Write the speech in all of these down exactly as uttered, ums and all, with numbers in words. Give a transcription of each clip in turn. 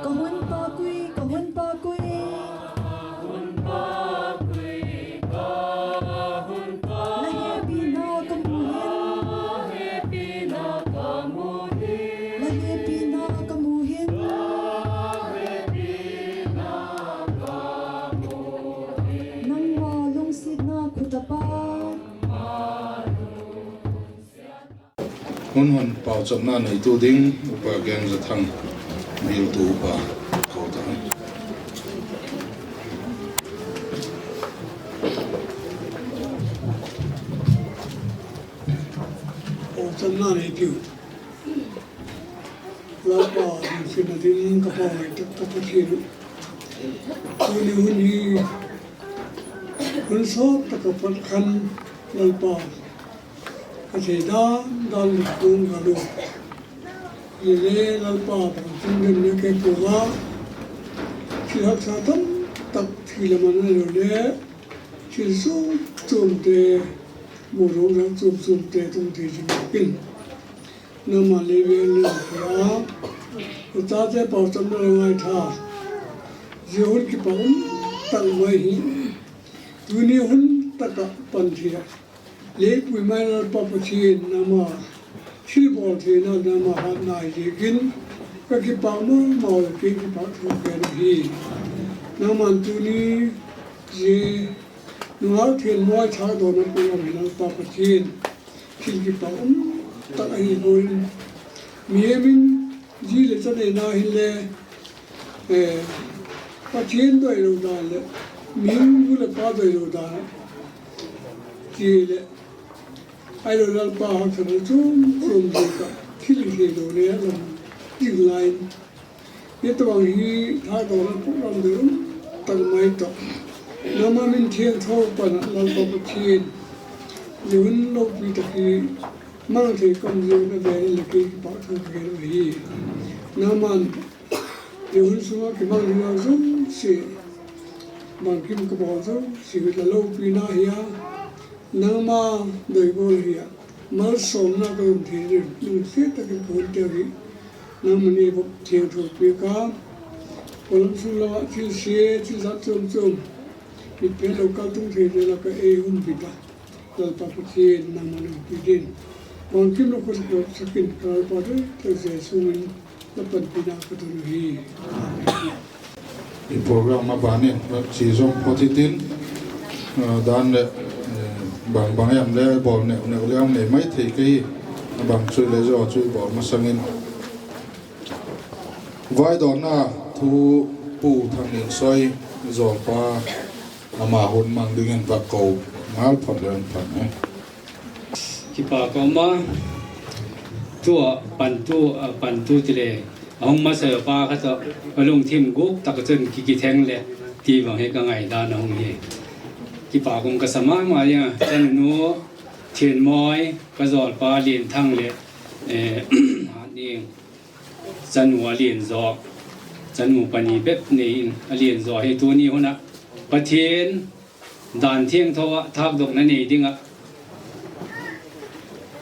Ka hun pâk ui, ka hun pâk ui. La hepina ka mu hin. La hepina ka mu hin. Nangma lungsiatna khut a pâk. Hun hun pauchapna neitu ding Upa Genzathang, bialtu upa, ko ta. Pauchapna neitu, Lalpa lungsiatna ding ka pau ngai tak tak Pathian, tuni hun hi hun sawt tak a pat khan Lalpa ka thei dan dan leh kung ka lu. Hile Lalpa, bangtin den le kei pua a, thil haksa tam tak, thil a man a lo le, thil chuam chuamte, muruakna chuam chuamte tung thei ding in, Nangma le veng le la pia a, ka chate pauchapna la ngaitha, zia hun kipak um tak mai hi tuni hun tak ah pan thei a, lei pui mai Lalpa Pathian, nangma thilbawl theina, nangma hatna hi ziakin ka kipak ma ma a, kei kipak thu gen ahi. Nangma'n tuni zia nungak Thianmawi thâkdawkna program hi Lalpa Pathian, thil kipak um tak ahi gual in, mihem in zi leh cha neina hinle, Pathian doilo dan leh mihing nu leh pa doilo dan ti leh, ahilo Lalpa haksatna chuam chuam ziak ah thil i theilo le a lam ding lai in, hi tawh bang hi thâkdawkna program doi um tak mai tawh, nangma min thiangtho pan ah Lalpa Pathian, zia hun lopi tak hi mang thei ka um ziak un a vêl in le kei kipak thu ka gen uh ahi. Nangma'n zia hun sung ah kimang ding zosia, bangkim ka bawl zosia hi la lopina hi a, nangma doi gual hi a, malsawmna ka um thei ding lungsiat tak in ka hun teu hi nangma'n ei vop thiangtho piak a, pawlam sung lam ah thil sia thil zat chuam chuam, mitphetlo kaltung theite lak ah ei hun bit a, Lalpa Pathian, nangma'n ei umpi dingin, bangkim la khawsak in ka Lalpa doi tak Jesu min la panpina ka don uhi. I program a ban in chi zawm phot hitin, dan leh bang bang em le bawl neu neu le hung nei mai thei ka hi, a bang chu le zaw chu i bawl masang in, vaidawnna thu Pu Thangninsoi zawlpa, ama hun mang dingin va ko ngal phot le an phat e. Kipak ka um a, tu a pantu, a pantu ti le, a hung masa pa kha tawh ka lungthim gûk tak ah chun ki kitheng leh ti bang hi ka ngaidan a hung hi. Kipak um ka sa ma ma a, chanu Thianmawi, ka zawlpa Lianthang leh, Hatning, chanu a lian zaw, chanu pani bep nei in a lian zaw hi tuni hun ah Pathian dan thiangtho ah thâkdawkna nei ding ah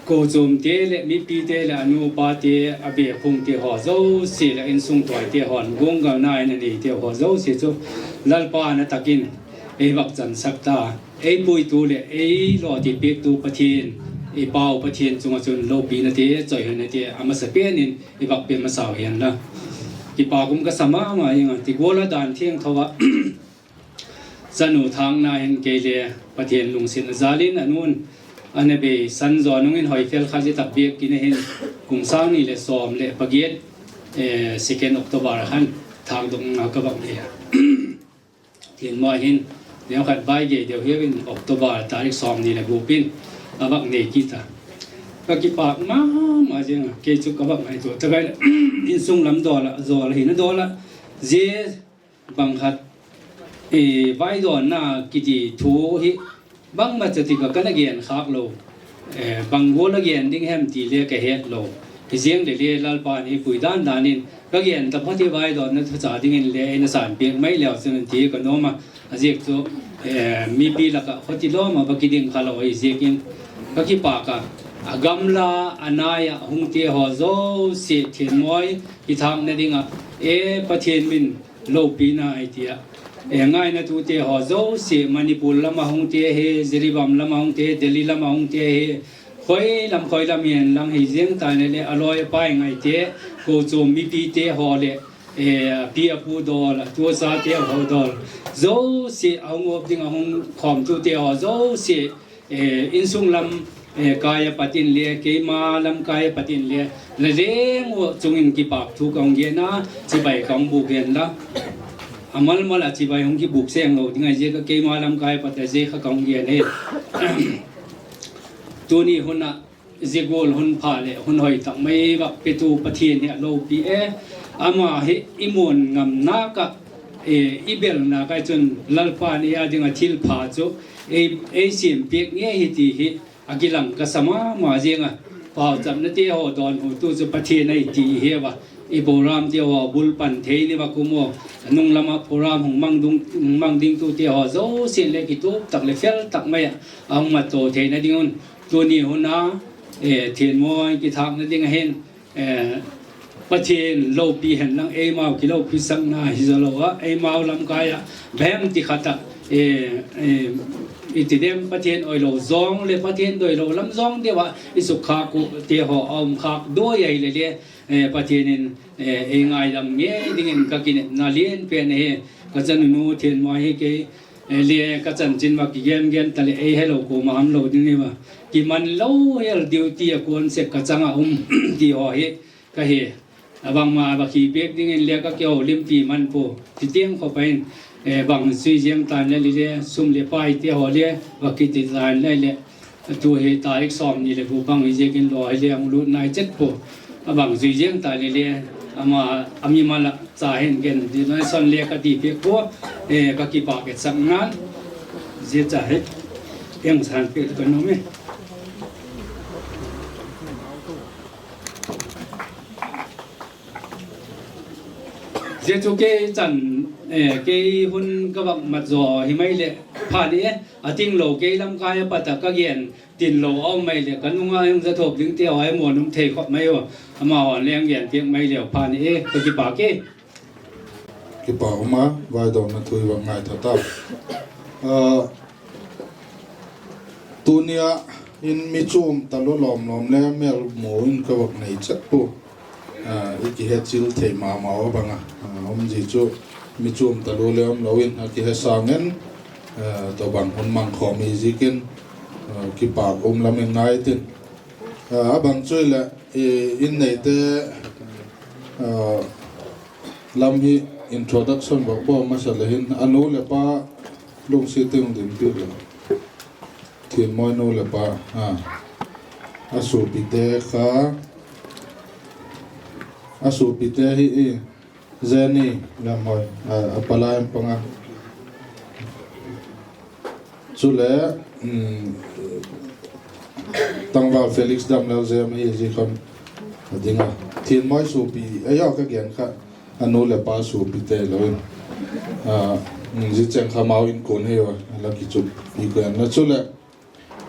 kochuamte leh mipite leh a nu a pate, a bêkhungte haw zosia leh insung tawite haw'n guanggalna in a neite haw zosia chu Lalpa'n a tak in ei vak chansak ta, ei puitu leh ei lawti piaktu Pathian, i pau Pathian chung ah chun lopinate, chawihoinate a masa pen in i vak pe masau hen la. Kipak um ka sa ma ma ing a, ti gual a dan thiangtho ah chanu thâkna hin kei le Pathian lungsiatna jal in a nu'n a na beisan zaw nung in hoi fel kha zia tak biak in a hin kum sâng ni leh sawm leh pagiat, second October khan thâkdawkna ka vak nei a. Thianmawi hin neukhat vai gei deu hiau in October tarik sawmni leh guk in a vak nei kit a. Ka kipak ma ma ziang a, kei chu ka vak ngaitua tak a, insung lam dawl ah, zawl hina dawl ah, zia bang khat vaidawnna kiti thu hi bangmacha tik ah ka na gen khâk lo, bang gual a gen ding hem ti le ka het lo. Hi ziang leh le Lalpa'n ei pui dan dan in ka gen ta phot hi, vaidawnna thucha dingin le ei na san piak mai leu chun ti ka nuam a, a ziak chu mipi lak ah khawti lawm ah va kiding kha lo hi ziakin ka kipak a. A gamla a nai ah hungte haw zosia Thianmawi kithâkna ding ah, e, Pathian min lopina i ti ah, ngainatute haw zosia Manipur lam ah hungte hi, Jiribam lam ah hungte hi, Delhi lam ah hungte hi, khoi lam khoi lam hi'n lang hi ziang tai leh le a lawi a pai ngaite, kochuam mipite haw leh a pi a pu dawl, a tu a chate haw dawl zosia, a hung up ding a hung khawmtute haw zosia, insung lam kai a pat in le keima lam kai a pat in le la leng ua chung in kipak thu ka hung gen a, chibai ka hung bûk hen la. A mal mal ah chibai hung kibûk seng lo ding ahi ziak a keima lam kai a pat a zia kha ka hung gen hi. Tuni hun ah zia gual hun pha leh hun hoi tak mai vak petu Pathian hi a lopi e. Ama hi i muan ngam nâk ah, i bel nâk ah chun Lalpa'n ei â ding ah thilpha chu ei siam piak ngei hi ti hi a kilang ka sa ma ma ziang a. Pauchapnate haw dawnhutu chu Pathian ahi ti i he ua, i programte haw bul pan thei ni vak um ua, a nung lam ah program hung mang dingtute haw zosia'n le kitup tak leh fel tak mai ah a hung mat to theina ding un, tuni hun a Thianmawi kithâkna ding ahin, Pathian lopi hen lang eimau kilopisakna hi zaw lo ah, eimau lamkai ah bang hem ti khat ah, i ti dem, Pathian oilo zawng leh Pathian doilo lam zawng deu ah i sukkhâk uh ti haw a um khâk doi ahile le, Pathian in ei ngaidam ngei dingin ka kinepna lian pen ahi. Ka chanunu Thianmawi hi kei le ka chanchin ma kigen gen ta leh ei helo kuama um lo ding hi a, kiman lo hel duty a kuan sek ka chang ah um ti haw hi ka he. A bangma va khi piak dingin le ka kiho limpi man pua, ti tiang khawp a in, bang zui ziang tan le lile sum leh pai ti haw le va kiti tan le leh, tu hi tarik sawmni leh gu bang hi ziakin law hile hung lut nai chet pua. A bang zui ziang tan le le, ama, a mimal ah cha hin gen donation le ka ti piak pua, ka kipâk etsakna'n, zia cha hi eng san piak ka nuam e. Zia chu kei chan, kei hun ka vak mat zaw hi mai leh phan e, a tinglo kei lamkai a pat ah ka gen tin lo a um mai leh ka nung a hung za thuak dingte haw hi muan um thei khawp mai u. Amahaw'n le hung gen piak mai leu phan e, ka kipâk e. Kipâk um a, vaidawmna thu i vak ngaitha ta. Tuni ah in mi chuam talu lawm lawm le mêl mu in ka vak nei chet pua. I kihe chil thei ma ma a bang a, um zi chu mi chuam talu le um lo in a kihe sâng in, tawhbang hun mang khawm i ziakin, kipâk um lam in ngai tin. A bang chu leh, in neite lam hi introduction vak bawl masa le hin, a nu leh pa lungsiat in hung dinpiak le. Thianmawi nu leh pa, a suapite kha, a suapite hi i, Jenny Lamhoi, a palai um pang a. Chule, Tangval Felix Damlal Zem hi zia khan a ding a. Thianmawi suapi, ei haw ka gen kha, a nu leh pa suapite lo in, zia cheng kha mau inkuan hi a la kichup i kuan la. Chuleh,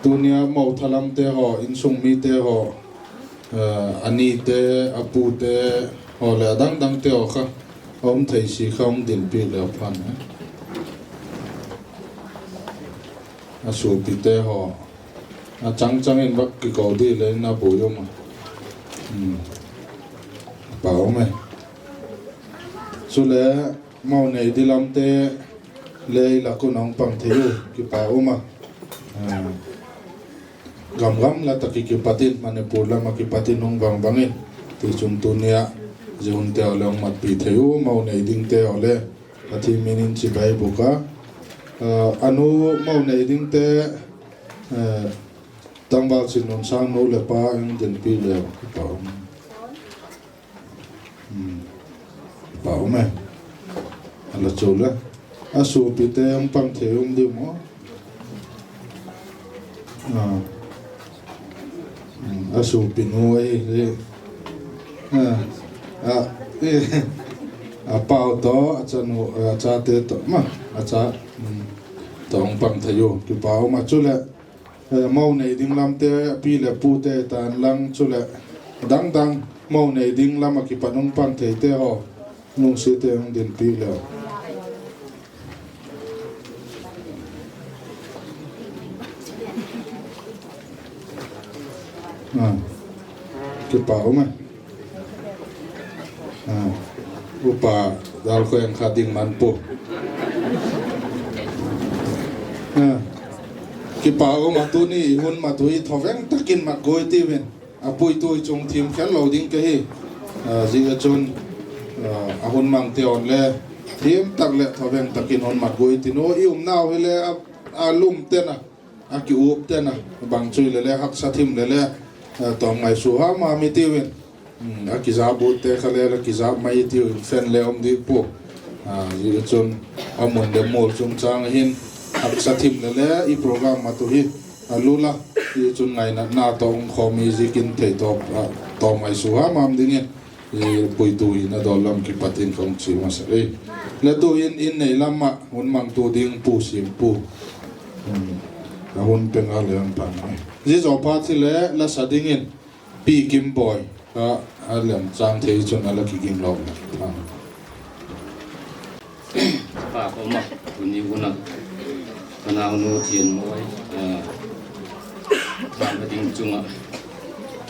tuni a mo thalamte haw, insung mite haw, a nite, a pute haw leh a dang dangte haw kha, a um thei si kha hung dinpiak leu phan e. A suapite haw, a chang chang in vak kiko di le in a buai um a. Pau me. Chule, mo nei ding lamte le i lak un a hung pang thei u, kipâk um a. Gam gam la tak i kipat in, Manipur lam ah kipat in hung vang vang in, tichun tuni ah zia hunte haw le hung matpi thei u, mo nei dingte haw le Pathian min in chibai bûk a. A nu mo nei dingte, Tangval Chinnunsâng nu leh pa hung dinpi leu, kipau. Pau me. A la chu le, a suapite hung pang thei um diu maw? A suapinu ahi, a pau tawh, a chanu, a chate tawh ma, a cha tawh hung pang thei u, kipau ma. Chuleh, mo nei ding lamte, pi leh pute tan lang chuleh, dang dang mo nei ding lam ah kipat hung pang theite haw, lungsiat in hung dinpi leu. Kipau me. Upa Dalkhoi ang kha ding man pu. Kipau ma, tuni hun mat uh hi thaveng tak in mat guai tiu in. A puitu i chung thiam khel lo ding ka hi. Zia chun, a hun mangte haw'n le thiam tak leh thaveng tak in hun mat guai tin u, i umnau hile a lum ten a, a kiup ten a, bang chu hile le haksa thim le le, tawm ngaisua ham ham i tiu in, a kizap utte kha le le kizap mai i tiu in, fan le um dik pua. Zia chun, a mun le mual chungchâng ah hin, haksa thim le le i program mat uh hi a lul a, zia chun ngainatna tawh um khawm i ziakin thei tawm, tawm ngaisua ham ham dingin, puitu hina dawl lam kipat in ka hung chia masa ei. Le tu'hin in nei lam ah hun mangtu ding Pu Siampu, a hun pe ngal le hung pan e. Zia zaw phat hile la sa dingin Pi Kimbawi kha a lem chang thei chun a la kiging lo le. Kipak um a, tuni hun ah ka naunu Thianmawi, eh, thâkna ding chung ah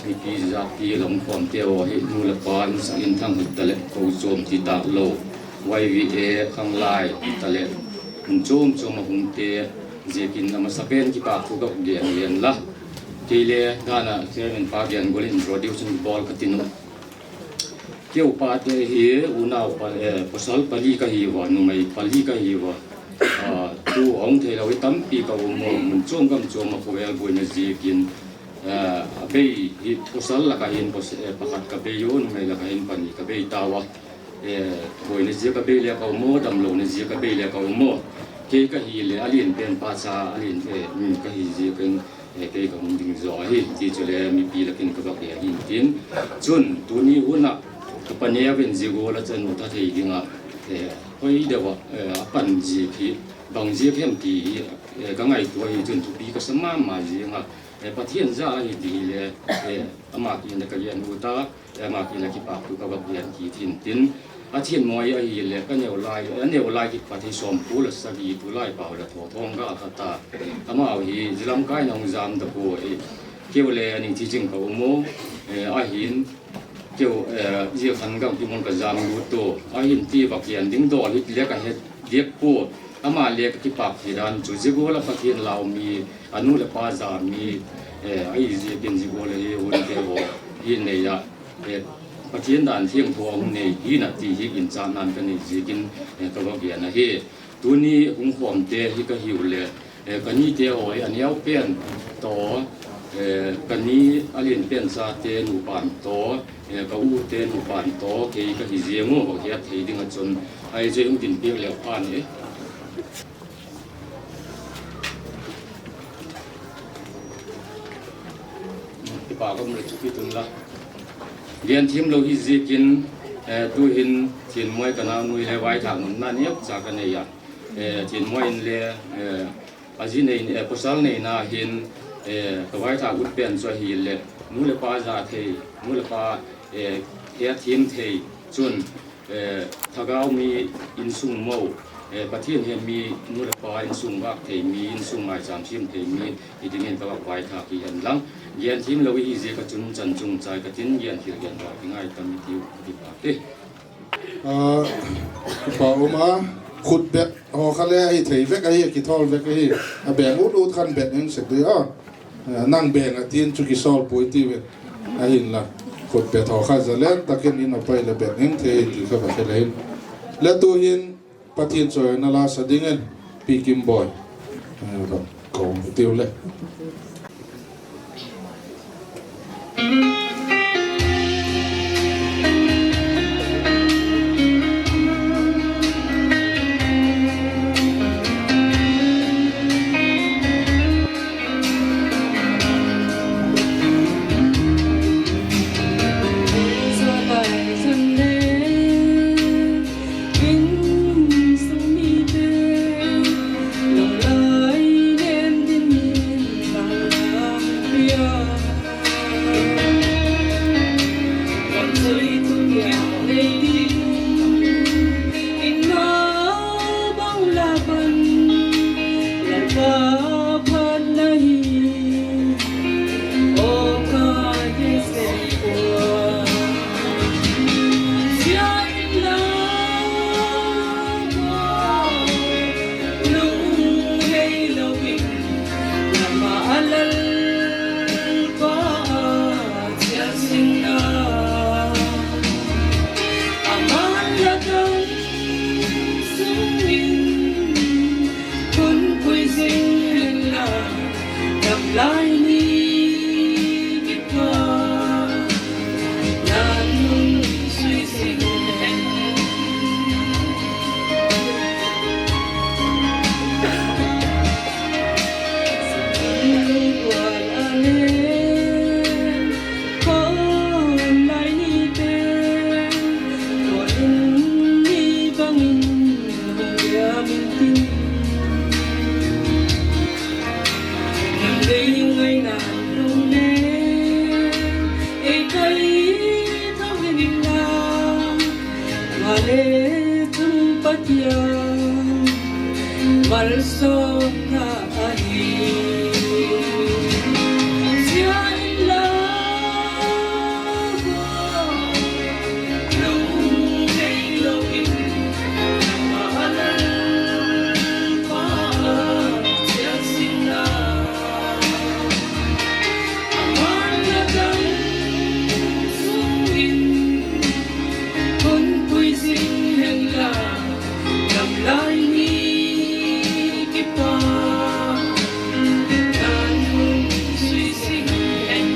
mipi zia pi lam khawmte haw hi nu leh pa insak inthang hita leh kochuam ti tâk lo, Y V A khanglai hita leh mun chuam chuam a hungte ziakin a masa pen kipak thu ka gen len la. Kei le dan ah chairman pa gen gual in introduction bawl ka tin uh. Keu pate hi unau pa, eh, pasal pali ka hi ua, numei pali ka hi ua. Ah, tu hung theilo hi tampi ka um a, mun chuam gam chuam ah khawvel buaina ziakin, eh, a bei hi pasal lak ah hin pas-, eh, pakhat ka bei u, numei lak ah hin pani ka bei tau a. Eh, buaina ziak a bei le ka um a, damlona ziak a bei le ka um a. Kei ka hileh a lian pen pa cha a lian, eh, mi ka hi ziakin, eh, kei ka hung ding zaw ahi ti chule mipi lak in ka vak gen ahi tin. Chun tuni hun ah ka paneu in zia gual ah chanu tha thei ding ah, eh, hoi deu ah, eh, a pan ziak hi bang ziak hem ti hi, eh, ka ngaitua hi chun thupi ka sa ma ma ziang a, eh, Pathian za ahi ti hile, eh, ama kiang in ka gen u ta, eh, ama kiang in kipâk thu ka vak gen kit hin tin. A Thianmawi ahileh ka neu lai, a neu lai kipat hi sawmkua leh sagi, tulai pau leh tho thawm gal kha ta. Amau hi zia lam kai in a hung jam ta pua, eh, keu le a ning chi ching ka um u, eh, ahin, keu, eh, zia khan gam kimun ka jam lut u. Ahin ti vak gen ding dawl hi ti le ka he diak pua. Ama le ka kipâk thei dan chu zia gual ah Pathian lau mi, a nu leh pa za mi, eh, ahi ziakin zia gual ah hi hunte haw hi nei ah, eh, Pathian dan thiangtho a hung nei hi'n a ti hi ginchatna'n ka nei ziakin, eh, ka vak gen ahi. Tuni hung khawmte hi ka hiu leh, eh, ka nite haw hi a neu pen tawh, eh, ka ni a lian pen chate nupa'n tawh, eh, ka ute nupa'n tawh kei ka hi ziang u, vak hiat thei ding ah chun, ahi chu hung din piak leu pha'n e. Kipâk um leh thupi tun la. Gen thiam lo hi ziakin, eh, tu'hin Thianmawi ka naunu hi le vaithak nunna neu cha ka nei a. Eh, Thianmawi in le, eh, a zi nei, eh, pasal neina hin, eh, ka vaithak ut pen chu ahileh nu leh pa za thei, nu leh pa, eh, hethiam thei, chun, eh, thagau mi insung mo, eh, Pathian he mi, nu leh pa insung vâk thei mi, insung maichâm thiam thei mi hi dingin ka vak vaithak hi hen lang. Gen thiam lo hi ziak ah chun chan chung chai ka tin, gen thil gen va kingai tam i tiu, kipâk e. Ah, pa um a, khut bet haw kha le ahi thei vek ahi, kithawl vek ahi. A beng ut ut khan bet eng sek di a. Eh, nang beng a tin chu kisawl puai ti ve. Ahinla, khut bet haw kha zalen tak in in a pai leh bet eng thei ti kha va he le hin. Le tu'hin Pathian chawina la sa dingin Pi Kimbawi, eh, va ko tiu le. Ei chung Pathian malsawmna ahi. Zia inla, lungthei lo in, ama Lalpa ah chia sing la, ama na dam sung in hun pui sing hen la, lam lai ni kipak dan hun sui sing hen.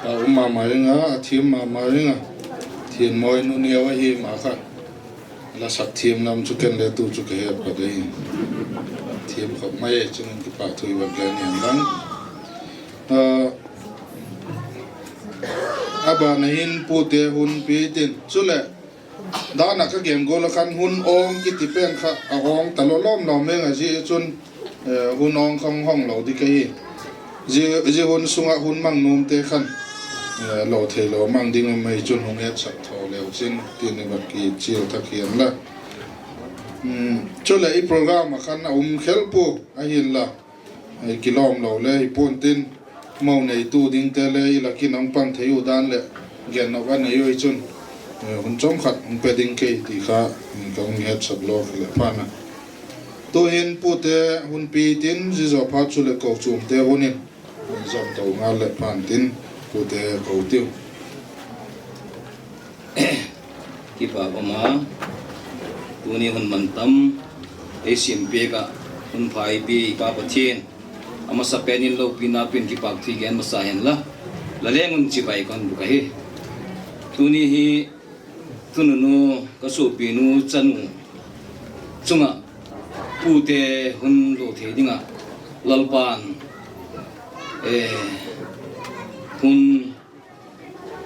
A um ma ma ing a, a thiam ma ma ing a. Thianmawi nu neu ahi ma kha. La sak thiam lam chu ken le tu chu ka he phat ahi. Thiam khop mai e, chun kipahthu i va gen hen lang. A, a ban ah hin pute hun pi tin. Chuleh, dan ah ka gen gual ah khan hun awng kiti pen kha a awng talo lawm lawm eng a, zia chun, eh, hun awng kha hung hong lo ding ka hi. Zia, zia hun sung ah hun mang nuamte khan, eh, lo theilo mang ding um ahi chun hung hetsak tho leu chin tin i va kichial thak hian la. Chuleh i program ah khan a um khel pua ahinla, kilawm lo le hi pua'n tin, mo neitu dingte le i lak in hung pang thei u dan leh gen nop a nei u hi chun, hun chawm khat hung pe ding kei ti kha ka hung hetsak law kha leh phan a. Tu'hin pute hun pi tin, zia zaw phat chuleh kochuamte hun in zom to ngal leh phan tin, pute ko tiu. Kipak um a, tuni hun mantam ei siampiak ah hun pha ei pia i Pa Pathian, a masapen in lopina pen kipakthu i gen masa hen la, la leng un chibai ka hun bûk ahi. Tuni hi tununu ka suapinu chanu chung ah pute hun lo thei ding ah Lalpa'n eh, hun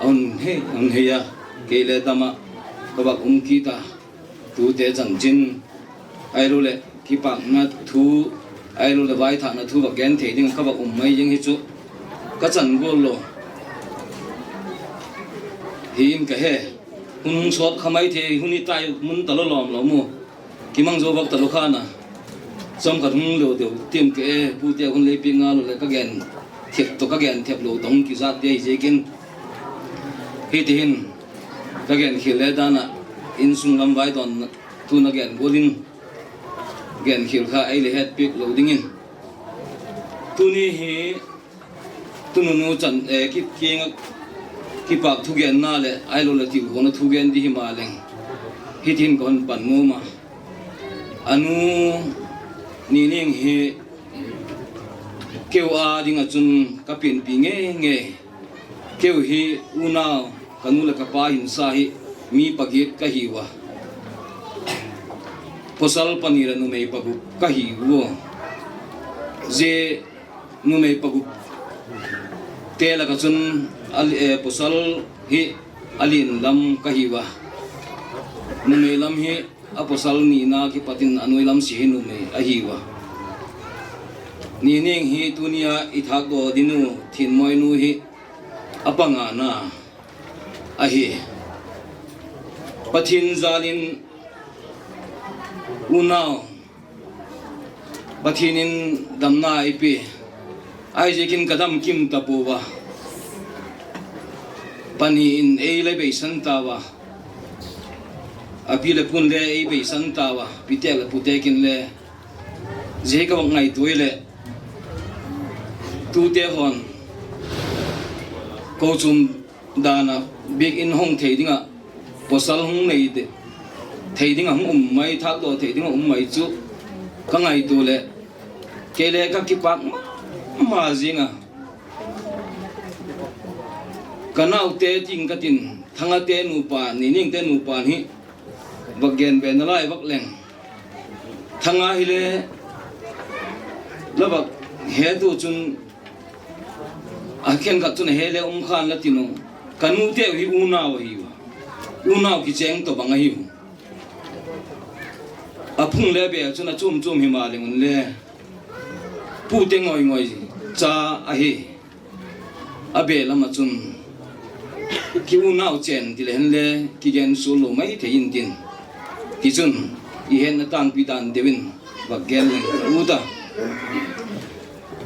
a hun hei, hun hei a, kei le dam ah ka vak um kit a, tute chanchin, ahiloleh kipâkna thu, ahiloleh vaithâkna thu vak gen thei ding ka vak um mai ding hi chu ka chan gual lo hi in ka he. Hun hung sawt kha mai thei hun hi tai, mun talo lawm lo mu. Kimang zo vak talo khan a, chawm khat hung lo deu tiam ke e, pute hun lei piak ngal u leh ka gen thep tawh ka gen thep lo tawh hung kizat dia hi ziakin, hiti hin ka gen khial le dan ah, insung lam vai dawn tuna gen gual in, gen khial kha ei le hetpiak lo dingin, tuni hi tununu chan, eh, ki kiang ah kipâk thugenna leh ahiloleh tilguangna thugen di himaleng, hiti hin ka hun pan nuam a. A nu Nining hi keu â ding ah chun ka pianpi ngei ngei. Keu hi unau, ka nu leh ka pa hinsa hi mi pagiat ka hiu a, pawsal pani leh numei pagup ka hiu a. Zia numei pagupte lak ah chun a li-, eh, pawsal hi a lian lam ka hiu a, numei lam hi a pawsal nina kipat in a nuai lam sia hi numei ahiu a. Nining hi tuni a i thâkdaw ding u Thinmawinu hi a pangana ahi. Pathian jâl in unau, Pathian in damna ei pia, ahiziakin ka dam kim ta pua a. Pani in ei le beisan tau a, a pi leh pu'n le ei beisan tau a, pitek leh putek in le. Zia hi ka vak ngaitua leh, tute haw'n kochuam dan ah biakin hong thei ding ah, pawsal hung nei thei ding ah hung um mai, thâkdaw thei ding ah um mai chu ka ngaitua leh, kei le ka kipâk ma ma zing a. Ka naute ting ka tin, Thangate nupa, Niningte nupa hi vak gen be nalai vak leng, Thanga hile la vak het u chun, a khenkhat chun a he le um khan la tin u. Ka nuteu hi unau ahiu a, unau kichêng tawh bang ahiu. A phung le bêl chun a chuam chuam himaleng unle, pute ngoi ngoi cha ahi. A bêl lam ah chun ki unau chên ti le hen le kigen sual lo mai thei intin, tichun i hetna tângpi dan deu in vak gen leng ut a.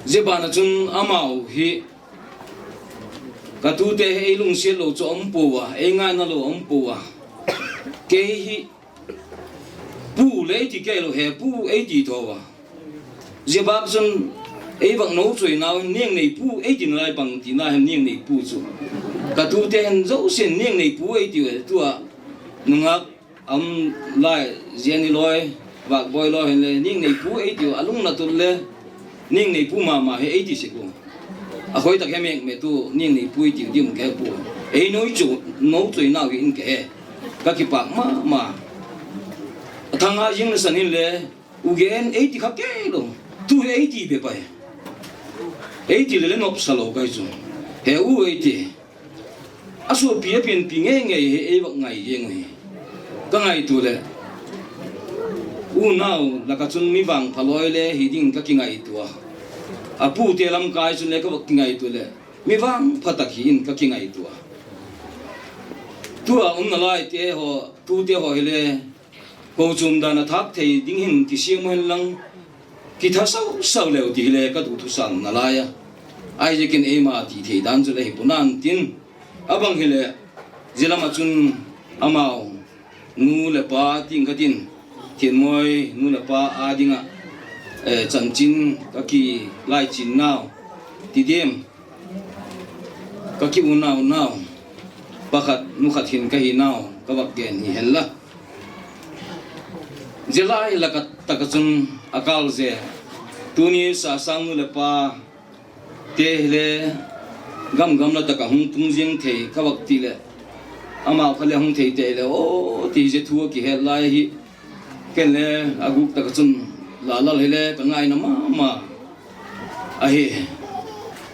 Zia ban ah chun amau hi, ka tute hi ei lungsiat lo chu a um pua a, ei ngaina lo a um pua a. Kei hi pu le ei ti kei lo, he pu ei ti tho a. Zia bâk chun ei vak nochuainau hin Niangneipu ei ti nalai, bang tina hem Niangneipu chu. Ka tute hin zosia'n Niangneipu ei tiu e, tu a nungak a um lai, Ziani lawi, Vâkbawi lawi hinle Niangneipu ei tiu a, a lungna tul le Niangneipu ma ma hi ei ti sek u. A khoi tak hem mêk me tu Niangneipu ei tiu diam ka he pua. Ei nochuainau hi in ka he, ka kipâk ma ma. A Thanga zing nasan hinle, u gen ei ti kha kei lo, tu ei ti bep ahi. Ei ti le le nopsa lo ka hi chu, he u ei ti. A suapi a pianpi ngei ngei hi ei vak ngai ziang uhi. Ka ngaitua leh, unau lak ah chun mi vangpha lawi le hi ding ka kingaitua a. A pute lamkai chun le ka vak kingaitua leh, mi vangpha tak hi in ka kingaitua a. Tu a um nalaite haw, tute haw hile, kochuam dan a thâk thei ding hin kisiam u hen lang, kitha sau sau leu ti hile ka duthusân nalai a. Ahiziakin eima ti thei dan chu le hi pua'n tin, a bang hileh, zia lam ah chun amau nu leh pa ting ka tin, Thinmawi nu leh pa â ding ah, eh, chanchin ka kilaichinnau, ti diam, ka kiunau nau, pakhat nu khat hin ka hinau ka vak gen hi hen la. Zia lai lak ah tak ah chun a kâl ze, tuni Sasâng nu leh pate hile gam gam la tak ah hung tung ziang thei ka vak ti leh, amau kha le hung thei tei le aw ti zia thu a kihet lai ahi. Ken le a gûk tak ah chun la lal hile ka ngaina ma ma ahi.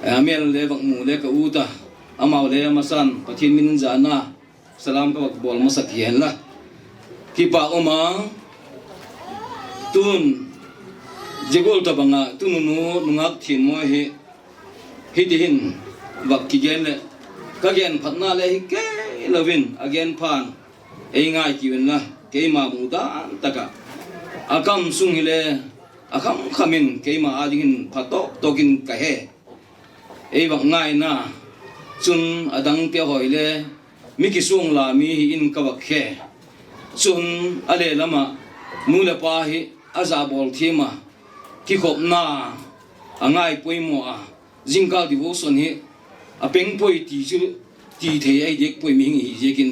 A mêl le vak mu le ka ut a, amau le a masan Pathian min in zana salam ka vak bawl masak hi hen la. Kipâk um a, tun zia gual tabang ah tu nunu nungak Thianmawi hi hiti hin vak kigen leh, ka gen phatna le hi kei lo in a gen phan ei ngai kiu inla, keima mudan tak ah a kam sung hile a kham kham in keima â dingin pha tawk tawk in ka he. Ei vak ngaina chun a dangte haw hile mi kisuang la mi hi in ka vak he. Chun a le lam ah nu leh pa hi a za bawl thiam a, kikhopna a ngai poimaw a, zingkâl devotion hi a peng puai ti chu ti thei ahi diak puai, mihing hi ziakin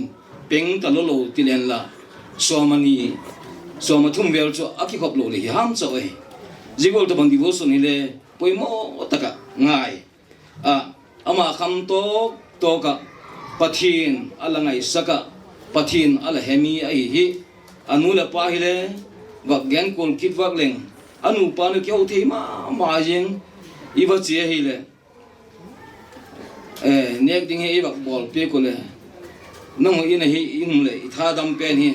peng ta lo lo ti le hen la, sawm a ni, sawm a thum vel chu a kikhop lo le hi ham chau ahi. Zia gual tabang devotion hile poimaw tak ah ngai a, ama kham tawk tawk ah Pathian a la ngaisak ah, Pathian a la he mi ahi hi. A nu leh pa hile vak gen kual kit vak leng, a nupa nu kiho thei ma ma zing, i va chia hileh, nêk ding hi ei vak bawl piak u le, nang u in ahi i um leh i tha dam pen hi,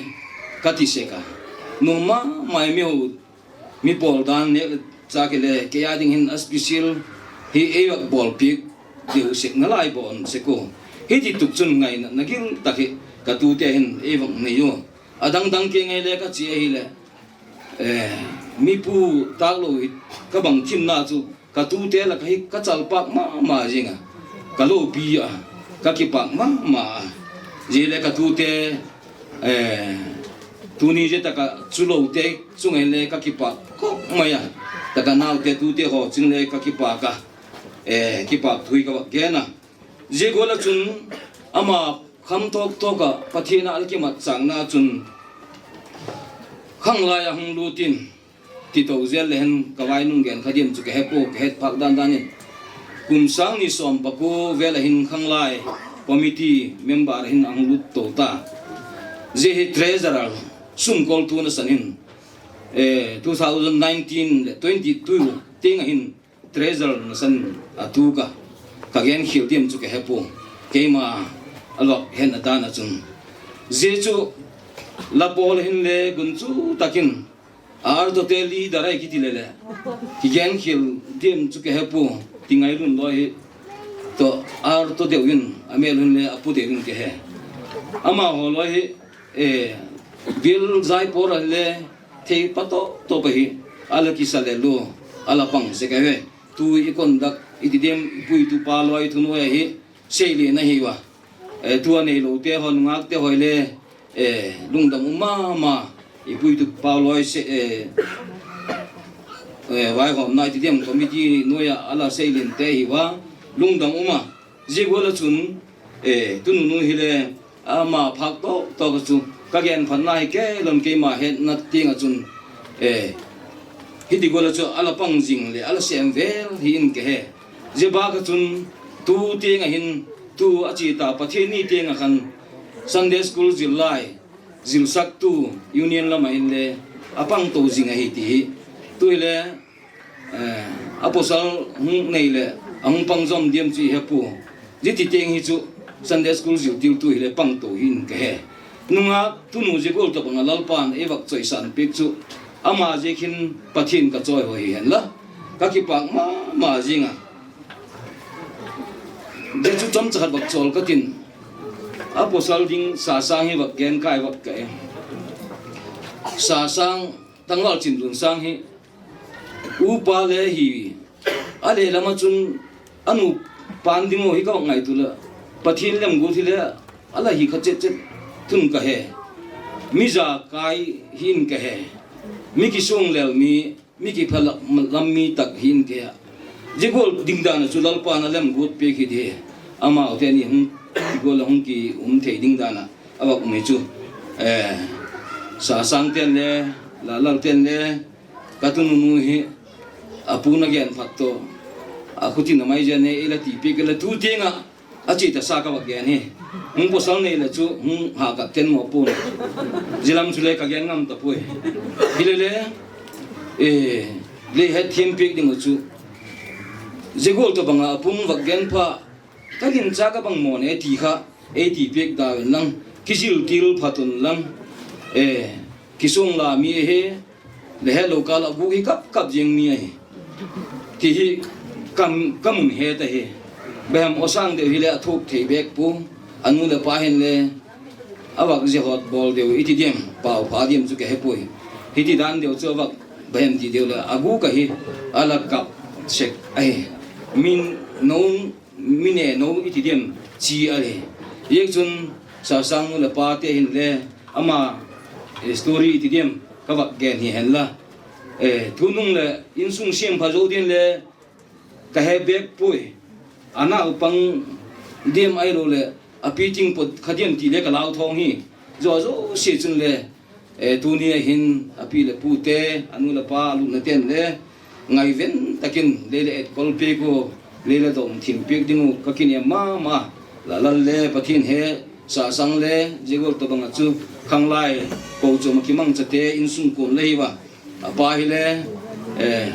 ka ti sek a. Nuam ma ma i mi ho, mi pawl dan nêk le châk hile kei â ding hin a special hi ei vak bawl piak deu sek nalai bawn sek u. Hiti tuk chun ngaina na gil tak hi ka tute hin ei vak nei u. A dang dang kei ngai le ka chia hileh, mi pu tâk lo hi ka bang thimna chu ka tute lak ah hi ka chalpâk ma ma zing a, ka lopi a, ka kipâk ma ma a. Zia le ka tute, tuni zia tak ah chu lote chung ah le ka kipâk khawk mai a, tak ah naute tute haw chung le ka kipâk a, kipâk thu hi ka vak gen a. Zia gual ah chun ama kham tawk tawk ah Pathian ah a la kimatchâkna chun khanglai ah hung lût in, ti to zel le hen ka vai nung gen kha diam chu ka he pua, ka het phâk dan dan in, kum sâng ni sawm pakua vel ah hin khanglai committee member ah hin a hung lût to ta. Zia hi treasurer, sumkoltu nasan in, two thousand nineteen leh twenty-two tiang ah hin treasurer nasan a tuk a, ka genkhial diam chu ka he pua, keima a lak hetna dan ah chun. Zia chu la pawl ah hinle gunchu tak in Artote leader ahi kiti le leh, kigenkhial diam chu ka he pua, ti ngailun lawi hi tawh Arto deu in a mêl hun le a pu deu in ka he. Amahaw lawi hi, Bial zai pawl ah le thei pa tawp tawp ahi, a la kisa le lua, a la pang sek ahi. Tu i conduct i ti diam, i puitupa lawi thunuai ahi, seilen ahi ua. Tu a neilote haw, nungakte haw le lungdam um ma ma, i puitupa lawi vaihawmna i ti diam committee nuai ah a la seilente hi ua, lungdam um a. Zia gual ah chun, tu nunu hile ama phâk tawk tawk ah chu ka gen phatna hi kei lon keima hetna tiang ah chun, hiti gual ah chu a la pang zing leh a la sêm vel hi in ka he. Zia bâk ah chun tu tiang ah hin, tu a chia ta Pathian ni tiang ah khan Sunday school zil lai, zilsaktu union lam ah hinle a pang to zing ahi ti hi. Tu hile a pawsal hung nei leh a hung pang zom diam chu i he pua. Zia ti tiang hi chu Sunday school zil tiltu hile pang to hi in ka he. Nungak tunu zia gual tawhbang ah Lalpa'n ei vak chawisan piak chu ama ziak hin Pathian ka chawi haw hi hen la, ka kipâk ma ma zing a. Zia chu chamcha khat vak chawl ka tin, a pawsal ding Sasâng hi vak gen kai vak ka e. Sasâng, tangval Chinlunsâng hi upa le hi, a le lam ah chun a nu pan ding u hi ka ngaitua la, Pathian lemguat hile a la hi kha chet chet thun ka he. Mi zakai hi in ka he. Mi kisuang lel mi, mi kipha lam mi tak hi in ka he. Zia gual ding dan ah chu Lalpa'n a lemguat piak hi di. Amaute ni hung, i gual ah hung ki um thei ding dan ah a vak um hi chu, Sasângte'n le, Lalate'n le, ka tununu hi a pu'n a gen phat tawh, a khutin a mai zen e ei la ti piak le tu tiang ah a chia ta sa ka vak gen hi. Hung pawsal nei leh chu hung ha kat ten maw pu'n, zia lam chule ka gen ngam ta puai. Hile le, le hetthiam piak ding uh chu Zia gual tawhbang ah a pung vak gen pha, ka ginchâk a bang maw ne ti kha ei ti piak dau inlang, kizil til phat unlang, e, kisuang la mi ahi, le hetlo kâl ah gûk hi kap kap ziang mi ahi, ti hi ka, ka mun het ahi. Bang hem, aw sâng deu hileh a thuak thei bêk pua, a nu leh pa hinle a vak zia hawt bawl deu i ti diam, pau pha diam chu ka he puai. Hiti dan deu chu a vak, bang hem ti deu leh a gûk ahi, a la kap sek ahi. Mi no, mi ne no i ti diam, chi ahi. Ziakchun, Sasâng nu leh pate hinle ama, e, story i ti diam, ka vak gen hi henla, e, thunung leh insung siam pha zo ding le ka he bêk puai. A naupang diam ahiloleh a pi ting pawt kha diam ti le ka lau thawng hi. Zaw zosia chun le, e, tuni a hin a pi leh pute, a nu leh pa, a lutnate'n le ngaiven tak in lei leh etkol piak ua, lei leh dawm thim piak ding uh ka kinem ma ma. La Lal le Pathian he, Sasâng le zia gual tawhbang ah chu khanglai kochuam ah kimangchate insung kuan le hi a. A pa hile, e,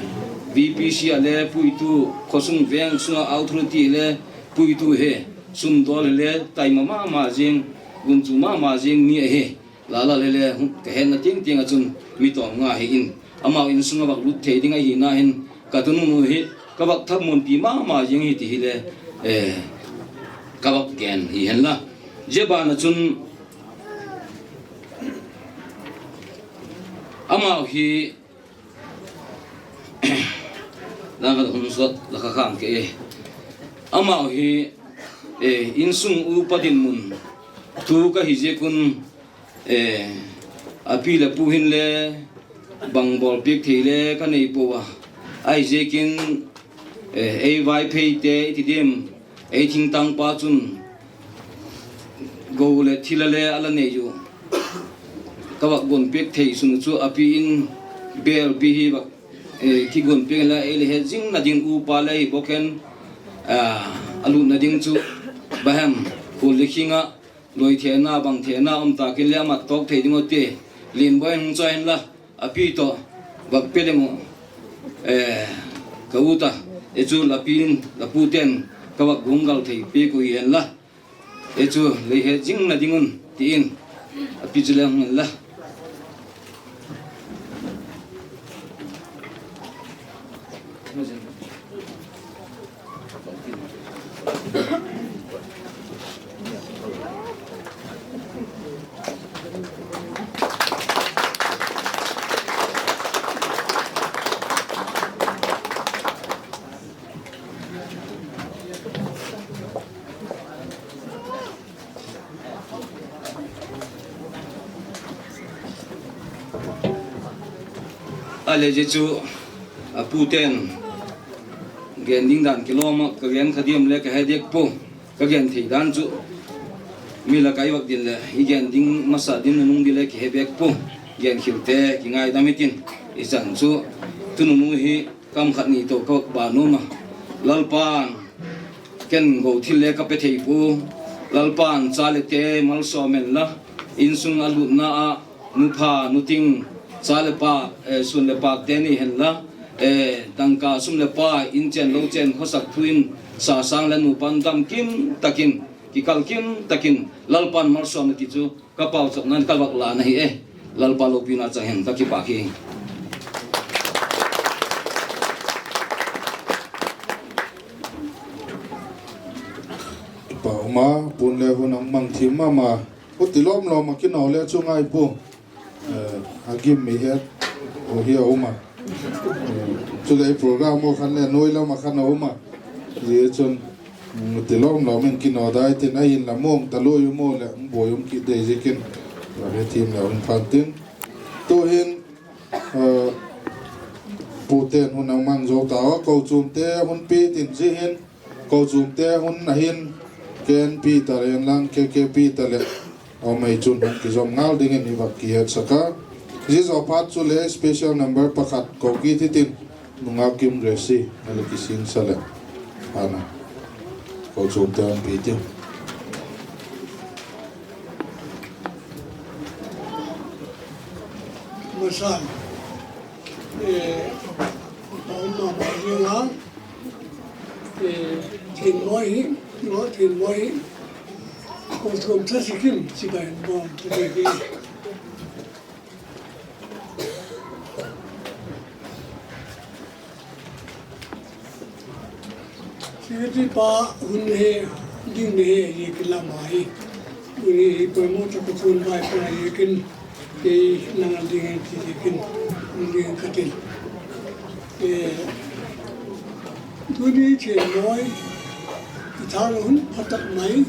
VPC ah le puitu, khawsung veng sung ah authority hile puitu hi, sumdawl hile taima ma ma zing, gunchu ma ma zing mi ahi. La Lal hile ka hetna tiang tiang ah chun mi tawm nga hi in, amau insung ah vak lut thei ding ahina hin, ka tununu hi ka vak thamuanpi ma ma zing hi ti hile, e, ka vak gen hi henla. Zia ban ah chun amau hi, la kha hun sot la kha khang ke e. Amau hi, e, insung upa dinmun tu ka hi ziak un, e, a pi leh pu hinle bang bawlpiak thei le ka nei pua a. Ahiziakin, e, ei Vaipheite i ti diam, ei thingtangpa chun go leh thil a le a la nei uh, ka vak guanpiak thei sun uh chu a pi in bêlpi hi vak, e, kiguanpiak inla ei le het zingna ding upa le hi bawk hen, a, a lutna ding chu bang hem, khul le khing ah loi thena bang thena um tak in le a mat tawk thei ding uh ti, Lianboi hung choi inla, a pi tawh vak pe ding uh, e, ka ut a, e chu la pi in la pute'n ka vak guanggal thei piak uh hi henla, e chu lei het zingna ding un ti in, a pi chu le hung inla. A le zia chu a pute'n gen ding dan kilawm ah ka gen kha diam le ka he diak pua, ka gen thei dan chu mi lak ah i vak din leh i gen ding masa ding nunung di le kihe bêk pua, gen khilte kingaidam hitin, i chan chu tununu hi kam khat ni tawh ka vak ban nuam a, Lalpa'n ken go thil le ka pe thei pua, Lalpa'n cha leh te malsawm en la, insung a lutna ah nupha nuting, cha leh pa, e, suan leh pâkte nei hen la, e, dangka sum leh pai, in chên lo chên khawsak thu in, Sasâng leh nupa'n dam kim tak in, kikal kim tak in Lalpa'n malsawm a ti chu ka pauchapna in ka vak lân ahi e. Lalpa lopina chang hen, ka kipâk hi. Kipâk um a, pu'n le hun a mang thiam ma ma. Huti lawm lawm ah kinaw le chu ngai pua. A gim mi het uh hi a um a. Chuleh program uh khan le nuai lam ah khan a um a. Zia chun, huti lawm lawm in kinaw dai tin, ahinla muang ta lui um u leh buai um kit dei ziakin, la hethiam leu hin phan tin. Tu'hin, pute'n hun a mang zo tau a, kochuamte hun pi tin zia hin, kochuamte hun a hin, K N P ta leh inlang, K K P ta leh, a um ei chun hun kizom ngal dingin i vak kihetsak a. Zia zaw phat chule special number pakhat ko kit hitin, nungak Kim Grace a le kisingsa leh, ana, kochuamte hun pi tin. Masan, e, pa um ma ma zing a, E, Thianmawi hi, Thianmawi hi, kochuam thasik in chibai bawm ta ding hi. Secretary pa hun he ding le he hi kilam ahi. Tuni hi poimaw tak a chun vai pa hi kin kei nang a ding hi ti hi kin ding ka tin. E, tuni Thianmawi i thang hun pha tak mai.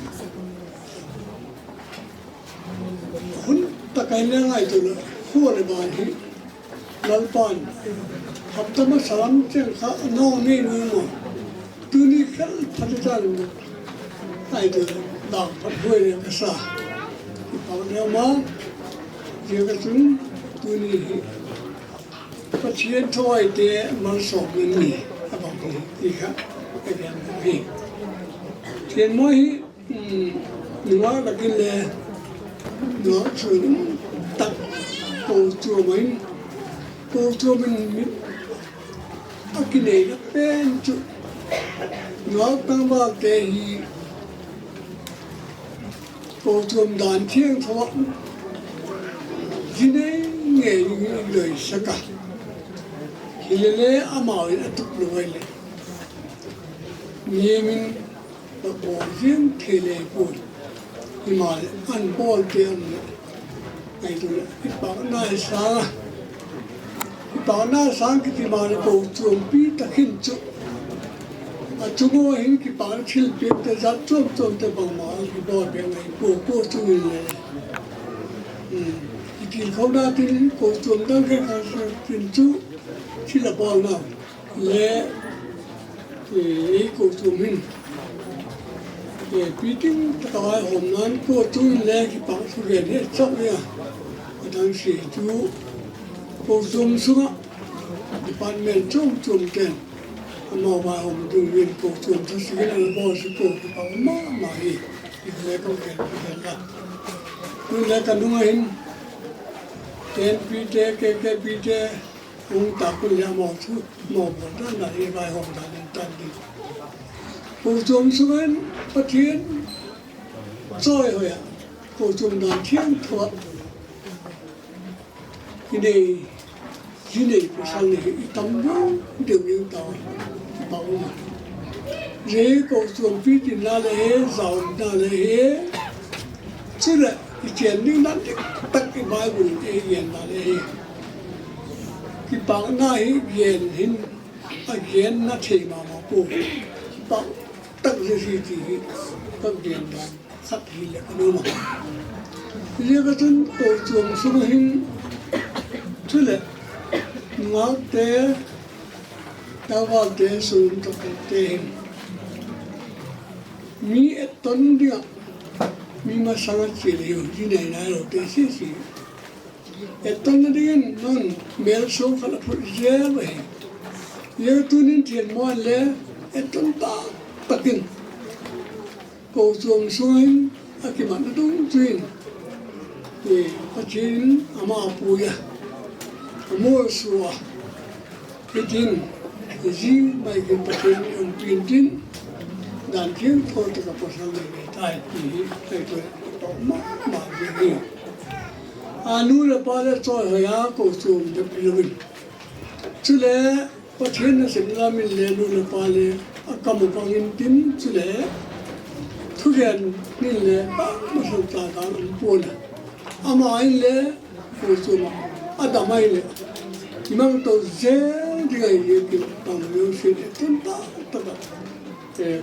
Hun tak a hin le ngaitua lo, khua le ban hi Lalpa'n hapta masa lam cheng kha a nau nei nuam a, tuni khel phat i tan ngaitua lo, dang phat huai le ka sa. Kipak le ma, zia ka chun tuni hi Pathian thaite malsawmna ni a bang hi ti kha ka gen hi. Thianmawi hi, um, nungak lak in le, nungak chuam tak kochuam in, kochuam in mi a kineina pen chu nungak tangvalte hi kochuam dan thiangtho ah zi nei ngei in doisak a, hilele amau in a tup lo ai leh niam in a bawl ziang thei le puai. Himaleh an bawlte um leh, ngaitua leh kipakna i sâng a, kipakna sâng kiti maleh kochuampi tak hin chu a chung ua hin kipakna thilpiakte zat chuam chuamte bangma i bawl bêk ngai pua, kochuam in le, i tilkhona tin kochuam dang kha kha tin chu thil a bawlna le, ei kochuam hin piting tak a vaihawmna'n kochuam in le kipak thu gen hi chak hi a. A dang sia chu kochuam sung ah department chuam chuamte'n amau vaihawm dungin kochuam thasik in a la bawl sek uh kipak ma ma hi. I le ka gen ka gen la, tun le ka nung a hin K N Pte, K K Pte hung tak un le amau thu, amau bawl dan dan hi vaihawm dan in tan ding. Kochuam sung in Pathian chawihoi ah, kochuam dan thiangtho ah i nei, zi nei pawsal nei hi i tam deu deu ding tau, i pau ma. Zia kochuampi tinna le he, zauna le he, chuleh i chên ding dan dik tak i Bible in ei genna le he, kipakna hi gen hin a genna thei ma ma pua. Kipak tak zia hi ti hi ka gen dan khat hileh ka nuam a. Zia ka chun kochuam sung hin chuleh nungakte, tangvalte, sung tawhte hin mi etton ding ah, mi masang a chia le hiu, zi nei nai lote sisi, ettonna dingin nang mêlsuang khat a phut zel ahi. Zia tunin Thianmawi le etton tak tak in kochuam sung in a kimatna dungzui in, Pathian in ama pui a, a mualsua a, hitin, zia mai hin Pathian in umpi intin, dan thiangtho tak a pawsal nei nei tai ti hi, ei tu tawh ma ma ding hi. A nu leh pa le chawihoi a kochuam bep hilo in, chule Pathian nasepna lam in le nu leh pa le a kam a pang intin, chule thugen in le bangma sawlchâk dan um pua'n a, ama in le kochuam ah a dam ahileh i mang to zel ding ahi, ti bang zosia in etton tak tak ah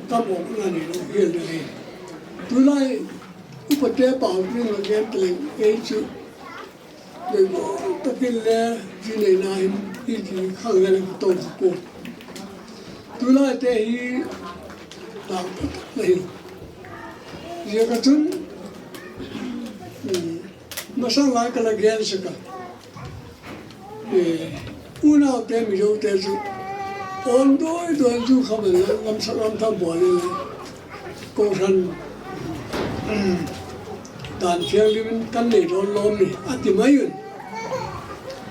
kam awkna neilo hial ding hi. Tulai upate pau ding a gen ta leng ei chu, doi tak in le zi neina hin hi ti khang le ka to pua. Tulaite hi dang pha tak la hi. Zia ka chun, masang lai ka la gen sek a, unaute, Mizote chu awn doi doi zu kha man la lamsak lamtham bawl in, kohran dan thianghlim in kan nei dawn lawm ni a ti mai un.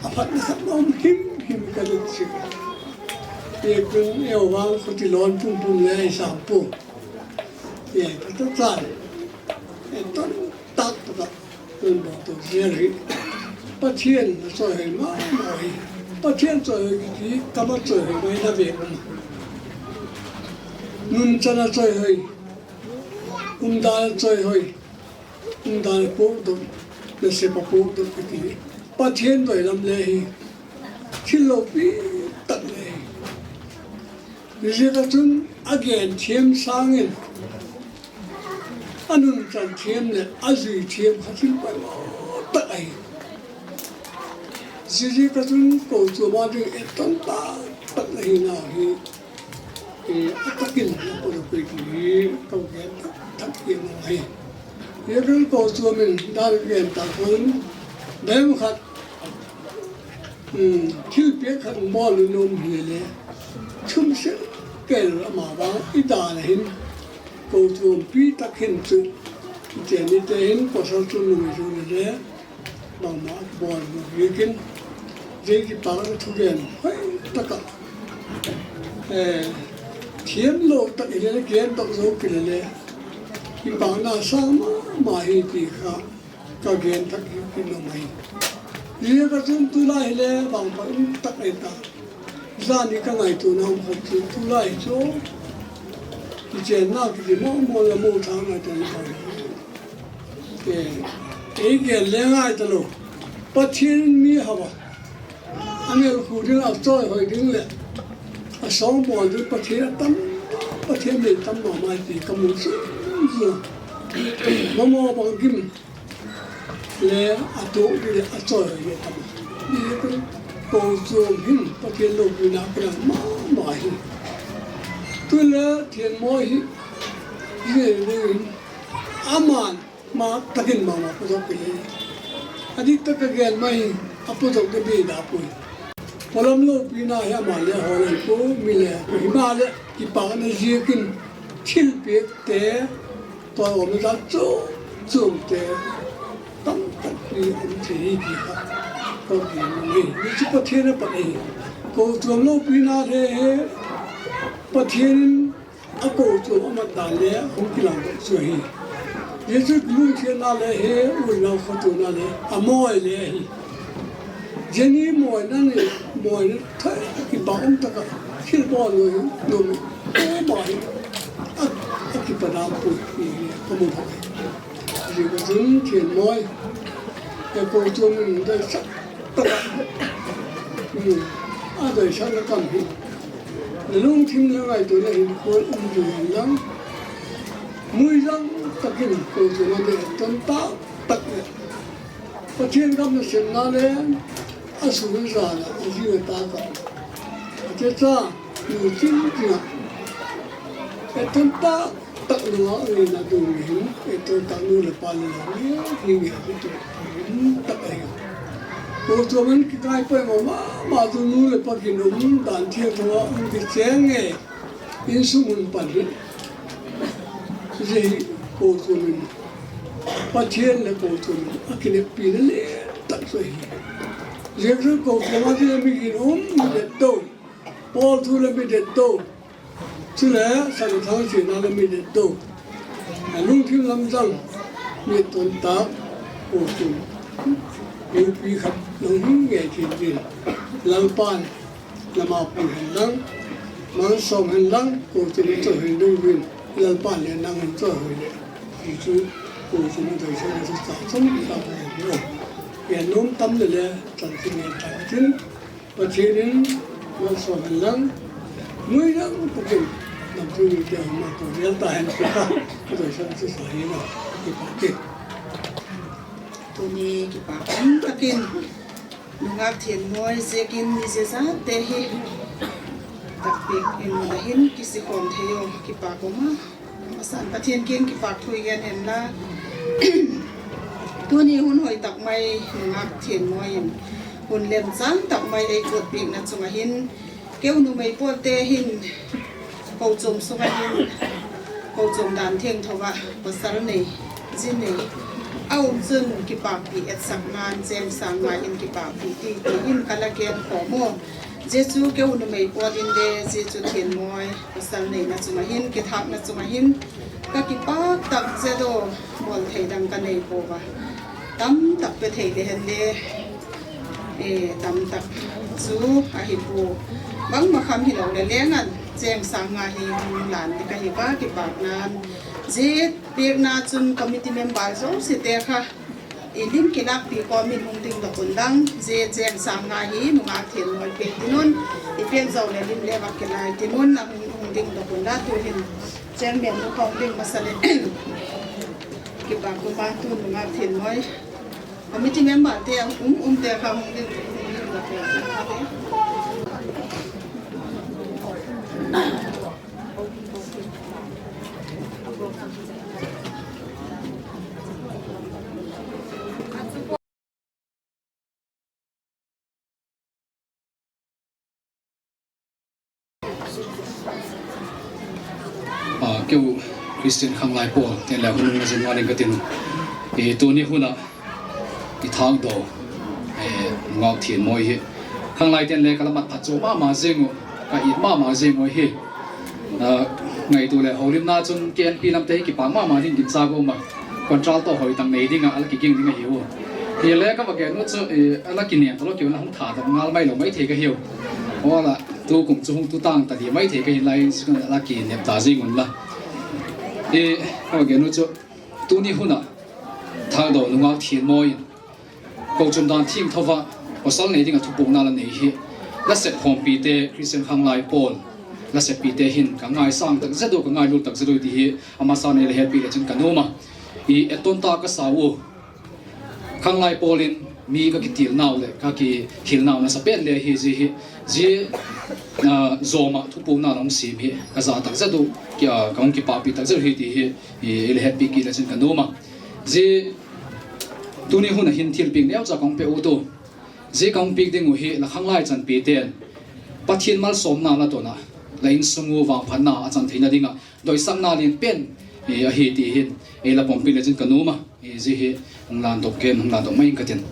A phatna khat la um him him ka le sek a. Ziakin ei vang khuti lawn pum pum le ei sam pua. Ei ka ta chan, ei ton tak tak a, tun ba tu zia hi, Pathian a chawihoi ma ma hi. Pathian chawihoi kiti, kam a chawihoi mai na ve um. Nunchan a chawihoi, umdan a chawihoi, umdan a puakdok, nasep a puakdok kiti, Pathian doi lam le hi, thil lopi tak le hi. Ziaziak a chun a gen thiam sâng in, a nunchan thiam leh a zui thiam kha thil poimaw tak ahi. Ziaziak a chun kochuam a ding ei ton tak tak ahi nau hi, a tak in a pawt a pui ti hi ka gen thak thak hi nau hi. Ziaziak a chun kochuam in dan gen tak un, bem khat, thilpiak khat bawl in um hile, chum sel kei lo ama vang i dan a hin, kochuampi tak hin chu, i chênte hin pawsal chun numei zu le le, bangma bawl lo ziakin, zia kipâkna thugen hoi tak ah, thiam lo tak hile le, gen tak zo kile le, kipâkna sâng ma ma hi ti kha ka gen thak hi kit lo mai. Ziaziak a chun tulai hile bangma um tak ei ta. Zani ka ngaituana um khat chu tulai hi chu, kichenna kiti maw maw le maw tha ngaituana ka, ei gen le ngai talo. Pathian in mi hau a, a ngelkhu ding, a chawihoi ding leh a sawngbawl ding Pathian a tam, Pathian mi tam ma ma ti ka mu chu, chu, mamaw bangkim le a tuak ding leh a chawihoi ding a tam. Ziaziak a chun kochuam hin Pathian lopina ka dang ma ma hi. Tule Thianmawi hi, zia dingin, aman ma tak in ma ma pawtdok kile, a dik tak a gen mai hi, a pawtdok ding bei da puai. Pawlam lopina hi ama le hawl ahi pua, mi le, himaleh kipâkna ziakin thilpiakte tawh um a, chuam chuamte tamtak hi um thei hi ti kha ka gen hi. Hi chu Pathian a pat ahi. Kochuam lopina le hi Pathian in a kochuam a mat dan le hung kilangdok chu ahi. Zia chu lungsiatna le hi, unau khawtuana le a mawi le ahi. Zia ni mawina ni, mawina thai, kipâk um tak ah thil bawl lo hi, lo ma ma hi, a, a kipat a pui hi ka mu thak hi. Ziaziak a chun Thianmawi, kochuam in doisak tak ah, a doisakna kam hi, la lungthim le ngaituana hin khual um zing hen lang, muizang tak in kochuam a ding ei ton tak tak leh, Pathian gam nasepna le a sun a zan ah, a zing a tak ah, a techa, nu tin tin ah, ei ton tak tak lungak leina dungzui hin ei ton tak nu leh pa le la hi, hi nge hi tu, um tak ahi. Kochuam in kikai poimaw ma ma tu nu leh pa ginum dan thiangtho ah hung kichêng e, insung hun pan hi. Zia hi kochuam in, Pathian leh kochuam in a kineppina lian tak chu ahi. Ziaziak chun kochuam a ding le mi ginum, mi det do, pawl thu leh mi det do, chule sak thang chiana le mi det do, a lungthim lam zang, mi ton tak, kochuam, nupi khat nung hi ngei thei ding, Lalpa'n la mapui hen lang, malsawm hen lang, kochuam chawihoi dungzui in, Lalpa'n le nang hun chawihoi leh, ti chu, kochuam a doisakna chu cha chom tak ahi. Gen nuam tam le le, chanchin ngen ta ka tin, Pathian in malsawm hen lang, muizang tak in, nam tu ni te hung ma to zel ta hen ti kha, ka doisakna chu cha hi na, kipak e. Tuni kipak um tak in, nungak Thianmawi ziakin mi zia zate hi takpiak in a hin kisikhawm thei u, kipak um a, a masa'n Pathian kiang kipak thu i gen hen la. Tuni hun hoi tak mai nungak Thianmawi in hun lemchâng tak mai ei kuatpiakna chung ah hin, keu numei pawlte hin kochuam sung ah hin, kochuam dan thiangtho ah pawsal nei, zi nei a um chun kipakpi etsakna'n chêng sâng ngai in kipakpi ti ti in ka la gen khawm u. Zia chu keu numei pawl in le, zia chu thianmawi pawsal neina chung ah hin, kithâkna chung ah hin ka kipak tak zet u, bawl thei dang ka nei pua a. Tamtak pe thei le hen le, tamtak chu ahi pua. Bangma kham hilo leh leng an chêng sâng nga hi hung lan ding ka hi a, kipâkna'n. Zia biakna chun committee member zosiate kha i lim kilâkpi kawm in hung ding dok unlang, zia chêng sâng nga hi nungâk thianmawi pe tin un, i pian zo leh lim le vak kilai tin un, a hung ding dok unla, tu'hin chairman nu ka hung ding masa leh, kipâk um a, tu nungâk thianmawi committee memberte a um umte kha hung ding, hung ding dok unla. Keu Christian Khanglai Pawl ten le hun na zin ngal ing ka tin. Tuni hun ah i thâkdaw nungâk thianmawi hi khanglaite'n le ka la mat phat chu ma ma zing uh, ka it ma ma zing uh hi. Ngaitua leh holimna chun K N P lamte hi kipâk ma ma ding ginchâk um a, contract tawh hoi tak nei ding ah a la kiging ding ahiu. Hile ka va gen u chu a la kinêm talo kiu, a la hung thadok ngal mai lo mai thei ka hiu. Aw la, tu kum chu hung tu tâng ta di mai thei ka hi lai, a la kinêm ta zing unla. Ka va gen u chu tuni hun ah thâkdaw nungâk thianmawi in kochuam dan thiangtho ah pawsal nei ding ah thupukna la nei hi la sep khawmpite, Christian Khanglai Pawl la seppite hin ka ngaisâng tak zet u, ka ngailul tak zet u ti hi a masa nei la hetpi le chun ka nuam a. I etton ta ka sa u, khanglai pawl in mi ka kitilnau leh ka kihilnau nasa pen le hi zia hi, zia zawm ah thupukna la hung siam hi ka za tak zet u, ka hung kipakpi tak zet u hi ti hi i la hetpi kit le chun ka nuam a. Zia tuni hun ah hin thilpiak neucha ka hung pe u tu, zia ka hung piak ding uh hi la khanglai chanpite'n Pathian malsawmna la ton ah la insung u vangphatna a chan theina ding ah doisakna lian pen ahi ti hin ei la pawmpi le chun ka nuam a. Zia hi hung landok ken, hung landok mai ing ka tin.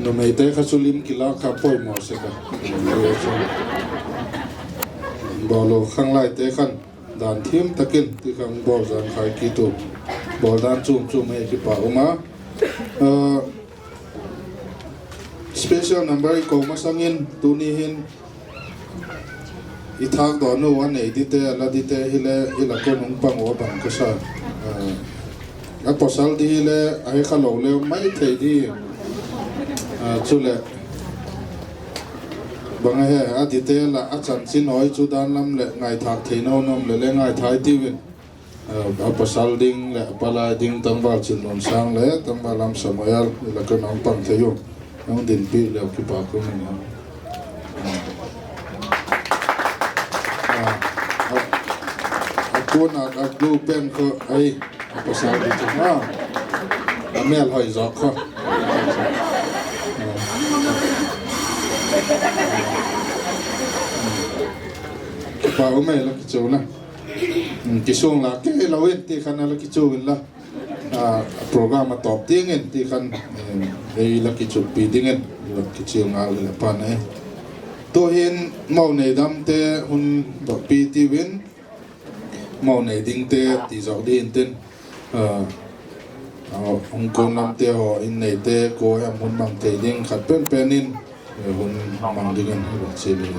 Numeite kha chu lim kilâk kha poimaw sek a. Bawlo khanglaite khan dan thiam tak in ti kha hung bawl zan khai kit u, bawl dan chuam chuam hi kipâk um a. Special number i ko masang in tuni hin i thâkdaw nu a nei dite, a la dite hile i la kon hung pang u a bang ka sa. A pawsal di hile a he kha lo le mai thei di. Chuleh bang a he a dite la a chanchin hawi chu dan lam leh ngaithâk theina um leh le ngaithâk tiu in, a pawsal ding leh a palai ding tangval Chinlunsâng leh tangval lam Samuel i la kon hung pang thei u. Hung dinpi leu kipâk um in a. A kuan a a blue pen kha ahi, a pawsal di chu a mêl hoi zawk kha. Kipâk um e, la kichu la. Kisuang la kei lo in ti khan a la kichu inla, program a tawp tiang in ti khan ei la kichukpi dingin la kichial ngal in a pan e. Tu'hin mo neidamte hun dotpi tiu in, mo nei dingte ti zawk dingin tin, hung kuan lamte haw in neite kua hem hun mang thei ding khat pen pen in hun mang dingin hun chial in.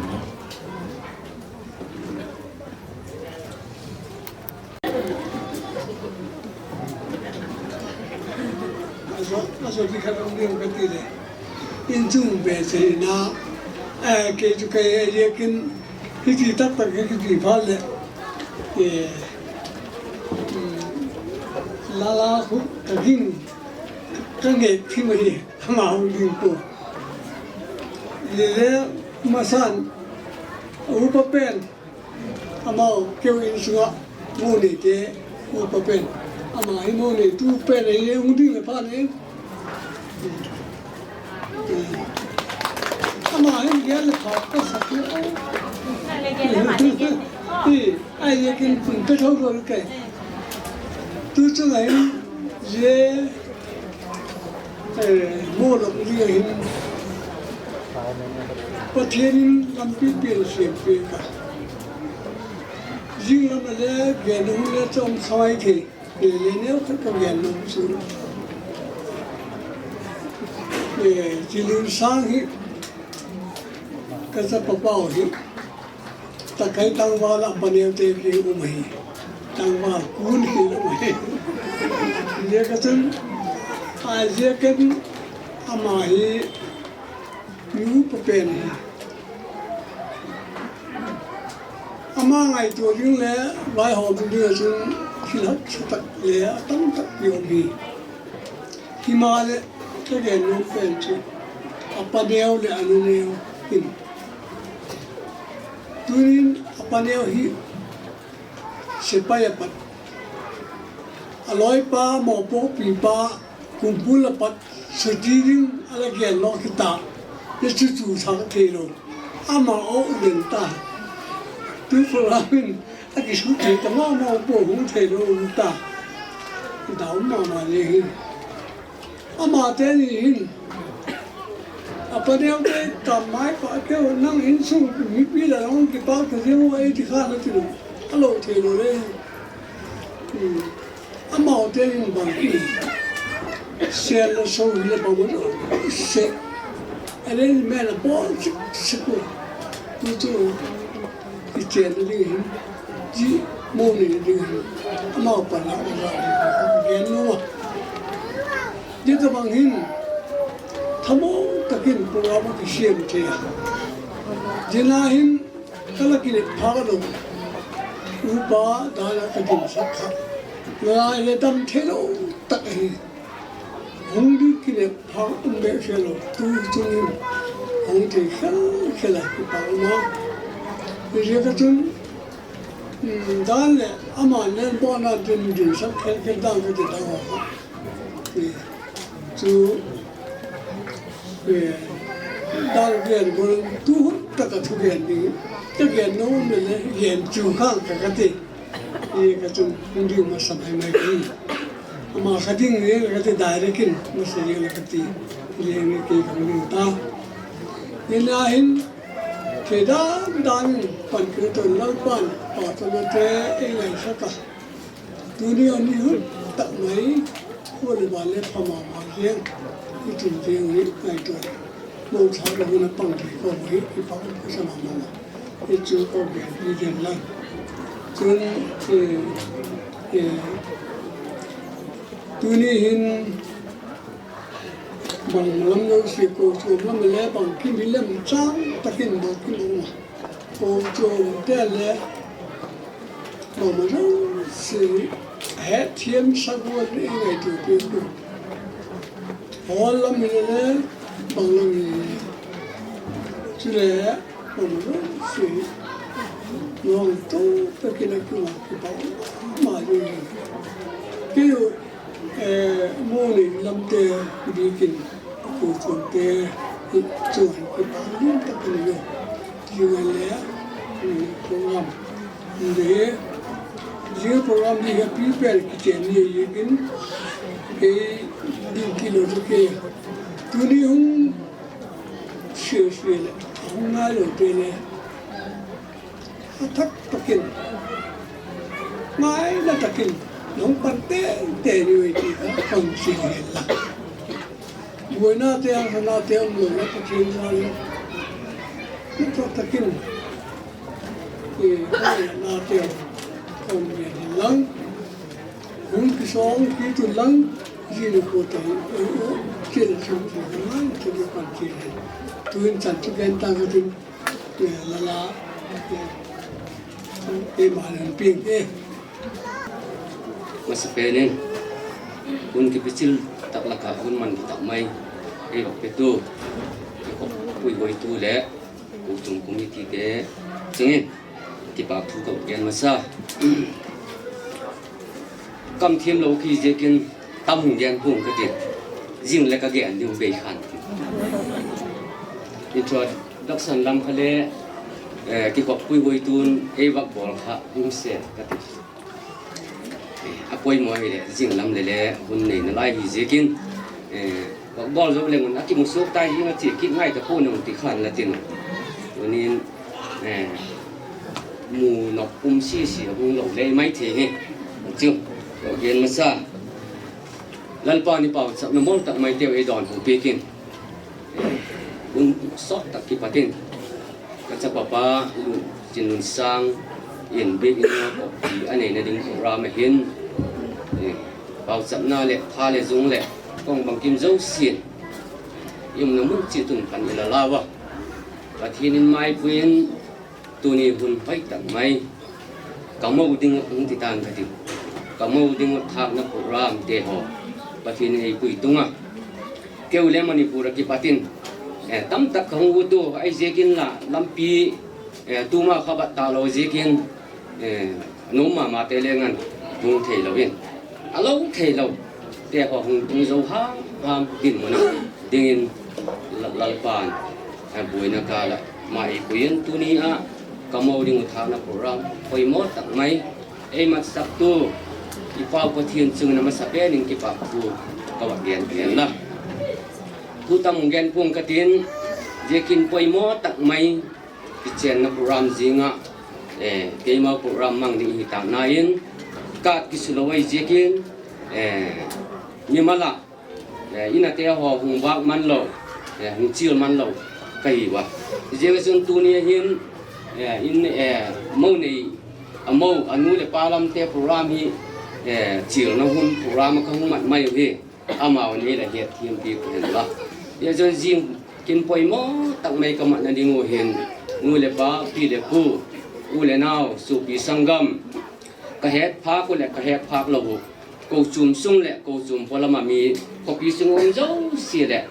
A zawt, a zawt i khat hung ding ka ti le, in chung be cheina, kei chu kei ziakin hiti tak tak hi kiti phat leh, la la khu ka ging, ka ngei thim ahi, ama hung ding pua. Zia le masan upa pen, amau keu in sung ah mo neite upa pen, ama hi mo neitu pen ahi, hung ding le pha le. Ama hin gen leh pha ka sak hi. Ai le gen leh ma le gen. Ai le gen pun ka tho lo kai. Tu chu ngai zia, eh, mo lo li hin. Pathian in lampi pian siam piak a. Zing lam a le gen hun le chawm khai thei. Kei le neu khat ka gen nuam chu, eh, Chilunsang hi ka chapa pau hi, takai tangval a paneute kiang um ahi. Tangval kun hi lo ahi. Zia ka chun, a zia ken ama hi mi upa pen hi. Ama ngaitua ding le vaihawm ding ah chun thil haksa tak le a tam tak pi um hi. Himaleh, ka gen nuam pen chu, a paneu leh a nuneu in, tunin a paneu hi sepai a pat, a lawipa, mawpuakpipa, kumpul a pat, suti ding a la gen law khita, le chu chu thak theilo. Ama aw u den ta. Tu program in a kisut thei ta ma ma pua, hung theilo ta. Dau ma ma le hi. Amate ni hin, a paneute tam mai pa keu, nang insung mipi la hung kipak ta ziang u ei ti kha la ti lo. A lo theilo le. Amaute in bang i sel la so hile bang lo se. Arrangement a bawl sik sik u. Tu chu i chenna ding hin, zia mo neina ding hin, amau panna a la gen nuam a. Zia tabang hin, thamuang tak in program a kisiam thei a. Zia na hin, ka la kinep phâk lo, upa dan a ka dinsak kha, nalai le dam theilo tak ahi. Hung ding kinep phâk um bêk khelo, tu chung in hung thei khel khel a kipak um a. Zia ka chun, dan leh ama nen bawlna ding dinsak khel khel dan ka ti ta a. Chu, dan gen gual tu hun tak a thugen ding, ka gen nuam le le gen chu khang ka ka ti. I ka chun hung ding masa mai mai hi. Ama kha ding le ka ti direct in masa le ka ti. Le nge kei ka hung ding ta. Zia na hin, thei dan dan in pan kei ton Lalpa'n, pawtdawna te ei ngaisak a. Tuni a ni hun tak mai, khua le van le pha ma ma ziang, i tun ziang hi ngaitua. Mo tha lo hun a pang thei ka hi, i pang ka sa ma ma. I chu ka gen, i gen la. Chun, eh, eh, tuni hin, bang lam lo si ko chu lam le bang kim hi lem chang tak in bang kim um a. Ko chu te le bang ma lo si hetthiam sa gual i ngaitua piak u. Hawl lam hi le bang lam hi le. Chule bang ma lo si nuam to tak in a kiu a kipak ma ding. Kei u Eh, mo nei lamte bikin, kochuamte hi chuan kipak lian tak a ni lo. Ti ngai le, program le, zia program hi happy pen kichen ni ziakin, kei ding kilo chu kei tuni hung sia sia leh a hung ngai lote le, a thak tak in, ngaina tak in, nang pan tete ni ui ti ka hung sia hen la. Buainate, hasanate um lo la Pathian jal in, a thak tak in, ngainate um hen lang, hun kisawng kit un lang, zia ni khua te hi, chil chil ngai tak in pan ti hen. Tuin chan chu gen ta ka tin, la la, keima'n hun piang e. Masa pen in, hun kipichil tak lak ah hun man tak mai ei vak petu, i khawpui huaitu leh kochuam committee te chung in kipakthu ka gen masa. Kam thiam lo ki ziakin tam hung gen pua'ng ka ti. Zing leh ka gen ding bei khan ti. Intro Taksan lam kha le, kikhop pui huai tun ei vak bawl kha hung se ka ti. A poimaw hileh zing lam le le hun nei nalai hi ziakin, vak bawl zo leng un a kimu suak tai zing a chia kit ngai ta pua'n a hung ti khan la tin. Tunin, mu nop um sisi a hung lo le mai thei hi. Chu, lo gen masa. Lalpa'n i pauchapna mawl tak maiteu ei dawnhu piak in. Hun sawt tak kipat in, ka chapa pa Chinlunsâng in biakin a kawpi a neina ding program a hin, pauchapna leh tha leh zung leh kong bangkim zosia'n i umna mun chiat un pan i la lau a, Pathian in maipui in, tuni hun hoi tak mai ka mo ding uh hung ti ta'n ka ti. Ka mo ding uh thâkna programte haw Pathian in ei pui tung a, keu le Manipur ah kipat in tamtak ka hung ut u ahi ziakin la lampi tuma kha bat ta lo ziakin, a nuam ma mate leng an tung theilo in, a lo theilo te haw hung tung zo ham ham dinmun ah dingin, Lalpa'n buaina kâl ah maipui in tuni ah ka mo ding uh thâkna program poimaw tak mai ei matsaktu i Pau Pathian chung in a masa pen in kipâk thu ka va gen pen la. Thu tam gen pua'ng ka tin, ziakin poimaw tak mai kichênna program zing ah, keimau program mang ding hi tâkna in, card kisu lo ahi ziakin, mimal ah in ate haw hung vâk man lo, hung chial man lo ka hi ua. Ziak ah chun tuni a hin, in, mo nei, a mo a nu leh pa lamte program hi, chialna hun program ah ka hung mat mai uh hi, amau'n ei la hetthiampi hen la. Ziak ah chun zing kin poimaw tak mai ka matna ding uh hin, nu leh pa, pi leh pu, u leh nau, suapi sanggam, ka het phâk uh leh ka het phâk lo uh, kochuam sung leh kochuam pawlam ah mi, khawpi sung um zosia leh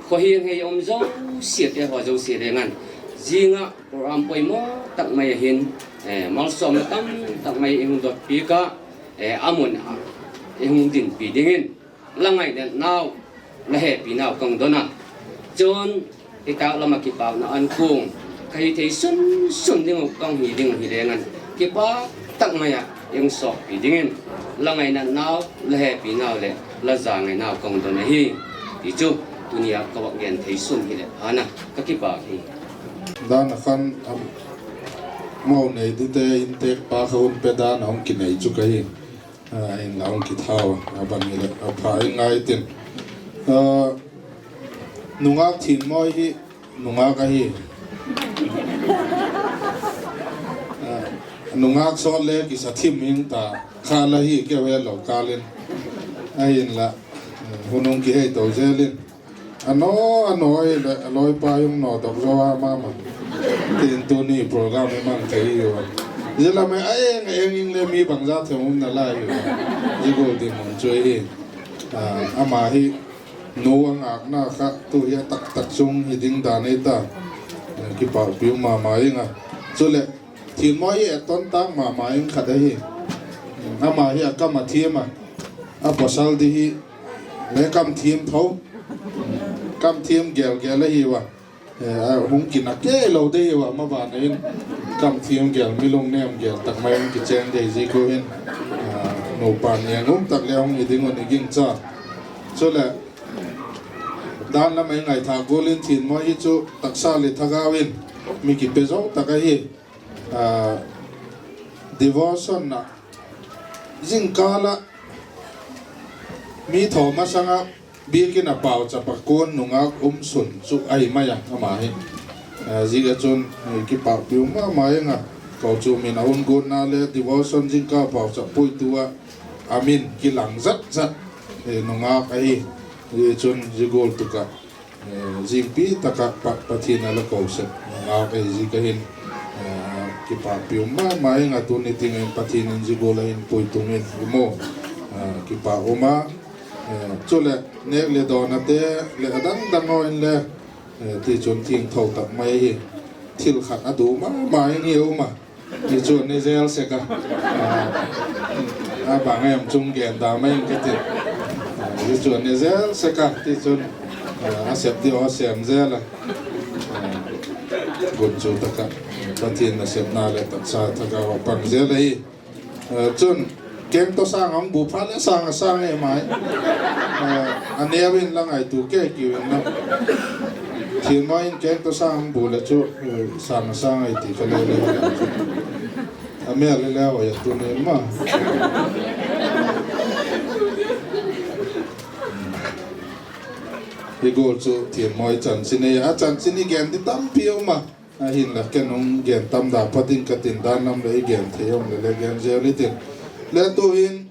khawhiang hei um zosiate haw zosia leng an, zing ah program poimaw tak mai a hin, malsawmna tam tak mai ei hung dot piak ah, a mun ah ei hung dinpi dingin la ngainatnau, la hepinau ka hung don a. Chun, i tâk lam ah kipâkna an kuang ka hi thei sun sun ding uh ka hung hi ding uh hi leng an, kipâk tak mai ah ei hung sawkpi dingin la ngainatnau, la hepinau leh la zangainau ka hung don ahi, ti chu tuni ah ka va gen thei sun hileh pha'n a, ka kipâk hi. Dan a khan, mo nei dite intekpa kha hun pe dan a hung kinei chu ka hi. Inla hung kithau a, a bang hileh a pha i ngai tin. Nungâk Thinmawi hi nungâk ahi. Nungâk sawt le kisa thim hing ta kha la hi keu he lo kâl in. Ahinla, hun hung kihei to zel in, a naw, a naw hileh a lawipa hung nawdok zo a ma ma, tin tuni program i mang thei hi ua. Zia lam a eng a eng inle mi bangza them um nalai hi ua. Zia gual dinmun chu ahi. Ama hi nu a ngâkna kha tu hi a taktak chung hi ding dan ei ta. Kipâkpi um ma ma ing a. Chuleh, Thinmawi hi etton tâk ma ma ing khat ahi. Ama hi a kam a thiam a, a pawsal di hi le kam thiam tho, kam thiam gel gel ahi ua. Hung kina kei lo de hi ua, maban a hin kam thiam gel, mi lungnem gel tak mai hung kichêng de hi ziak u hin, nupa niang um tak le hung hi ding un i gingcha. Chuleh, dan lam a i ngaithâk gual in Thinmawi hi chu taksa leh thagau in mi kipe zo tak ahi. Devotion ah, zingkâl ah mi thaw masang ah biakin a pauchap a kuan nungâk um sun chu ahi mai a, ama hi. Ziak a chun, kipâkpi um ma ma ing a, kochuam in a hun guatna le devotion zingkâl pauchap puitu ah a min kilang zat zat nungâk ahi. Zia chun zia gual tuk ah, zingpi tak ah Pathian a la ko sek nungâk ahi ziak a hin, kipâkpi um ma ma ing a, tuni tiang in Pathian in zia gual a hin puitung in i mu, kipâk um a. Chuleh, nêk leh dawnate leh a dang dang haw inle, tichun thiangtho tak mai hi, thil khat a du ma ma ing i um a, hi chu ne zel sek a, a bang em chung gen da mai ing ka ti, hi chu ne zel sek a, tichun, a sep di haw sêm zel a. Gunchu tak ah Pathian nasepna leh taksa thagau a pang zel ahi. Chun, keng tawh sâng a hung bu phat leh sâng a sâng e mai. A neu in la ngaitua kei kiu in la. Thianmawi in keng tawh sâng a hung bu leh chu sâng a sâng ahi ti ka le le. A mêl le le hoi a tu ni ma. I gual chu Thianmawi chanchin ahi a, chanchin i gen di tampi um a. Ahinla ken hung gen tam da pha ding ka tin, dan lam leh i gen thei um leh le gen zel i tin. Le tu'hin,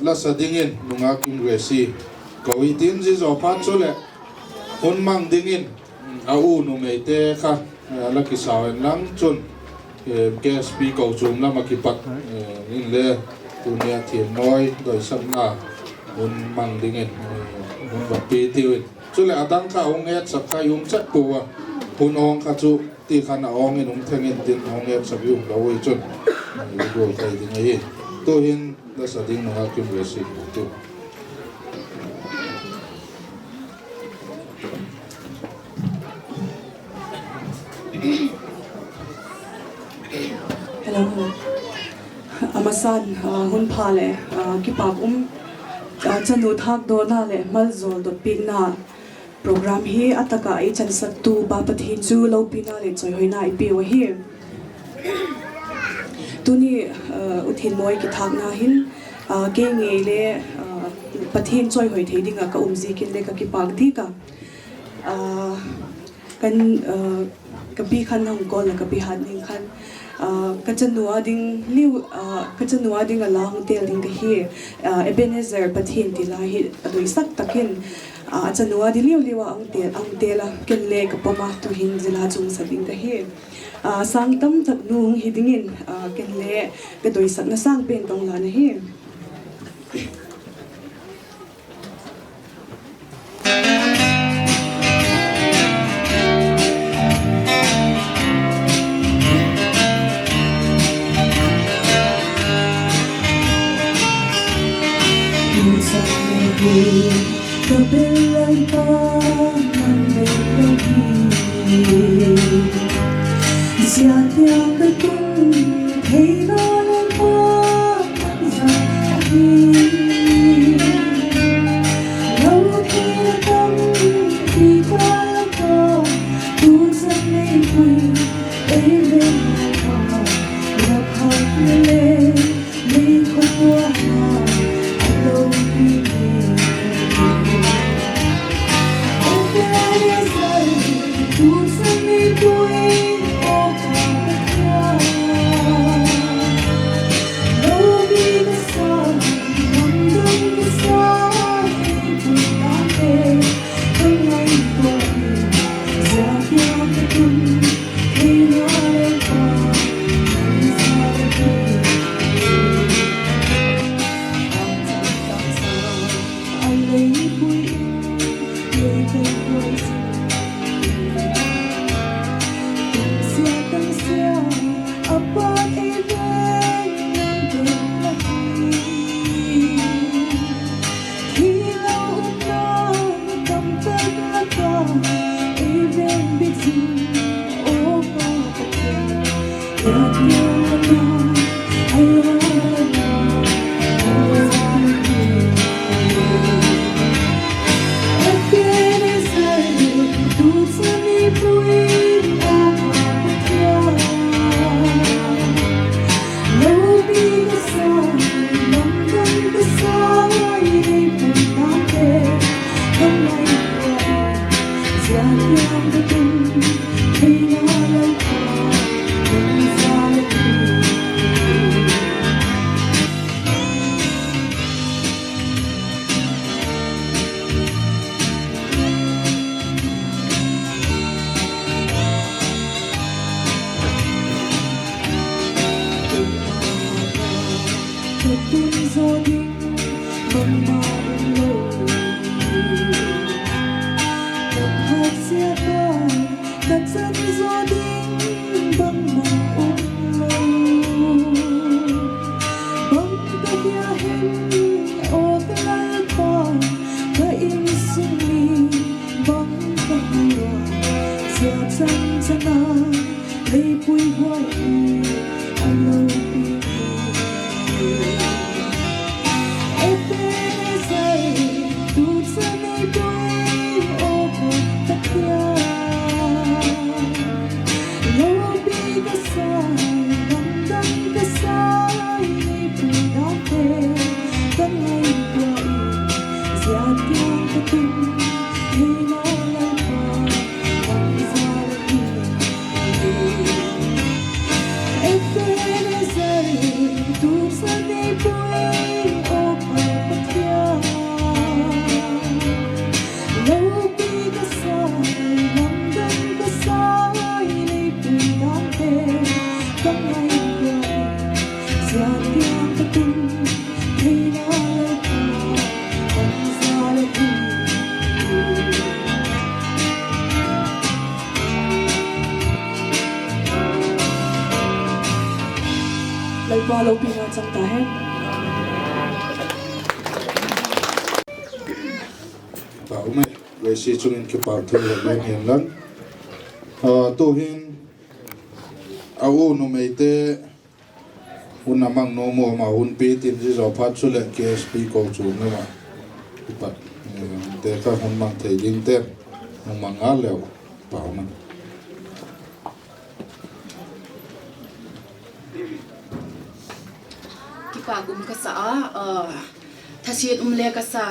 la sa dingin nungak Kim Grace ko i tin, zia zaw phat chuleh hun mang dingin a u numeite kha la kisau hen lang chun, KSP kochuam lam ah kipat inle tuni a Thianmawi doisakna hun mang dingin hun va pi tiu in. Chuleh a dang kha hung hetsak kha i um chet pua a, hun awng kha chu ti khan a awng in um theng intin, hung hetsak i um lo ui chun i gual thei ding ahi. Tu'hin la sa ding nungak Kim Grace ko tiu. A masan, hun pha leh kipâk um, chanu thâkdawna leh malzawl dotpiakna program hi a tak ah ei chansaktu Pa Pathian chu lopina leh chawihoina i piu ahi. Tuni U Thianmawi kithâkna hin kei ngei le Pathian chawihoi thei ding ah ka um ziakin le ka kipâk diak a. Ka pi khan hung kawl la ka pi hat ning khan, ka chanu a ding liu, ka chanu a ding a la hung têl ding ka hi. Ebenezer Pathian ti la hi a doisak tak in, a chanu a ding liu liu a hung têl, hung têl a, ken le ka pom a, tu'hin zia la chungsak ding ka hi. Sâng tam tak nu hung hi dingin ken le ka doisakna sâng pen ka hung lan ahi. Lalpa lopina chang ta hen. Ka um e, Gracie chung in kipak thu le len hen lang. Ah, tu'hin a u numeite hun a mang nuam nuam a hun pi tin, zia zaw phat chuleh K S P kochuam lam ah kipat, eh, te kha hun mang thei dingte hun mang ngal leu, pa um a. Kipak um ka sa a, ah, thasiat um le ka sa,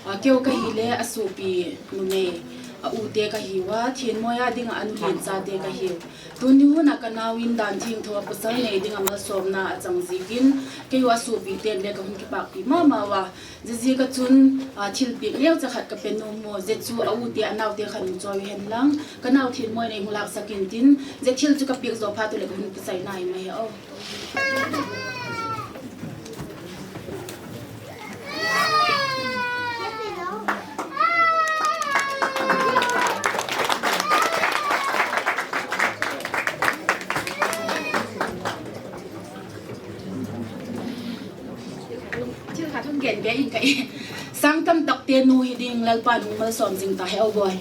ah, keu ka hile a suapi numei, a ute ka hiu a, thianmawi a ding ah a nu lian chate ka hiu. Tuni hun ah ka nau in dan thiangtho a pawsal nei ding a malsawmna a chang ziakin, keiu a suapite'n le ka hun kipakpi ma ma ua. Zia ziak ah chun, ah, thilpiak neucha khat ka pe nuam u, zia chu a ute a naute khan hun chawi hen lang, ka nau thianmawi nei hun lâksak intin, zia thil chu ka piak zaw phat u leh ka hun kichai nai mai he aw. Thil khat hun gen be ing ka i. Sâng tam takte nu hi ding Lalpa'n malsawm zing ta he aw bawi.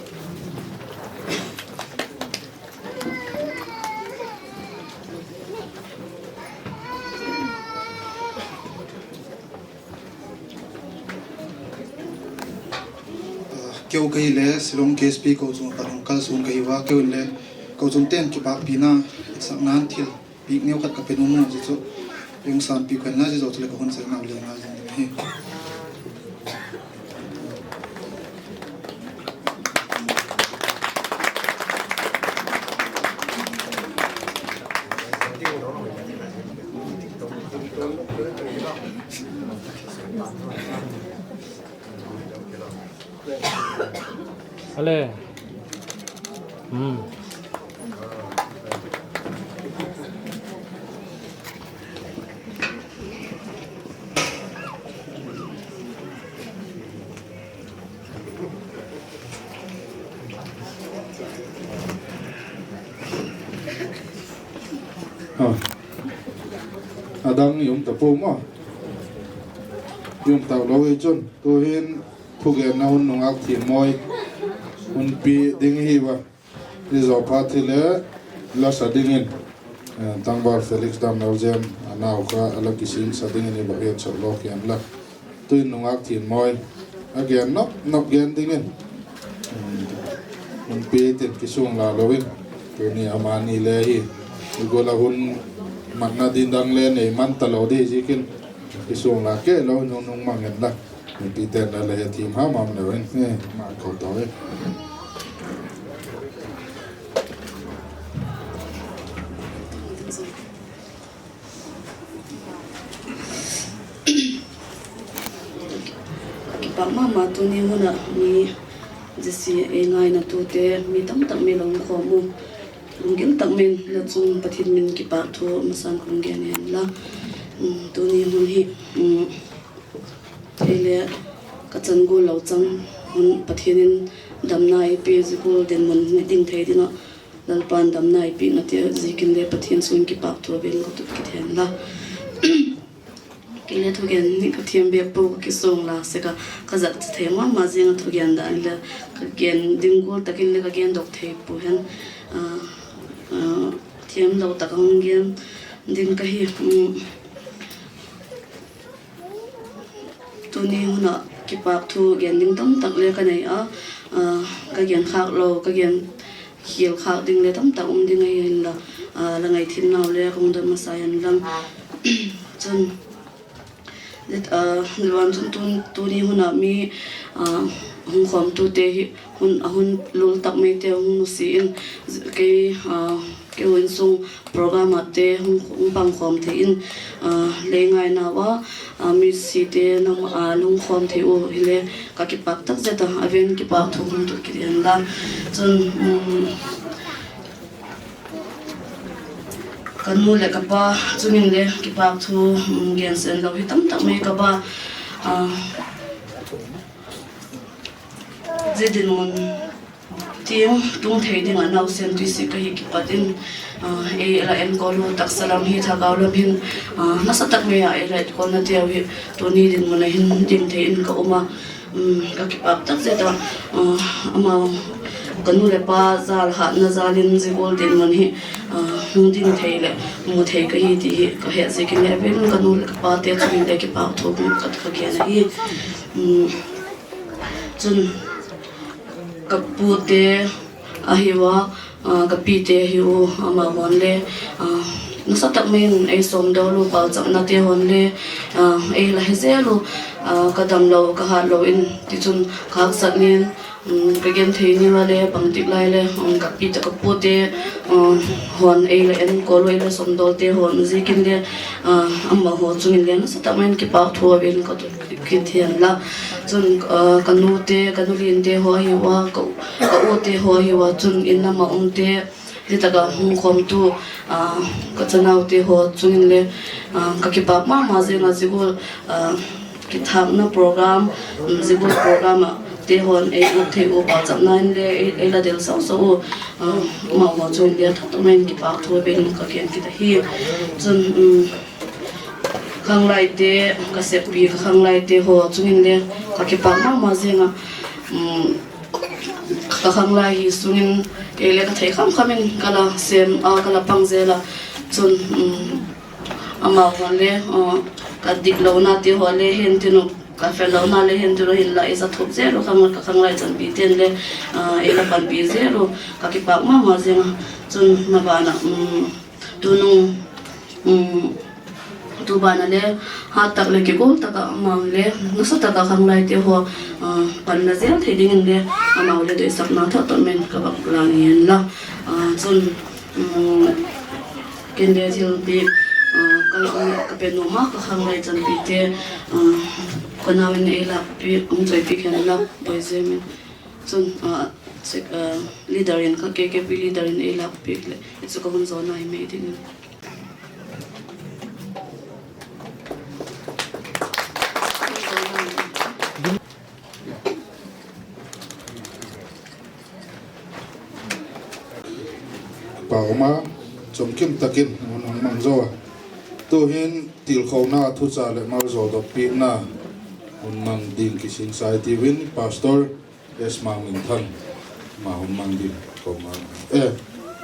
Keu ka hile Shillong K S P kochuam ah pat hung kalsuan ka hiu a, keu inle kochuamte'n kipakpina etsakna'n thilpiak neu khat ka pe nuam u, zia chu hung sânpi khen la, zia zaw chuleh ka hun sêl nau le ngal ding ahi. Ale. A dang i um ta pua maw? I um talo hi chun tu'hin thugenna hun nungâk thiam mawi hun pia ding hi ua. Zia zaw phat hile la sa dingin, eh, Tangval Felix Damlaljem a nau kha a la kisingsa dingin i va hetsak lawk hen la. Tu'hin nungâk thiam mawi a gen nop nop gen dingin, um, hun pia tin kisuang la lo in, tuni amani le hi i gual a hun matna ding dang le nei man talo di ziakin, kisuang la kei lo in hun hung mang hen la. Mipite'n la la hethiam ham ham leu in, eh, ma ko to e. Kipak ma ma tuni hun ah mi zia sia ei ngainatute mi tam tak mi la hung khawm u. Lunggil tak min la chung Pathian min kipakthu masan ka hung gen hen la. Tuni hun hi, ei le ka chan gual lo chang hun Pathian in damna ei pia zia gual dinmun ni ding thei ding ah Lalpa'n damna ei piakna ti ziakin le Pathian chung kipakthu a vêl ka tut kit hen la. Kei le thugen ni ka thiam bep pua ka kisuang la sek a, ka zakcha thei ma ma ziang a thugen dan le ka gen ding gual tak in le ka gendok thei pua hen, thiamlo tak a hung gen ding ka hi. Tuni hun ah kipakthu gen ding tam tak le ka nei a, ka gen khâk lo, ka gen khial khâk ding le tam tak um ding ahi inla, la ngaithiamnau le ka hung dot masa hen lang. Chun, Livan chun tuni hun ah mi hung khawmtute hi, a hun lul tak maite hung nusia in, kei, keu insung program ahte hung pangkhawm thei in, lei ngainau a, misite nangma a lungkhawm thei u hile, ka kipâk tak zet a, a veng kipâk thu hung tut kit hen la. Chun, ka nu leh ka pa chung in le kipâk thu gen sen lo hi tam tak mai ka ba. Zia dinmun tiang tung thei ding ah nausen tuisik ka hi kipat in, ei la enkawl u taksa lam hi thagau lam hin, nasa tak mai ah ei la enkawlnateu hi tuni dinmun ah hin ding thei in ka um a, ka kipâk tak zet a, amau ka nu leh pa jâl hatna jâl in zia gual dinmun hi hung ding thei leh mu thei ka hi ti hi ka het ziakin le, a veng ka nu leh ka pate chung in le kipâk thu ka gen ahi. Chun, ka pute ahiu a, ka pite ahiu, amau haw'n le nasa tak mai in ei sawmdawl u, pauchapnate haw'n le ei la he zel u, ka damlo ka hatlo in, tichun ka haksat nin, ka genthei nin a le bangtik lai le, ka pite ka pute haw'n ei la enkawl u, ei la sawmdawlte haw'n ziakin le, amau haw chung in le nasa tak mai in kipâk thu a veng ka tut kit hen la. Chun, ka nute, ka nu linte haw ahiu a, ka ute haw ahiu a, chun in lam ah umte, zia tak ah hung khawmtu ka chanaute haw chung in le ka kipâk ma ma ziang a, zia gual kithâkna program, zia gual program ahte haw'n ei ut thei u, pauchapna in le ei la del sau sau u, amau haw chung in le tha tak mai in kipâk thu a veng ka gen kit ahi. Chun, khanglaite, ka seppi ka khanglaite haw chung in le ka kipâk ma ma ziang a, ka khanglai hi sung in kei le ka thei kham kham in ka la sêm a, ka la pang zel a. Chun, amau haw'n le ka diklonate haw le henthiam u, ka fellona le henthiam u, hinla ei za thup zel u, khang, ka khanglai chanpite'n le ei la panpi zel u, ka kipâk ma ma ziang a. Chun, maban ah, tunung, tu ban ah le hat tak leh kigual tak ah amau le nasa tak ah khanglaite haw panla zel thei dingin le amau le doisakna tha tak mai in ka vak lân hi hen la. Chun, ken le thilpiak ka pe nuam a, ka khanglai chanpite, ka nau in ei lâkpiak, hung choipiak hen la, boi zem in. Chun, leader in, ka K K P leader in ei lâkpiak leh i chu ka hun zawna hi mai dingin. Pa um a, chomkim tak in hun hung mang zo a. Tu'hin tilkhona thucha leh malzawl dotpiakna hun mang ding kisingsa i tiu in, Pastor S. Mangminthang, ama hun mang ding ka um a. E,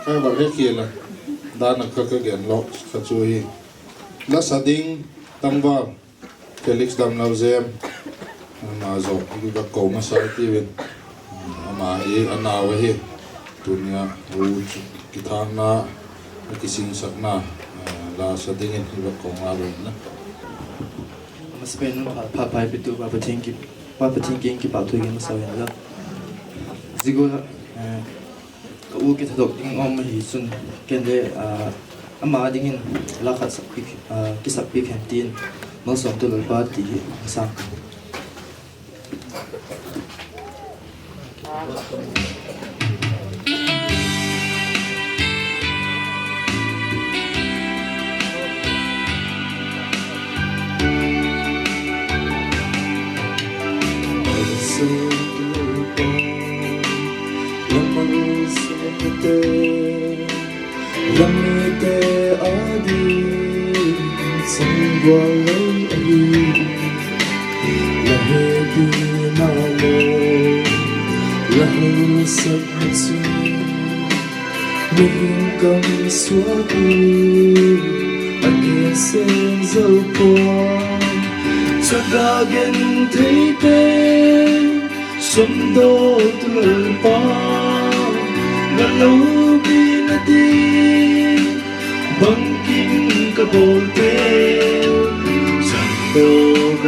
ka va he khial a, dan a kha ka gen lo kha chu hi, la sa ding tangval Felix Damlalzem, ama zaw i va ko masa i tiu in, ama hi a nau ahi. Tuni a u chu kithâkna a kisingsakna la sa dingin i va ko ngal u in la. Masapen pha, pha, pha, pitu Pa Pathian ki, Pa Pathian kiang kipâk thu gen masa u hen la. Zia gual ah ka u kithadok ding um ahi chun, ken le ama dingin la khat sakpiak, kisakpiak hen tin, malsawmtu Lalpa ti hi hung sâng ka. La mite â ding changval lo ahi, la hepina le la hausakna chu mihing kam suak u a gen seng zo pua. Chaka gentheite, sawmdawltu Lalpa, la lopina ding bangkim ka bawlte, sawmdawl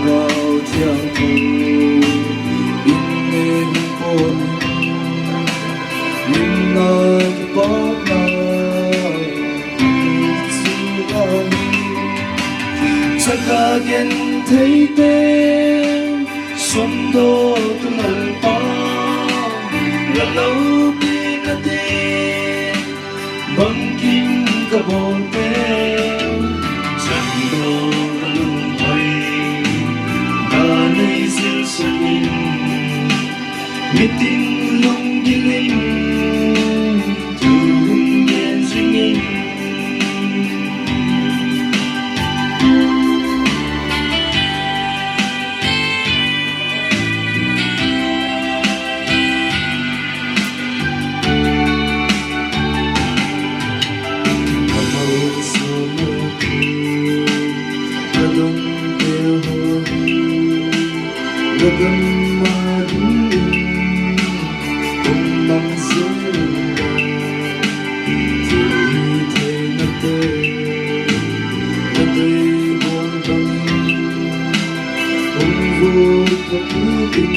Lalpa thiangtho in ei hung pawm in, min na kipâkna chu ahi. Chaka gentheite sawmdaw tu Lalpa, la lopina ding bangkim ka bawlte, changdaw ka lunghoi, ka nei zilsak in, mitin lunggil in, thu hung gen zing in. Ka malsawmna thu ka dongte haw hi, la gam a dingin hung mang zel inla, thu theina te la dei bawl bangin hung vut pha kit in,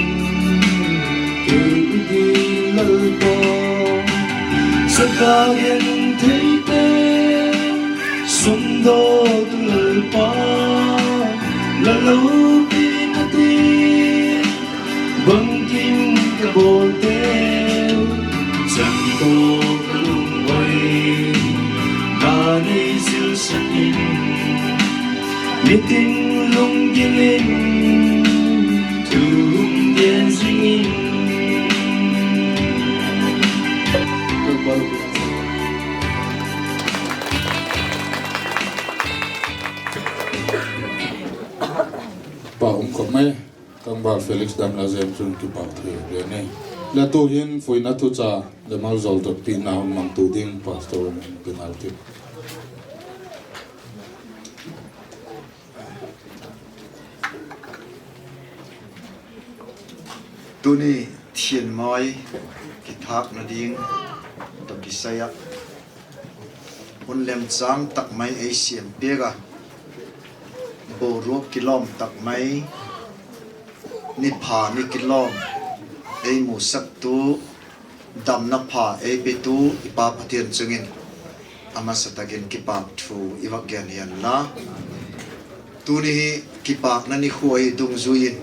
kei i ding Lalpa. Chaka gentheite sawmdaw tu Lalpa, la lopina ding bangkim ka bawlte, changdaw ka lunghoi, ka nei zilsak in, mitin lunggil in, thu hung gen zing in. Pa um khop mai, Tlangval Felix Damlazem chun kipak thu gen e. Le tu'hin fuina thucha le maljawl dotpina hun mangtu ding Pastor Pinal tin. Tuni thianmawi kithâkna ding tawh kisai ah, hun lemchâng tak mai ei siam piak a, boruak kilawm tak mai, ni pha ni kilawm ei musaktu, damna pha ei petu i Pa Pathian chung in a masa tak in kipak thu i vak gen hianla. Tuni hi kipakna nikhua hi dungzui in,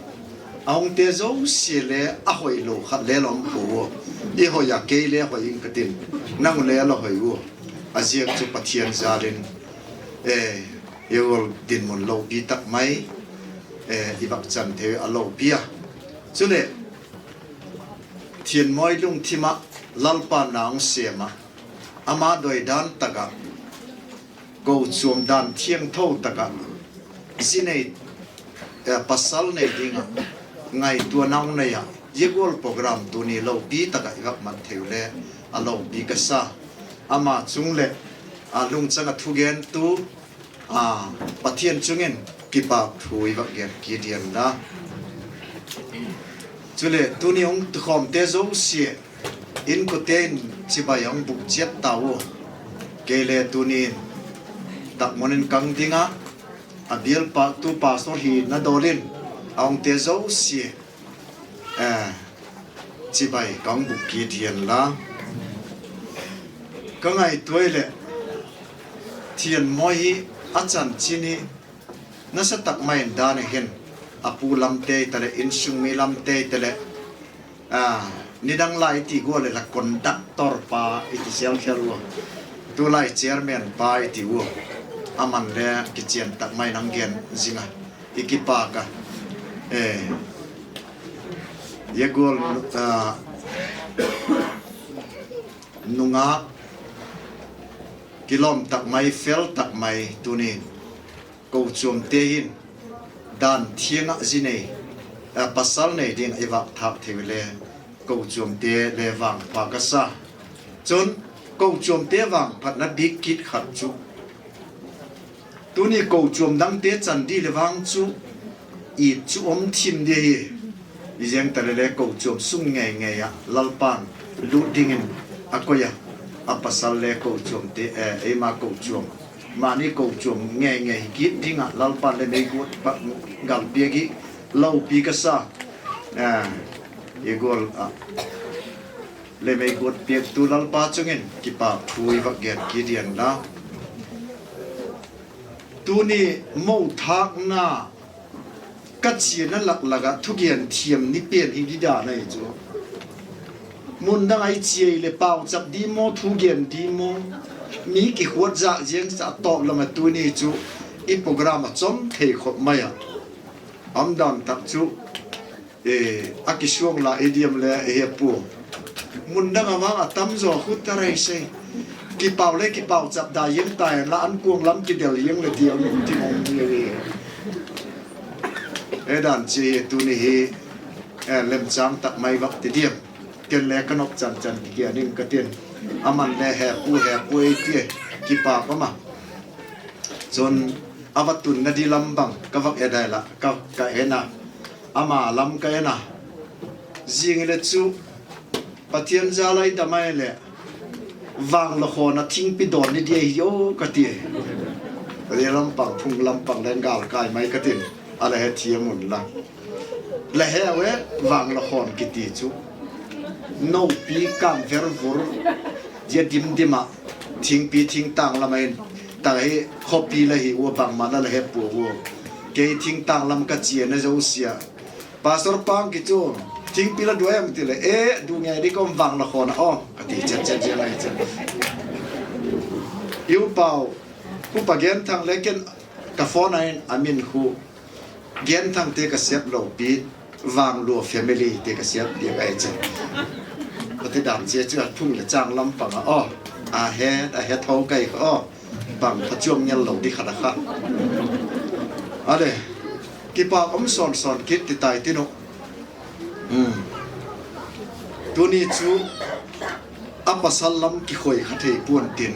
a hungte zosia le a hoilo khat le la um puau a, i hoi a kei le hoi ing ka tin, nang le la hoi ua, a ziak chu Pathian jal in, e, i gual dinmun lopi tak mai i vak chan thei a lopi a. Chuleh, thianmawi lungthim ah Lalpa na hung sêm ah, ama doidan tak ah, kochuam dan thiangtho tak ah, zi nei, pasal nei ding ah ngaituana hung nei ah, zia gual program tuni lopi tak ah i vak mat thei u le a lopi ka sa. Ama chung leh a lungchang ah thugentu, a, Pathian chung in kipak thu i vak gen kit hianla. Chuleh tuni hung tukhawmte zosia, inkuante in chibai a hung bûk chiat tau a, kei le tuni in tak mun in ka hung ding ah, a bial pa, tu pastor hina dawl in a hungte zosia chibai ka hung bûk kit hianla. Ka ngaitua leh, thianmawi hi a chanchin hi nasa tak mai in dan a hin, a pu lamte hita leh, insung mi lamte hita leh, nidang lai i ti gual leh la conductor pa i ti sel khel ua, tulai chairman pa i ti ua, aman le kichian tak mai in a hung gen zing a, i kipak a. Zia gual nungak kilawm tak mai, fel tak mai tuni kochuamte hin dan thiang ah zi nei, pasal nei ding i vak thâk thei u le, kochuamte le vangpha ka sa. Chun, kochuamte vangphatna bik kit khat chu, tuni kochuam dangte chan di leh vang chu, it chu um thim di hi. I zeng ta leh le kochuam sung ngei ngei ah Lalpa'n lût dingin a koi a, a pasal le kochuamte, eima kochuam mani kochuam ngei ngei hi kit ding ah Lalpa'n le mei guat bak gal piak hi lopi ka sa. I gual ah le mei guat piaktu Lalpa chung in kipak thu i vak gen kit diam la. Tuni mo thâkna ka chiana lak lak ah thugen thiam ni pen hi di dan ahi chu. Mun dang ah i chia leh pauchap di maw, thugen di maw, mi kikhuat zak ziang cha a tawp lam ah tuni chu i program a chom thei khop mai a. Amdan tak chu a kisuang la i diam le he pua. Mun dang a vang a tam zaw khu ta rei sei. Kipau le kipauchap da ziang ta inla, an kuang lam kidel ziang le ti a um ti mong ni e. E dan chi tuni hi lemchâng tak mai vak ti diam. Ken le ka nop chan chan kigen ing ka tin. Aman le he pu he pu ei ti, kipak um a. Chun a va tunna di lam bang ka vak et dai la, ka en a, ama lam ka en a. Zing hile chu Pathian jal a i dam ahileh, vanglakhawna thingpi dawn ni di ahi aw ka ti. Zia lam pang, phung lam pang leng gâl kai mai ka tin, a la he thiam unla. La he e, vanglakhawna kiti chu nopi kâng vervur, zia dim dim ah, thingpi thingtâng lam ah in, tak hi khawpi la hi ua, bangma la la he pua ua. Kei thingtâng lam ka chiana zosia, Pastor Pang kichu, thingpi la du em ti leh, e, du ngei di ka um, vanglakhawna aw ka ti chet chet ziang ahi chu. I upau, Upa Genthang le ken ka phone a in a min khu, Genthangte ka siat lopi, Vanglua family ti ka siat diak ahi chu. Ka ti dan chia chu a phung leh châng lam pang a aw, a he, a he tho kai kha aw. Bang pha chuam ngel lo di khat a kha. A le, kipak um sawn sawn kit ti tai tin uh. Tuni chu a pasal lam kikhoi kha thei pua'n tin,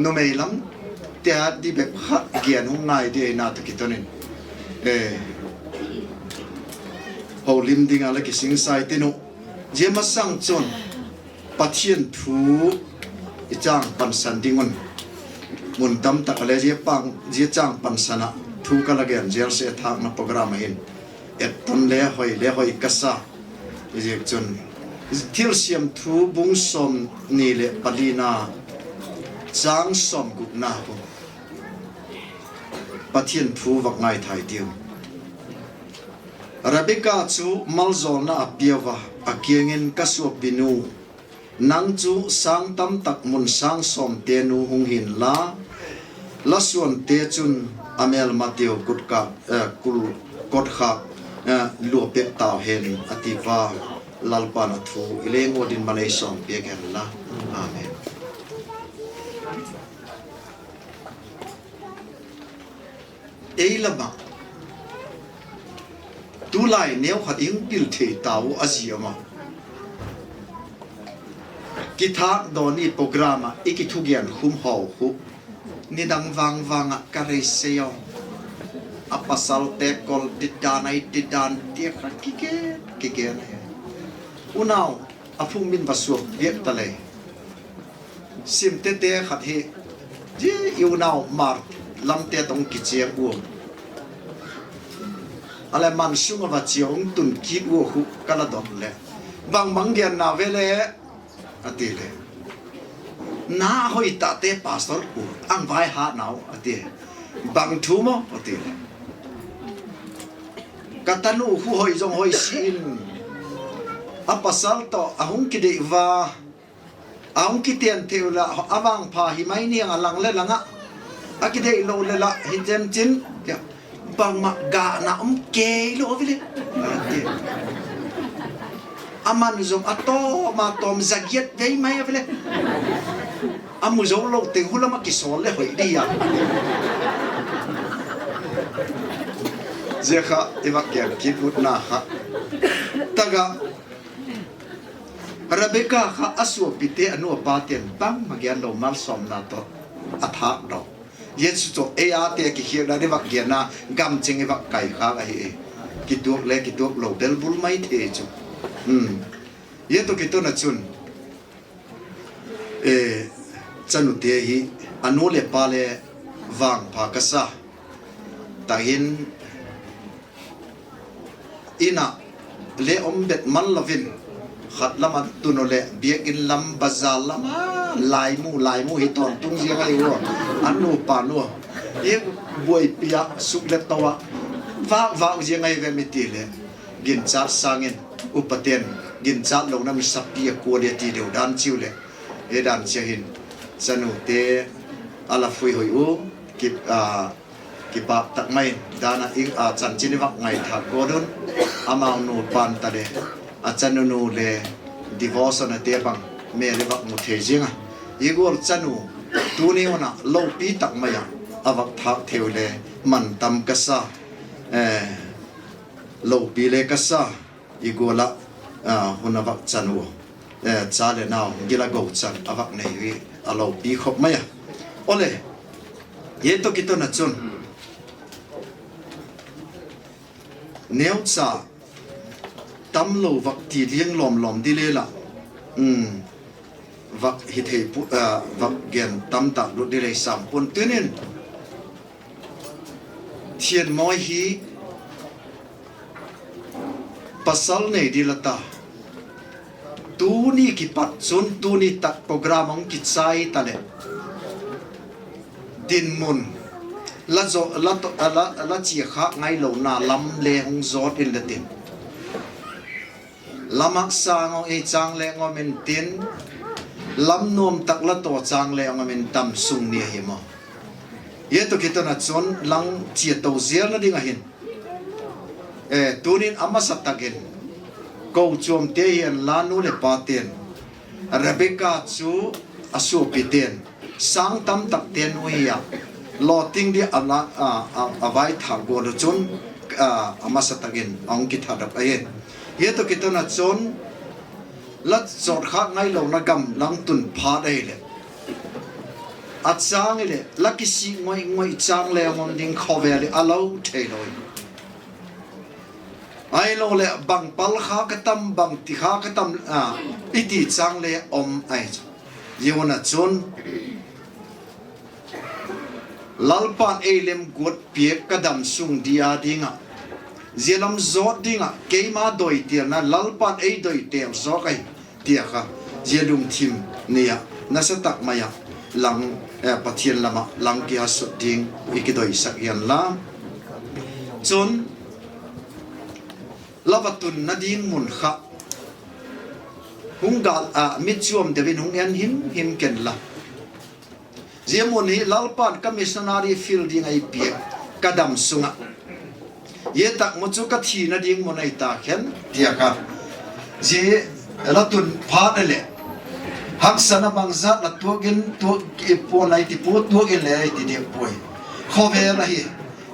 numei lam te a di bep kha gen hung ngai di ahi na ta kiton in, holim ding a la kisingsai tin uh. Zia masang chun Pathian thu i châng pansan ding un, mun tam tak a le zia châng pansan ah thu ka la gen zel sek, thâkna program ah hin, et ton le hoi le hoi ka sa. Ziakchun, Thilsiam Thu bung sawmni leh palina, châng sawmgukna khu, Pathian thu vak ngaithai diam. Rebeka chu maljawlna a piau a, a kiang in, Ka suapinu, nang chu sâng tam tak mun sâng sawmte nu hung hinla, la suante chun a mêlmateu kut ka, kul, kotkhâk lua pek tau hen, a ti a. Lalpa'n a thu i leng ua ding malei sawm piak hen la. Amen. Ei lam ah tulai neu khat i hung pil thei tau a zi um a. Kithâkdaw ni program ah i kithugen khum haw khu, nidang vang vang ah ka rei sei a, a pasalte kol didan ai didan ti kha kigen kigen ahi. Unau, a phung min va suak biak ta lei. Simtete khat hi, zia i unau Hmar lamte tawh kichiang ua, a le man sung ah va chia hung tun kit ua khu ka la dot leh, Bang bang genna ve le? a ti leh, Na hoi tahte pastor pu ang vai hat nau, a ti. Bang thu maw? a ti leh, Ka tanu khu hoi zong hoi si in, a pasal tawh a hung kidei va, a hung kiten thei u lah, a vangpha hi mai niang a lang le lang ah, a kidei lo le lah hi chen chin, bangma gahna um kei lo a ve le, a ti. A man zong a tawm a tawm, za giat vei mai a ve le. A mu zo lo teng hu lam ah kisawl le hoi di a. Zia kha i vak gen kit utna kha. Tak ah, Rebeka kha a suapite, a nu a pate'n bangma gen lo malsawmna tawh a thâkdaw. Zia chu chu ei ate kikhiakna i vak genna gam ching i vak kai khâk ahi. Kituak le kituak lo bel bul mai thei chu. Zia tawh kiton ah chun, chanute hi, a nu leh pa le vangpha ka sa. Tahin, in ah le um bet man lo in, khat lam ah tun u leh biakin lam, bazar lam ah, laimu laimu hi tawntung ziang ahi ua, a nupa nu hi buaipi ah suk le to ah vâk vâk ziang ahi ve mi ti leh, ginchat sâng in upate'n ginchat lona mi sapi a kual i a ti deu dan chiu leh, e dan chia hin, chanute a la phui hoi u, kipâk tak mai in dan ah chanchin i vak ngaithâk guat un, amau nupa'n ta le, a chanu nu le devotion ate bang mêl i vak mu thei ziang a, i gual chanu tuni hun ah lopi tak mai ah a vak thâk thei u le mantam ka sa, lopi le ka sa, i gual ah hun a vak chan u, cha leh nau gil a gochan a vak nei hi a lopi khop mai a. Awle, hi tawh kiton ah chun neucha tamlo vak ti liang lawm lawm di le lah, vak hi thei, vak gen tam tak lut di lei sam pua'n tin in, Thianmawi hi pasal nei di la ta, tuni kipat chun tuni tak program hung kichai ta leh, dinmun la chia khâk ngailona lam le hung zawt inla tin, la mak sâng a ei châng le um intin, lam nuam tak la taw châng le um in, damsung ni ahi maw. Hi tawh kiton ah chun lang chia to zelna ding ahin, tuni'n a masa tak in kochuamte hianla nu leh pate'n, Rebeka chu a suapite'n sâng tam takte nu hi a, lawting di a vaithâk guat u chun, a masa tak in a hung kithadok ahi. Hi tawh kiton ah chun la zawt khâk ngailona gam lang tun phat ahileh, a châng hileh la kisik ngoi ngoi châng le um ding khawvel hi a lo theilo hi. Ahiloleh bang pal kha ka tam, bang ti kha ka tam, i ti châng le um ahi chu. Zia hun ah chun Lalpa'n ei lem guat piak ka damsung di a ding ah, zia lam zawt ding ah keima doitêlna Lalpa'n ei doitêl zawk ahi, ti a kha, zia lungthim nei ah nasa tak mai ah lang, Pathian lam ah lang kihasut ding i kidoisak hianla. Chun la va tunna ding mun kha hung gâl ah mitchuam deu in hung en him him kenla. Zia mun hi Lalpa'n ka missionary field ding a ei piak ka damsung ah, zia tak mu chu ka thina ding mun ahi ta khen, ti a kha. Zia la tun phat leh haksatna bangzat la tuak in, tuak i pua'n, i ti pua, tuak in le i ti diak puai. Khawvel ahi,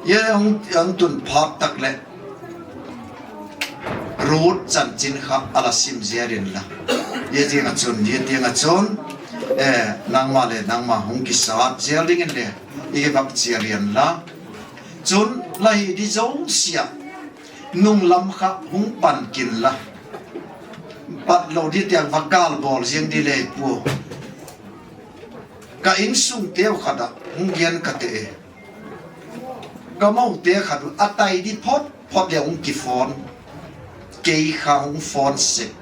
zia hung tun phat tak leh Ruth chanchin kha a la sim zel inla, zia tiang ah chun, zia tiang ah chun nangma leh nangma hung kisat zel dingin le i kivak chial inla. Chun la hi di zosia nung lam kha hung pan kinla, pat lo di tiang va gâl bawl ziang di le pua. Ka insungteu khat ah hung gen ka te e, ka mote khat u a tai di phot phot leh hung kiphone, kei kha hung phone sek.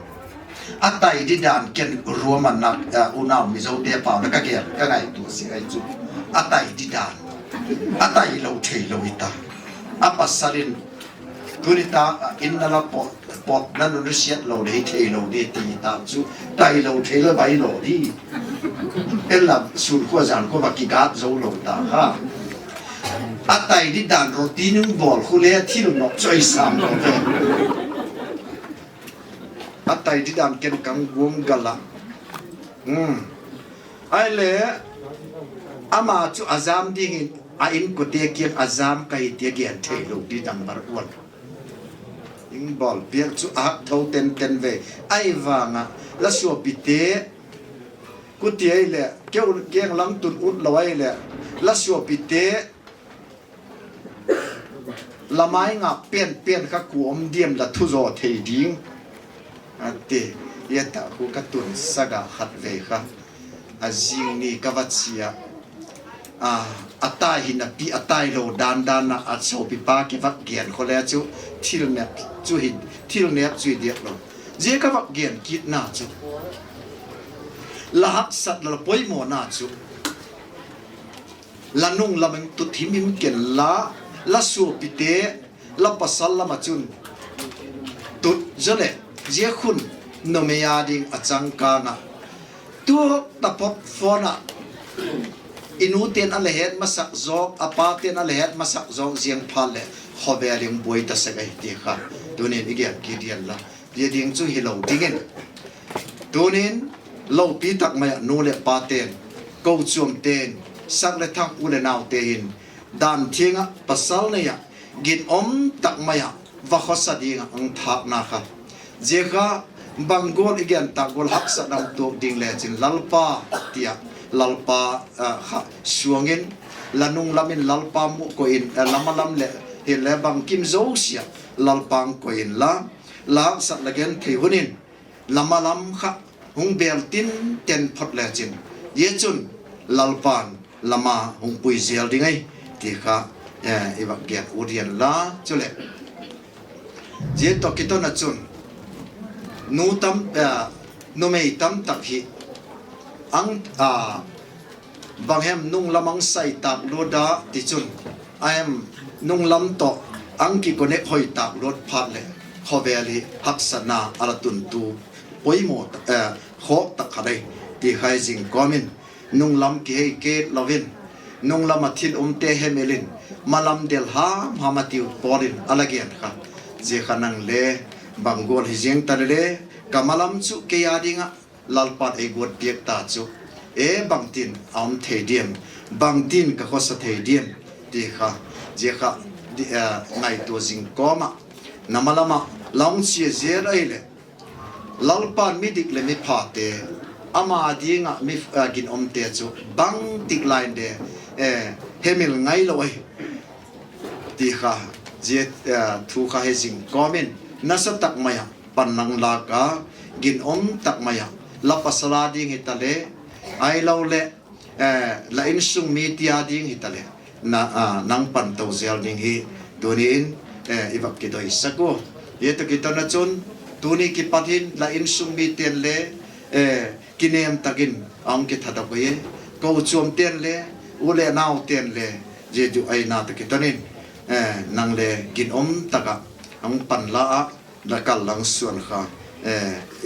A tai di dan ken ruam a nak, unau Mizote pau leh ka gen ka ngaitua sek ahi chu. A tai di dan, a tai lo theilo hi ta. A pasal in, tuni tak ah in a la pawt, pawt na nun risiat lo leh hi theilo di ti ta chu, tailo theilo vai lo di. Ella sun khua zan khua va kigât zo lo ta kha. A tai di dan roti nung bawl khu le thil nop chu ei sam lo ve. A tai di dan ken ka guam gâl a. Ahile, ama chu a jam dingin a inkuante kiang a jam ka hi ti a gen theilo di dang bar uan. Ing bawl piak chu a hak tho ten ten ve. Ahi vang ah la suapite, khuti ahileh keu keng lang tun ut lo ahileh, la suapite la mai ngâk pen pen kha kua um diam la thuzaw thei ding, a ti. Zia tak khu ka tun sak a khatvei kha, a zing ni ka va chia, a, a tai hi napi a tailo dan dan ah a sawpipa kivak gen khaw le chu thil nêp chu hi, thil nêp chu hi diak lo. Zia ka vak gen kitna chu, la haksat la poimawna chu la nung lam in tut him him ken la, la suapite, la pasal lam ah chun tut zaw leh, zia khun numei â ding a changkâng ah, tu taphot phone ah i nute'n a la het masak zawk, a pate'n a la het masak zawk ziang phat leh khawvel in buai ta sek ahi ti kha tunin i gen kit diam la, zia ding chu hilo dingin tunin lopi tak mai ah nu leh pate'n, kochuamte'n, sak le thang u leh naute hin dan thiang ah pasal nei ah, ginum tak mai ah va khawsa ding ah hung thâkna kha, zia kha bang gual i gen tak gual haksatna tuak ding le chin Lalpa, ti ah Lalpa kha suang in, la nung lam in Lalpa mu koi in, la ma lam leh hinle bangkim zosia Lalpa koi inla, la haksat la genthei hun in la ma lam kha hung bêl tinten phot le chin, zia chun Lalpa'n la ma hung pui zel ding ahi ti kha i vak gen ut diam la. Chuleh zia tawh kiton ah chun numei tam tak hi, a, bang hem nung lam hung sai tâk luat a, tichun a hem nung lam tawh hung kiconnect hoi tâk luat phat leh khawvel hi haksatna a la tuntu, poimaw khawk tak khat ahi ti kha i zing kawm in, nung lam kihei kit lo in, nung lam ah thil umte hemil in, ma lam del ham ham a tiu pawl in a la gen kha, zia kha nang le bang gual hi ziang ta le le, ka ma lam chu kei â ding ah Lalpa'n ei guat piak ta chu, e, bangtin a um thei diam, bangtin ka khawsa thei diam ti kha, zia kha ngaitua zing kawm ah, na ma lam ah la hung chia zel ahileh, Lalpa'n midik leh miphate, ama ding ah ginumte chu bangtik lai in de hemil ngailo ahi ti kha, zia thu kha hi zing kawm in, nasa tak mai ah pan nang lâk a, ginum tak mai ah, la pasal â ding hitaleh, ahiloleh la insung mite â ding hitaleh, nang pan to zel ding hi tuni in i vak kidoisak ua. Zia tawh kiton ah chun, tuni kipat hin la insung mite'n le kinem tak in a hung kithadok ahi, kochuamte'n le, u leh naute'n le, zia chu aina tawh kiton in nang le ginum tak ah hung pan la ah, la kal lang suan kha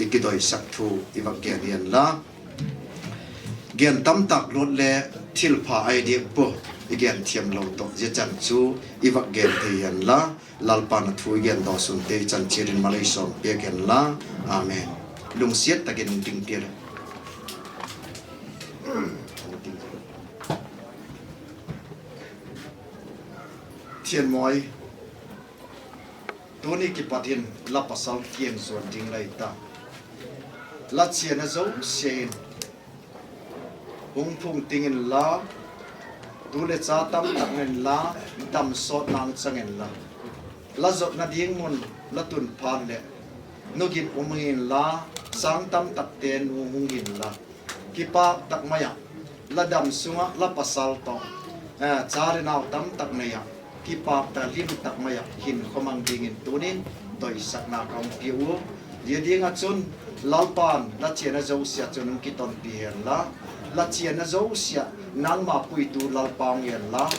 i kidoisak thu i vak gen hian la. Gen tam tak luat le thilpha ahi diak pua, i gen thiam lo tawh zia chan chu i vak gen thei hian la. Lalpa'n a thu i gen dawsunte i chan chiat in malei sawm piak hen la. Amen. Lungsiat tak in ding tia le. Thianmawi, tuni kipat in la pasal kiang zuan ding lai ta. La chiana zosia in hung phung ting inla, tu le cha tam tak nei inla, damsawtna chang inla, la zotna ding mun la tun phat leh, nugin um inla, sâng tam takte nu hung inla, kipâk tak mai ah, la dam sung ah la pasal tawh, cha le nau tam tak nei ah, kipâk tak lim tak mai ah hinkhua mang dingin tunin doisakna ka hung pia ua. Zia ding ah chun, Lalpa'n la chiana zosia chun hung kitonpi hen la, la chiana zosia nangma puitu Lalpa hung en la,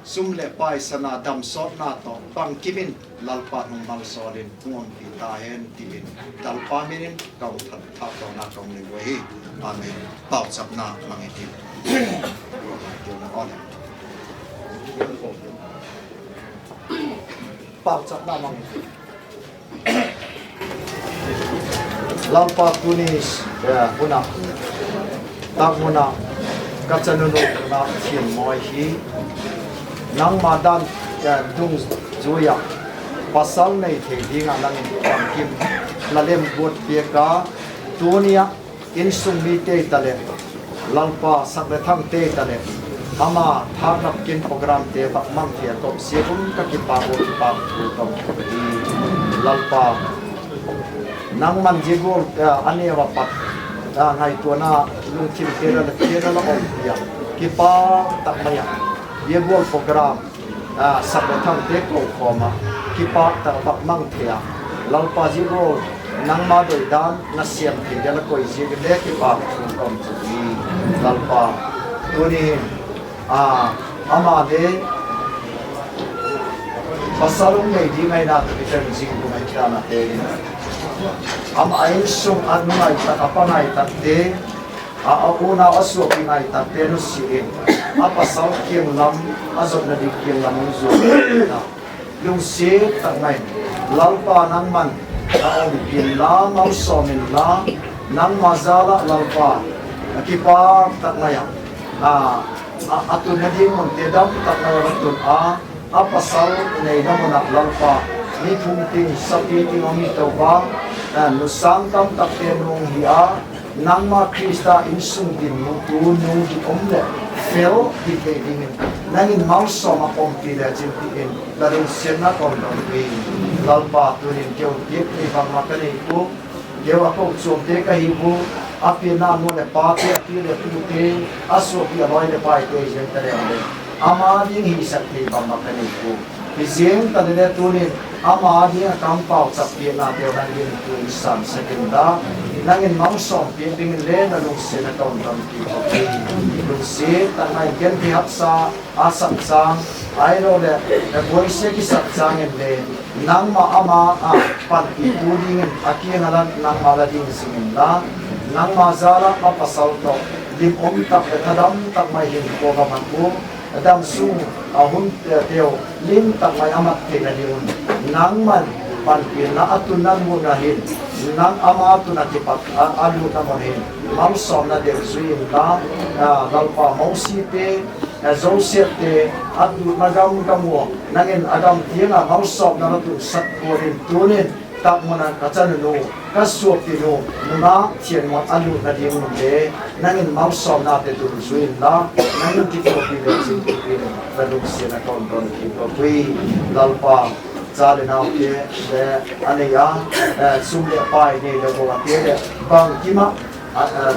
sum leh pai, sana, damsawtna tawh bangkim in Lalpa'n hung malsawl in hung umpi ta hen ti in, Lalpa min in ka hung thak, thak tawna ka hung nei ua hi. Amen. Pauchapna mang i tiu. Pauchapna mang i tiu. Lalpa, tuni hun ah, tak mun ah ka chanu nungak Thianmawi hi nangma dan dungzui ah pasal nei thei ding ah nang in bangkim la lemguat piak a, tuni ah insung mite hitaleh, Lalpa, sak le thangte hitaleh, ama thâknop kin programte vak mang thei a tawh ziak un ka kipâk ua, kipâk thu ka hung thum hi. Lalpa, nangma'n zia gual a neu a pat ngaituana lungthim te la, te la la umpi a, Kipâk tak mai ah, zia gual program, a, sak leh thangte kokhawm ah, kipâk tak vak mang thei a, Lalpa, zia gual nangma doidan na siam thei ding la koi ziak in le kipâk thu ka hun chu hi. Lalpa, tuni hin, a, ama le pasal um nei ding ahi na, tu i ten zing kum ahi ta na te in, ama insung a nungâk tak, a pa ngai takte, a, a unau a suapi ngai takte nusia in, a pasal kiang lam, a zotna ding kiang lam hung zuan ta. Lungsiat tak mai in, Lalpa, nangman na umpi inla, malsawm inla, nangma jal ah Lalpa, a kipâk tak mai a, a, a tunna ding munte dam tak mai a va tun a, a pasal neina mun ah Lalpa, mi thum ting, sapi ting hung hi to a, a, nu sâng tam takte nung hi a, nangma Khrista insung dinmun tu nung hi um leh fel hi thei dingin, nang in malsawm ah umpi le chin ti in, la lungsiatna ka hun don hi. Lalpa, tuni'n keu piak thei bangma ka nei pua, keu a kochuamte ka hi pua, a pianna nu leh pate, a pi leh pute, a suapi a lawi leh paite hi ziang ta leng le, ama ding hisak thei bangma ka nei pua. Hi ziang ta leh le tuni'n ama ding ah ka hung pauchap piaknateu nang in tu i sansak inla, nang in malsawm piak dingin le la lungsiatna ka hun don kit hi. Lungsiat tak mai in genthei haksa a sak châng, ahiloleh buaisia kisak châng in le, nangma ama a panpitu dingin a kiang ah la, nangma la ding zing inla, nangma jal ah a pasal tawh lim um tak leh thadam tak mai hinkhua va mat u, a dam sung a hun, eh, teu lim tak mai a mat theina ding un, nangman panpina a tunna mun ah hin, nang ama tun ah kipat a, a lutna mun hin malsawmna deu zui inla, a, Lalpa, Mosite, a, Josephte a lutna gam gam ua nang in a gam tiang ah malsawmna la tunsak gual in tuni'n tak mun ah ka chanu nu, ka suapinu, nungâk thiangtho a lutna ding un le nang in malsawmnate dungzui inla, nang in kithuapi le chin ti in la lungsiatna ka hun don kit ui. Lalpa, cha leh naute le a nei a, eh, sum leh pai nei le bo ate leh bangkim ah, a, eh,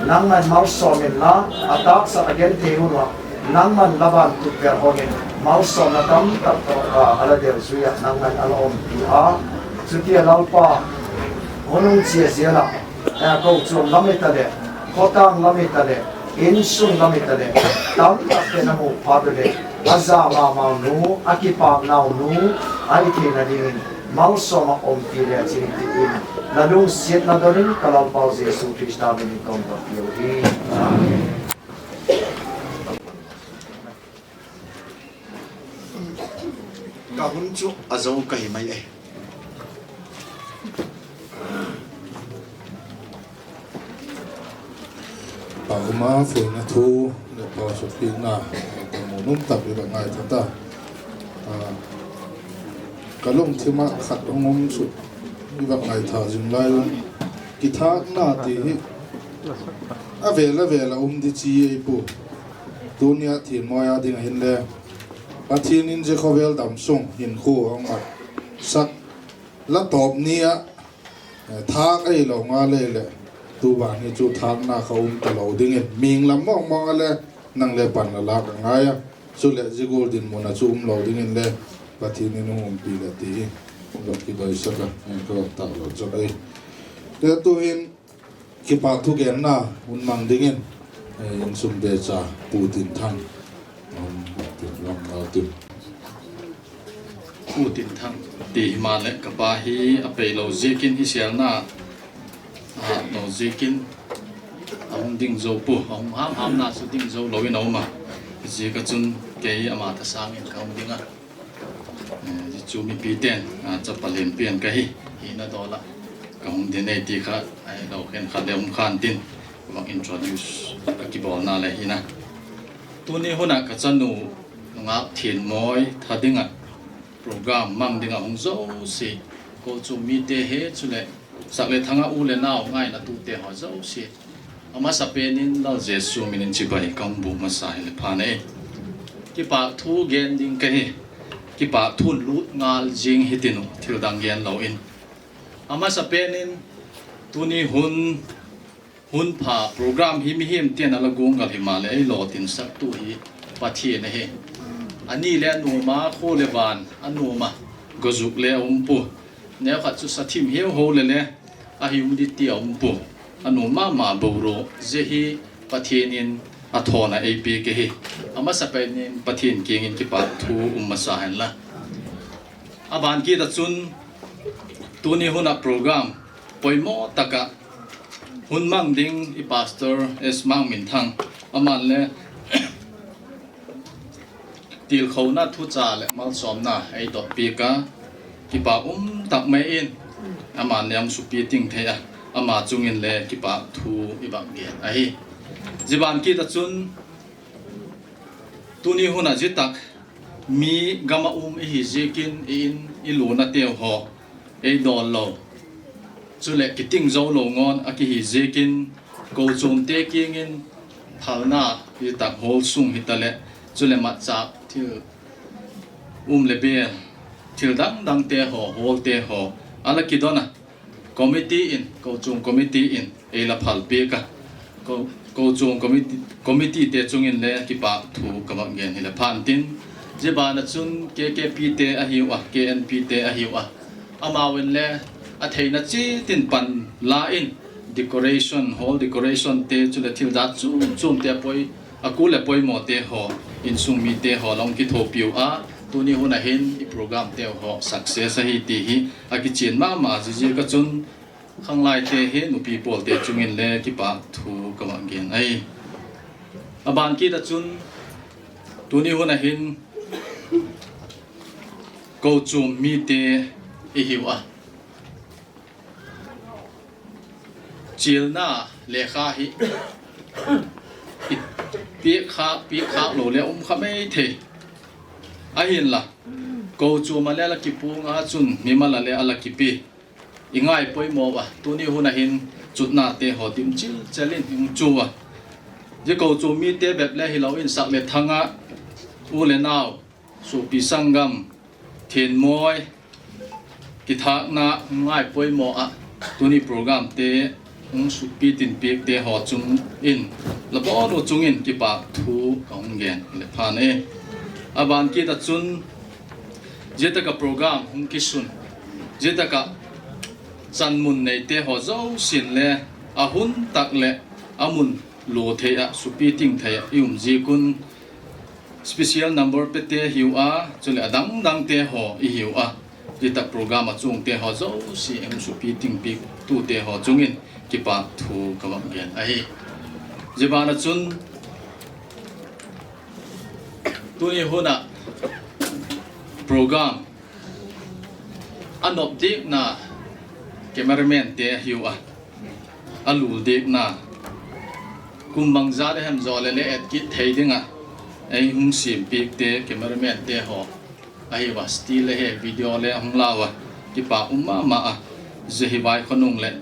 nangman malsawm inla, a tâksak a genthei hun ah nangman la ban tut ber hawng in malsawmna tamtak tawh, a, a la deu zui ah nangman a la umpi a. Chutia Lalpa, hun hung chia zel ah, eh, kochuam lam hitaleh, khawtâng lam hitaleh, insung lam hitaleh, tamtakte'n a mu phat uleh, a za ma mau nu, a kipâk nau nu ahi theina dingin malsawm ah umpi le chin ti in, la lungsiatna don in ka Lalpau Jesu Khrista min in ka hun don piu hi. Ka hun chu a zo ka hi mai e. Pa um a, foina thu leh pauchappiakna ka mu nuam tak i va ngaitha ta. A, ka lungthim ah khat hung um chu i va ngaitha zing lai un, kithâkna ti hi a vêl a vêl a um di chi ei pua. Tuni a thianmawi a ding ah hinle, Pathian in zia khawvel dam sung hinkhua a hung matsak la tawp ni ah, eh, thâk ahilo nga lei leh, tu ban hi chu thâkna kha um talo dingin, mihing lam mawngmawng ah le nang le pan la lâk a ngai a. Chuleh zia gual dinmun ah chu um lo dingin le Pathian in hung umpi leh ti hi va kidoisak a, eh, ka va tâk lo chak ahi. Tu'hin kipâk thugenna hun mang dingin, eh, insungte cha Pu Tinthang, um, Tinthang, Pu Tinthang ti himaleh ka pa hi a peilo ziakin hi sêlna a lo ziakin a hung ding zo pua, a hung ham hamna chu ding zo lo in a um a. Ziak ah chun kei ama ta sâng in ka hung ding a. Eh, zia chu mipite'n, a, chapa lianpi in ka hi, hina dawl ah ka hung ding ei ti kha, a, lo khenkhat le um khan tin, ka vak introduce ka kibawlna le hina. Tuni hun ah ka chanu nungâk thianmawi tha ding ah program mang ding ah hung zosia, kochuam mite hi chuleh sak leh thang ah u leh nau ngainatute haw zosia, a masapen in Lal Jesu min in chibai ka hung bûk masa hile phan e. Kipâk thu gen ding ka hi, kipâk thu lut ngal zing hitin uh, thil dang gen lo in. A masapen in tuni hun Hun pha program hi mihingte'n a la guanggal himaleh ei lawtinsaktu hi Pathian ahi. A ni le a nuam a, khua le van a nuam a, gawzuk le a um pua. Neukhat chu sa thim hiau ho le le a hiu di ti a um pua. A nuam ma ma boral zia hi Pathian in a thawn a ei piak ahi. A masapen in Pathian kiang in kipâk thu um masa hen la. A ban kit ah chun tuni hun ah program poimaw tak ah hun mang ding i Pastor S. Mangminthang, aman le tilkhona thucha leh malsawmna ei dot piak a, kipâk um tak mai in, aman le a hung supi ting thei a, ama chung in le kipâk thu i bak gen ahi. Zia ban kit ah chun tuni hun ah zia tak mi gam ah um i hi ziakin i In i lunateu haw ei dawl lo, chuleh kiting zo lo ngawn a kihi ziakin, kochuamte kiang in phalna zia tak hall sung hitaleh, chuleh matchâk thil um leh bêl, thil dang dangte haw, hallte haw a la kidon a, committee in, kochuam committee in ei la phal piak a, ko, kochuam committee, committeete chung in le kipâk thu ka vak gen hileh phan tin, zia ban ah chun K K Pte ahiu a, K N Pte ahiu a, amau in le a theina chiat in pan la in, decoration, hall decorationte chuleh thil jat chuam chuamte a poi, a kul leh poimawte haw, insung mite haw la hung kithuapiu a, tuni hun ah hin i programteu haw success ahi ti hi a kichian ma ma ziaziak ah chun, khanglaite hi nupi pawlte chung in le kipâk thu ka vak gen ahi. A ban kit ah chun tuni hun ah hin kochuam mite i hiu a, chialna lekha hi i piak khâk, piak khâk lo le um kha mai thei. Ahinla, kochuam ah le la kipuang a chun mimal ah le a la kipi. I ngai poimaw a, tuni hun ah hin chutnate haw dim chil chel in hung chu a. Zia kochuam mite bep le hilo in, sak leh thang ah u leh nau, suapi sanggam, thinmawi, kithâkna ngai poimaw ah, tuni programte hung supi tin piakte haw chung in, la bawn u chung in kipâk thu ka hung gen hileh phan e. A ban kit ah chun zia tak ah program hung kisun, zia tak ah chan mun neite haw zosia'n le a hun tak leh a mun lua thei ah, supi ting thei ah i um ziak un, special number pete hiu a, chuleh a dang dangte haw i hiu a, zia tak program ah chuangte haw zosia hung supi ting piaktute haw chung in kipâk thu ka vak gen ahi. Zia ban ah chun tuni hun ah program a nop diakna cameramante ahiu a, a lul diakna, kum bangzat a hem zaw leh le et kit thei ding ah ei hung siam piakte cameramante haw ahiu a, still le he video le a hung lau a, kipâk um ma ma a, zia hi vaikhonung leh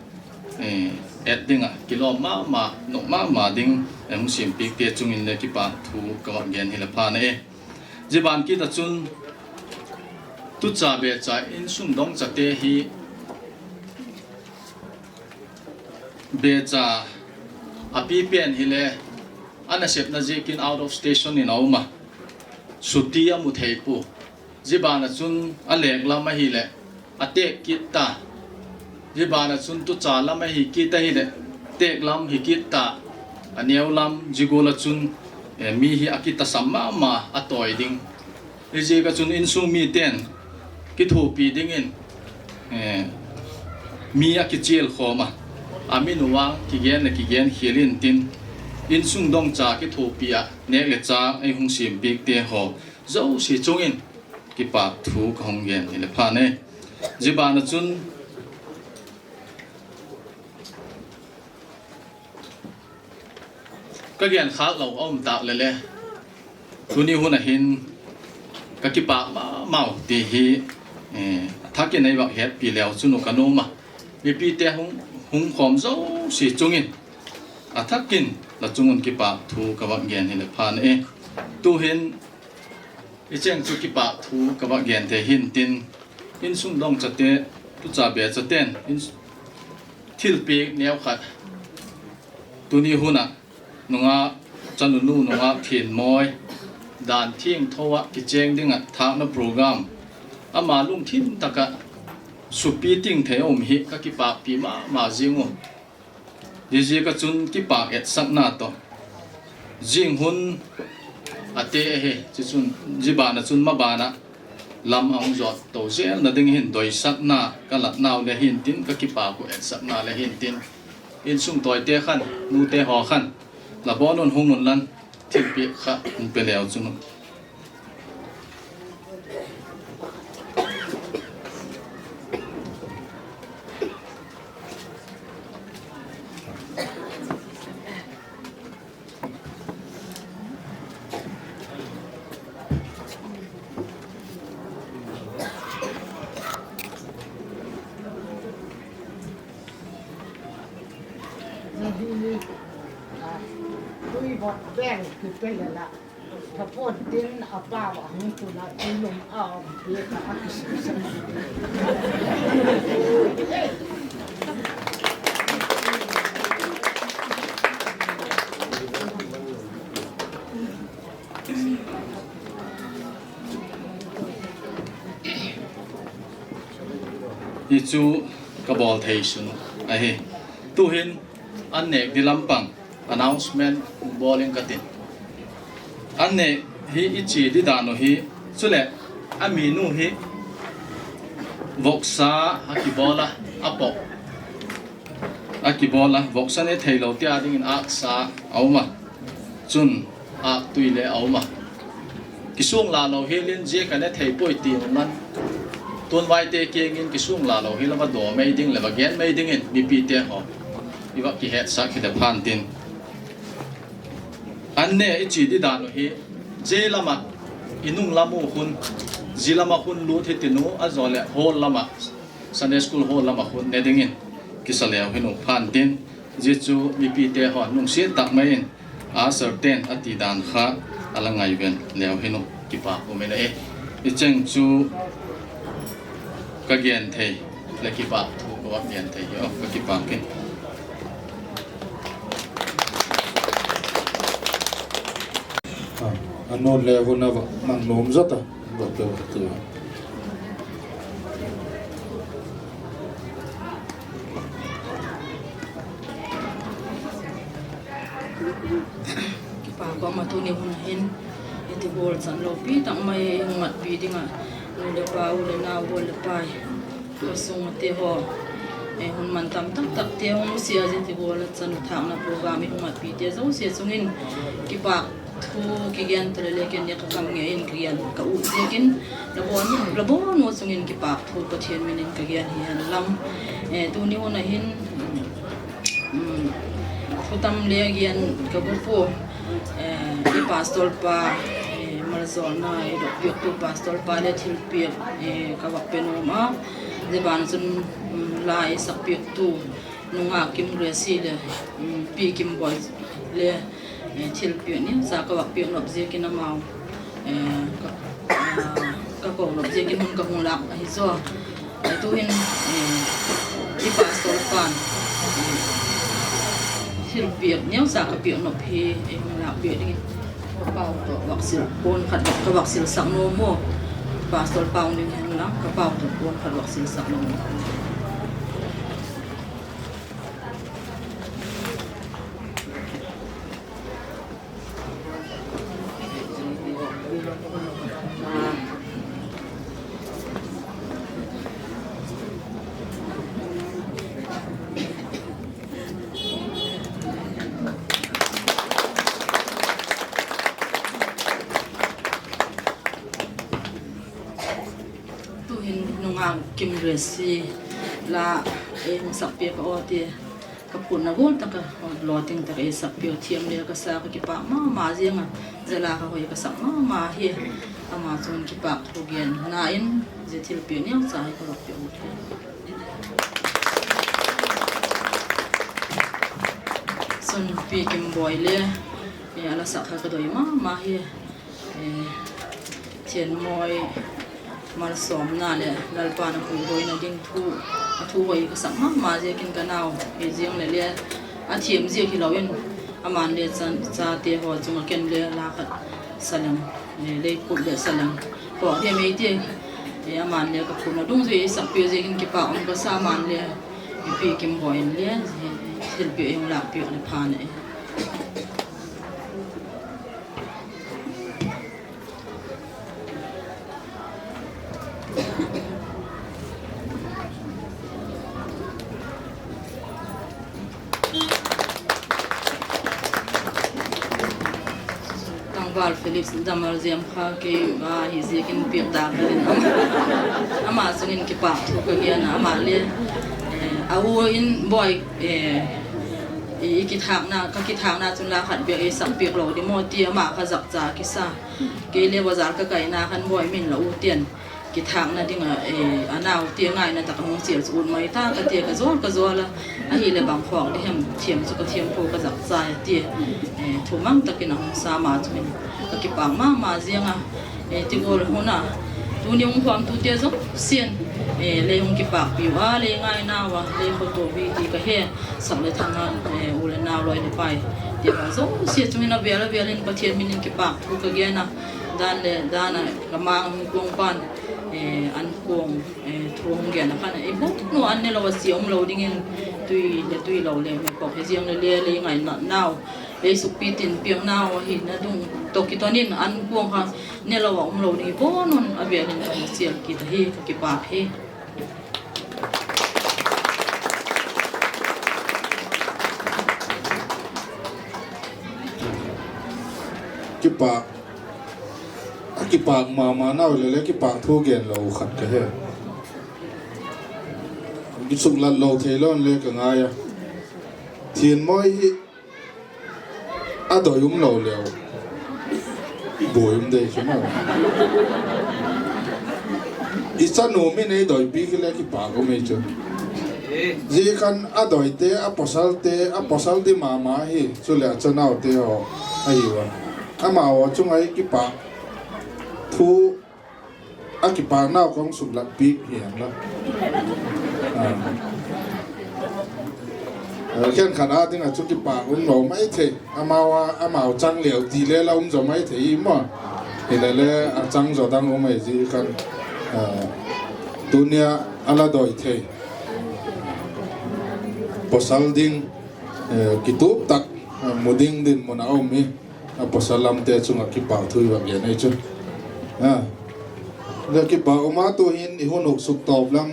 et ding ah kilawm ma ma, nop ma ma ding ei hung siam piakte chung in le kipâk thu ka vak gen hileh phan e. Zia ban kit ah chun tucha becha insung dongchate hi becha a pi pen hile a nasepna ziakin out of station in a um a, suti a mu thei pua. Zia ban ah chun a lêk lam ahileh a têk kit ta. Zia ban ah chun tucha lam ahi kit ahileh têk lam hi kit ta. A neu lam zia gual ah chun mi hi a kitasam ma ma a tawi ding. Hiziak ah chun insung mite'n kithuapi dingin mi a kichial khawm a, a min uh a kigen leh kigen khial intin, insung dongcha kithuapi ah nêk leh châk ei hung siam piakte haw zosia chung in kipâk thu ka hung gen hileh phan e. Zia ban ah chun ka genkhâk lo a um tâk leh le, tuni hun ah hin ka kipâk ma mau ti hi a thak in ei vak hetpi leu chun uh ka nuam a, mipite hung khawm zosia chung in a thak in la chung un kipâk thu ka vak gen hileh phan e. Tu'hin i chêng chu kipâk thu ka vak gen thei hintin, insung dongchate, tucha bechate'n thilpiak neu khat Tuni hun ah nungak chanu nu nungak Thianmawi dan thiangtho ah kichêng ding ah thâkna program ama lungthim tak ah supi ting thei a um hi ka kipâkpi ma ma ziang u. Ziaziak ah chun kipâk etsakna tawh zing hun a te ahi, zia ban ah chun maban ah lam a hung zawt to zelna ding hin doisakna ka latnau le hintin, ka kipâk uh etsakna le hintin, insung tawite khan, nute haw khan, la bawn un hung unlan, thilpiak kha hung pe leu chun u. Tui bawk beng kipel la, thapuan tin a pau a hung tun a, tui lum a um piak a, a kisuksuk. Hi chu ka bawl thei sun ahi. Tu'hin an nêk di lam pang announcement bawl ing ka tin. An nêk hi i chia di dan uh hi, chuleh a min uh hi voksa a kibawl a, a pawh a kibawl a, voksa ne theilo tia dingin âksa a um a, chun âktui le a um a. Kisuang la lo hial in zia ka ne thei puai ti um lan, tuanvaite kiang in kisuang la lo hial a va daw mai ding leh va gen mai dingin mipite haw i va kihetsak hi leh phan tin. An ne i chia di dan uh hi, zia lam ah i nung lam uh hun, zia lam ah hun lût hi tin u, a zaw leh hall lam ah, Sunday School hall lam ah hun ne dingin kisa leu hin u phan tin. Zia chu mipite haw lungsiat tak mai in, a usherte'n a ti dan kha a la ngaiven leu hin u, kipâk um in a e. I cheng chu ka gen thei leh kipâk thu ka va gen thei hi a, ka kipâk in. A, a nu'n le hun a va mang nuam zot a, va pe va ti. Kipâk um a, tuni hun hin i ti gual chan lopi tak mai hung matpi ding ah, nu leh pa, u leh nau, gol leh pai, khawsung ate haw, hun man tam tak takte hung sia zia ti gual a chan thâkna program i hung matpite zosia chung in kipâk thu kigen ta leh le ken le ka kam ngei in ka gen ka ut ziakin, la bawn, la bawn u chung in kipâk thu Pathian min in ka gen hi hen lang. Tuni hun a hin, thu tam le gen ka bu pua, i pastor pa, malzawlna i dok piaktu pastor pa le thilpiak ka vak pe nuam a, zia ban chun, la i sak piaktu nungak Kim Grace le, Pi Kimboi le, thilpiak neucha ka vak piak nop ziakin amau, ka ko nop ziakin hun ka hung lâk ahi zaw. Tu'hin, i pastor pa'n thilpiak neucha ka piak nop hi ei hung lâk piak dingin ka pau tawh vak sil, puan khat ka vak silsak nuam u. Pastor pau ding hen lang ka pau tawh puan khat vak silsak nuam u. Tu'hin nungak Kim Grace la ei hung sak piak a aw ti, ka phûtna gual tak a, lawting tak ei sak piak thiam le ka sa, ka kipâk ma ma ziang a, zia la kha hoi ka sak ma ma hi. Ama chun kipâk thu genna in zia thilpiak neucha hi ka vak piak u hi. Chun Pi Kimboi le, a la sak kha ka doi ma ma hi. Thianmawi malsawmna leh Lalpa'n a puihuaina ding thu, a thu hoi ka sak ma ma ziakin ka nau hi ziang leh le, A thiam ziak hilo in, aman le chate haw chung ah ken le la khat saleng, lei kut leh saleng haw thiam ei ti. Aman le ka khun a dungzui ei sakpiak ziakin kipâk um ka sa, aman le i Pi Kimbawi in le thilpiak ei hung lâkpiak leh phan e. Tangval Felix Damalziam kha kei a hi ziakin piak ta ka in, ama chung in kipâk thu ka gen a, ama le a u in, Bawi, ka kithâkna chun la khat bêk ei sakpiak lo di maw, ti ama kha zakcha kisa. Kei le bazar ka kaina khan Bawi, min la u tian kithâkna ding ah a naute ngaina tak a hung chial chu ut mai ta ka tia, ka zawl ka zawl a. Ahileh bang khawk di hem, thiam chu ka thiam pua, ka zakcha a tia, thumang tak in a hung sa, ama chung in ka kipâk ma ma ziang a. Ti gual hun a tuni hung huamtute zosia'n lei hung kipâkpiu a, lei ngainau a, lei khawto hi ti ka he. Sak leh thang a, u leh nau, lawi leh pai, ti a zosia chung in a vêl a vêl in Pathian min in kipâk thu ka gen a. Dan leh dan a ka mang hung kuang pan, an kuang, thu hung gen a khan, i bawk nu an ne lo a sia um lo dingin, tui leh tui lo le me kok hi ziang le le lei ngainau, lei sukpi tin piaknau ahina ding tawh kiton in an kuang kha ne lo a um lo ding i bawn un a vêl in ka hung chial kit ahi, ka kipâk hi. Kipâk, a kipâk ma ma nau le le kipâk thu gen lo khat ka he. Kisuklat lo thei lo le ka ngai a. Thianmawi hi a doi um lo leu buai um dei chu maw. I chanu min ei doipi kile kipâk um ei chu. Zia khan a doite, a pawsalte, a pawsal di ma ma hi, chuleh a chanaute haw ahi a. Amau chung ah i kipâk thu, a kipâknau ka hung suklat piak hi hen la. Khenkhat â ding ah chu kipâk um lo mai thei, amau a, amau chang leu ti le la um zaw mai thei i maw. Hilele a chang zaw dang um ei zi khan, tuni a a la doi thei pawsal ding, kitup tak, mu ding dinmun a um i, a pawsal lamte chung ah kipâk thu i va gen ei chu. Le kipâk um a, tu'hin i hun uk suk tawp lam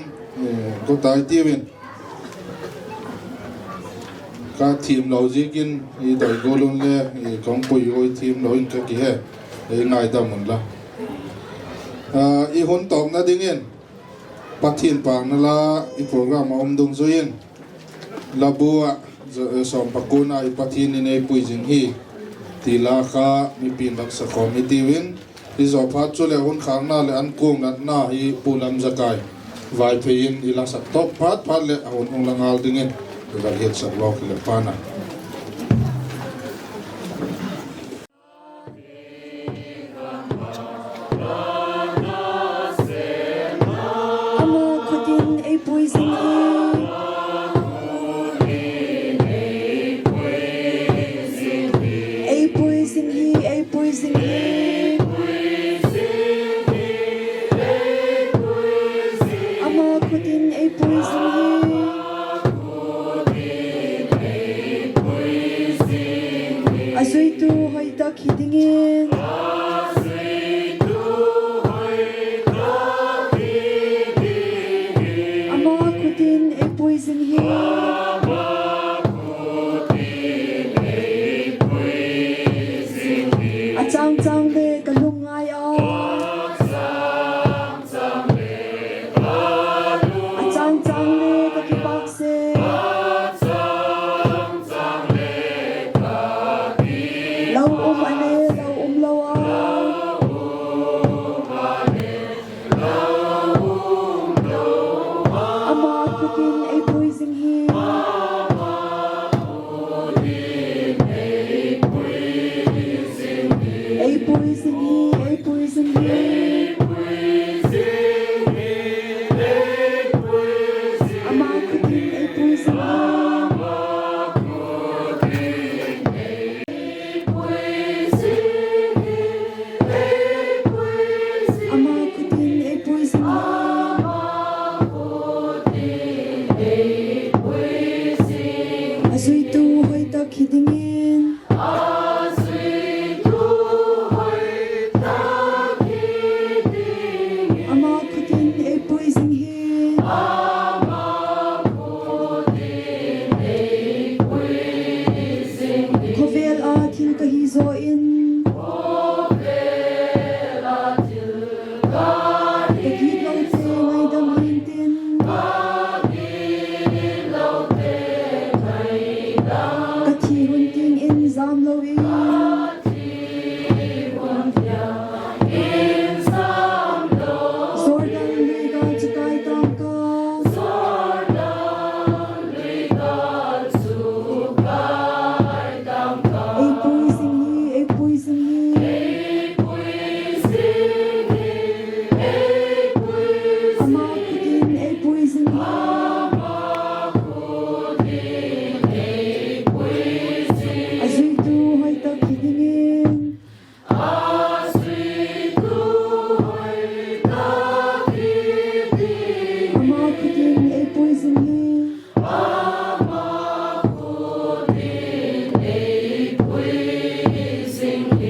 ko tai tiu in, ka thiam lo ziakin i doi gual un le, ka hung pui ui thiam lo in ka kihe, ei ngaidam unla. I hun tawpna dingin Pathian pâkna la i program a um dungzui in, la bu ah, sawm pakuana i Pathian in ei pui zing hi, ti la kha mipi'n vak sa khawm hi tiu in, i zaw phat chuleh hun khâkna leh an kuang natna hi Pu Lamzakai Vaiphei in i la sak tawp phat phat leh a hun hung la ngal dingin i vak hiatsak lawk hileh pan a. Ama khut in ei pui zing hi, ei pui zing hi, ei pui zing hi. Ama khut in ei pui zing hi. A zuitu hoi tak hi dingin, ama khut in ei pui zing hi. A châng châng le ka lungngai a, a châng châng le Ka gitlote ngaidam intin, ka thi hun tiang in zam lo in, Jordan lui gal chu kai tang ka. Ei pui zing hi, ei pui zing hi. Ama khut in ei pui zing hi. A zuitu hoi tak hi dingin. Ama khut in ei pui zing hi.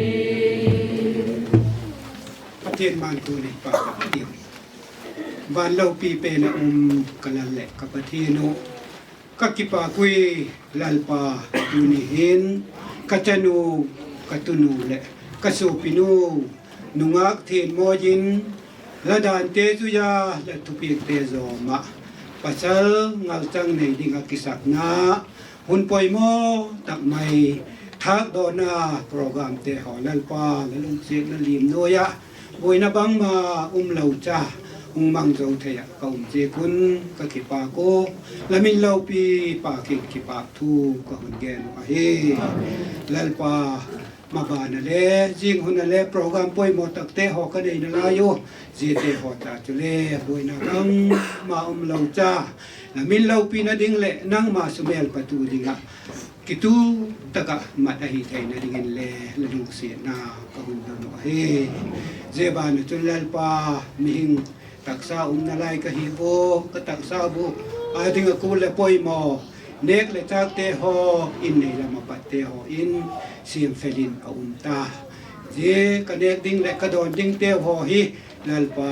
Pathian man tuni pa ka tiu. Van lopi pen a um ka Lal leh ka Pathian uh, ka kipâk ui Lalpa, tuni hin ka chanu, ka tunu leh ka suapinu nungâk thiangmawi in la dante zui a, la thupiakte zawm ah pasal ngalchang nei ding ah kisakna hun poimaw tak mai thâkdawnna programte haw Lalpa, la lungsiatna lim nuai ah buaina bangma um lo cha hung mang zo thei ah ka um ziak un ka kipâk ua, la min lopi pâk in kipâk thu ka hun gen uh ahi. Lalpa, maban a le, zing hun a le program poimaw takte haw ka nei nalai u, ziate haw ta chule buaina bangma um lo cha, la min lopina ding leh nangma sumêl patu ding ah kitu tak ah mat ahi theina dingin le la lungsiatna ka hun don uh ahi. Zia ban ah chun Lalpa, mihing taksa um nalai ka hi ua, ka taksa bu â ding ah kul leh poimaw, nêk leh châkte haw, in nei lam a patte haw in siamfel in a um ta. Zia ka nêk ding leh ka dawn dingte haw hi Lalpa,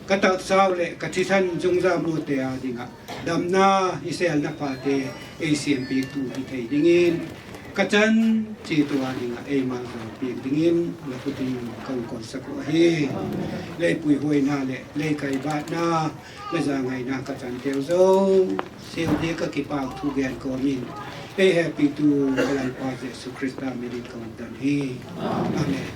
ka taksau leh ka thisan zungzâmnute â ding ah damna, i sêlna phate ei siampiaktu hi thei dingin, ka chan chiat ua ding ah ei malzawl piak dingin la khut in ka hun konsak uh ahi. Lei puihuaina leh lei kaibatna, la zangaina ka chanteu zosiau ding ka kipâk thu gen kawm in, ei hepitu ka Lalpa Jesu Khrista min in ka hun don hi. Amen.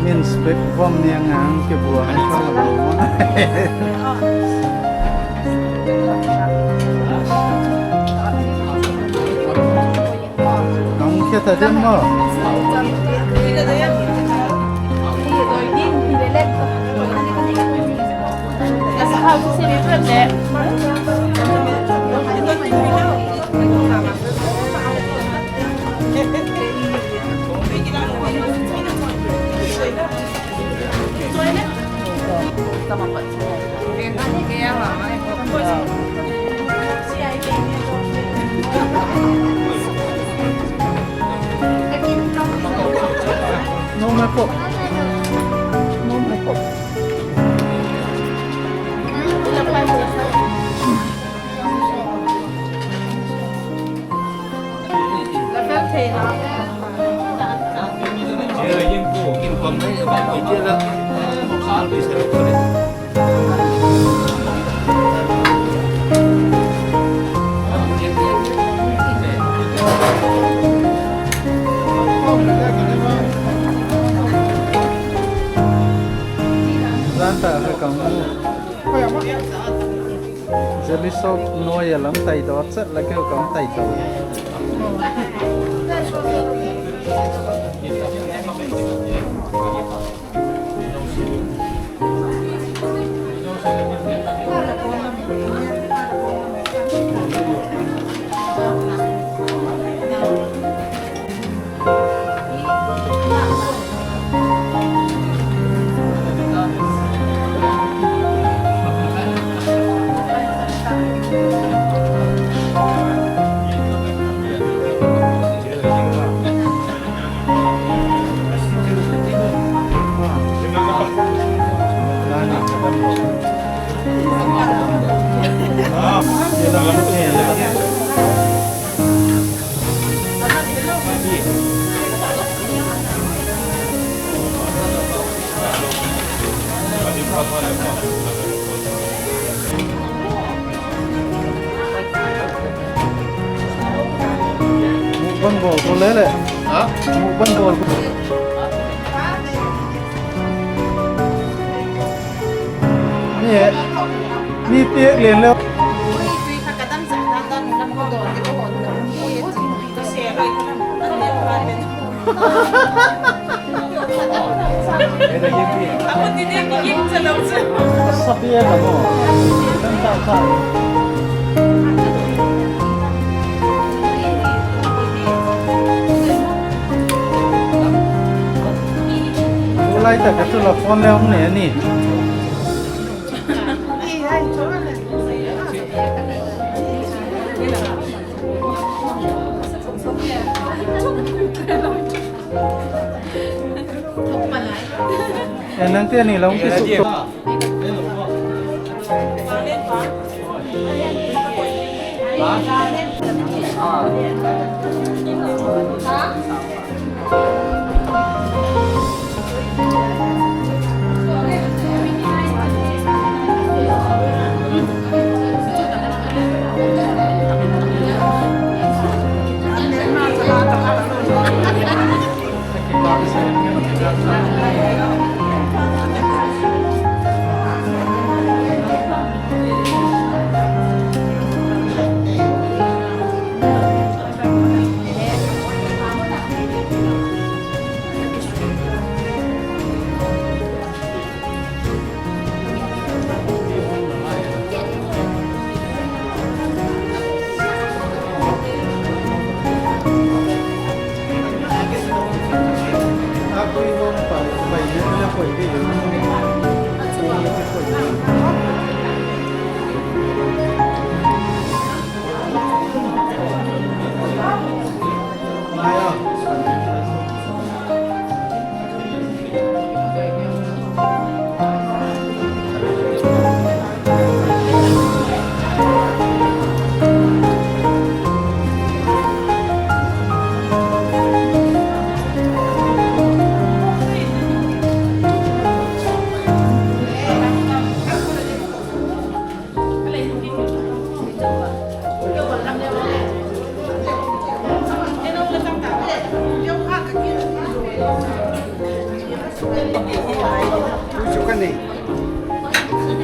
Inspect vom ni a ngang kibua a. Nang khe ta dim maw? Zan ta kha ka mu. Zeliso noi a lam tai daw chet la keu kam tai daw. Mukbang bawl ko le le. Ha? Mukbang bawl ko. Ni e. Ni piak lian le. Tulai tak a chu la phone le hung ne ni. E, nang te ni long ti su.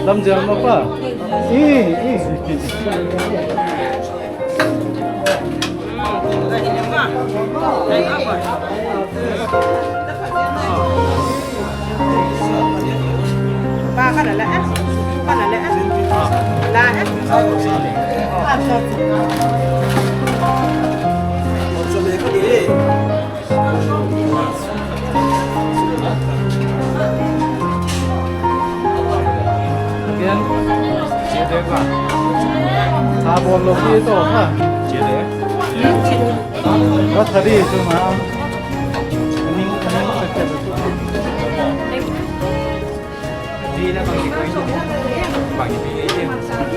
Lam zel ma pa. I, i. Pa ka la la, eh. Pa la la, eh. La, eh. Again. Chia de ka. Tha bawl lo ki to ha. Chia de. Ka tha di chu ma. Ani, ani sa ka.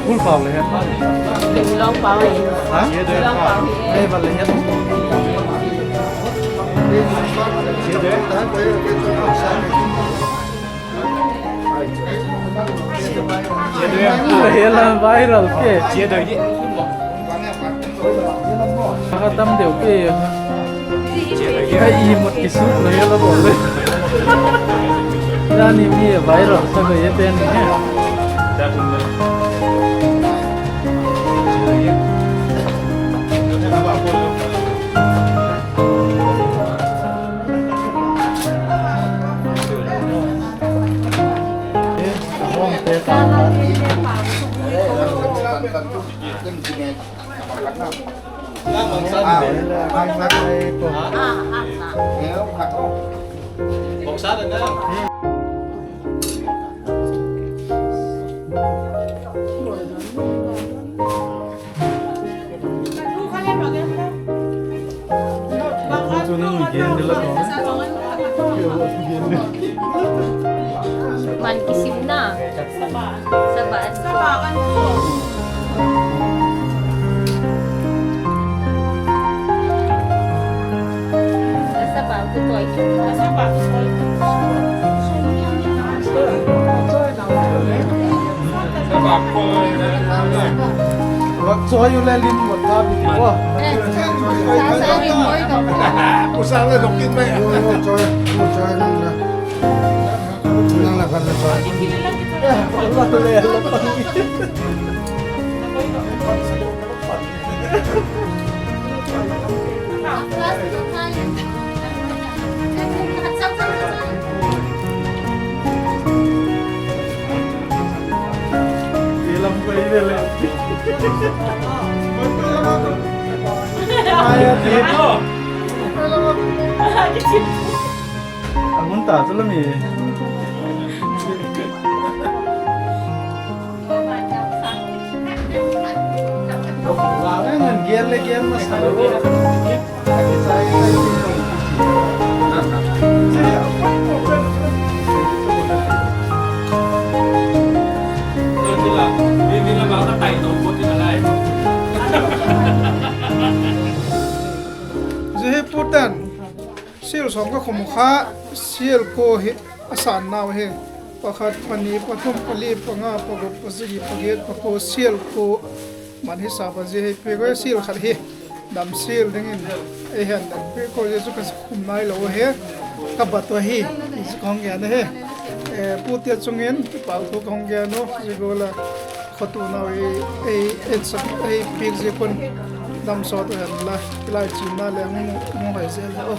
Full pau le het. Long pau e. Ha? Long pau e. Ei, bal le het. Hela viral ke. Ka tam deu ke. Ka i mut kisut lo hela bol le. Tani mi viral sa ko ye pen ni. Man kisim na. Saba an. Saba an. Saba an. Choi u le lim mot ta bi ti ko. Sa sa lim moi ko. Ku sa le dok kin mai. Choi, choi nang la. Nang la phan la choi. A hun ta chu la mi. Gen le gen masa lo. Zia hi pute'n sial sawm ka khum kha, sial kua hi a sannau hi. Pakhat, pani, pathum, pali, panga, pagup, pasagi, pagiat, pakua, sial kua man hi sa pa zia hi pe ko, sial khat hi damsial dingin ei hen dan pe ko, zia chu ka khum nailo ahi, ka bat u ahi, ti chu ka hung gen ahi. Pute chung in kipâkthu ka hung gen u, zia gual a khawtunau ei, ei piak ziak un damsawt u hen la, i lai chianna leh hung hoi zel hen u.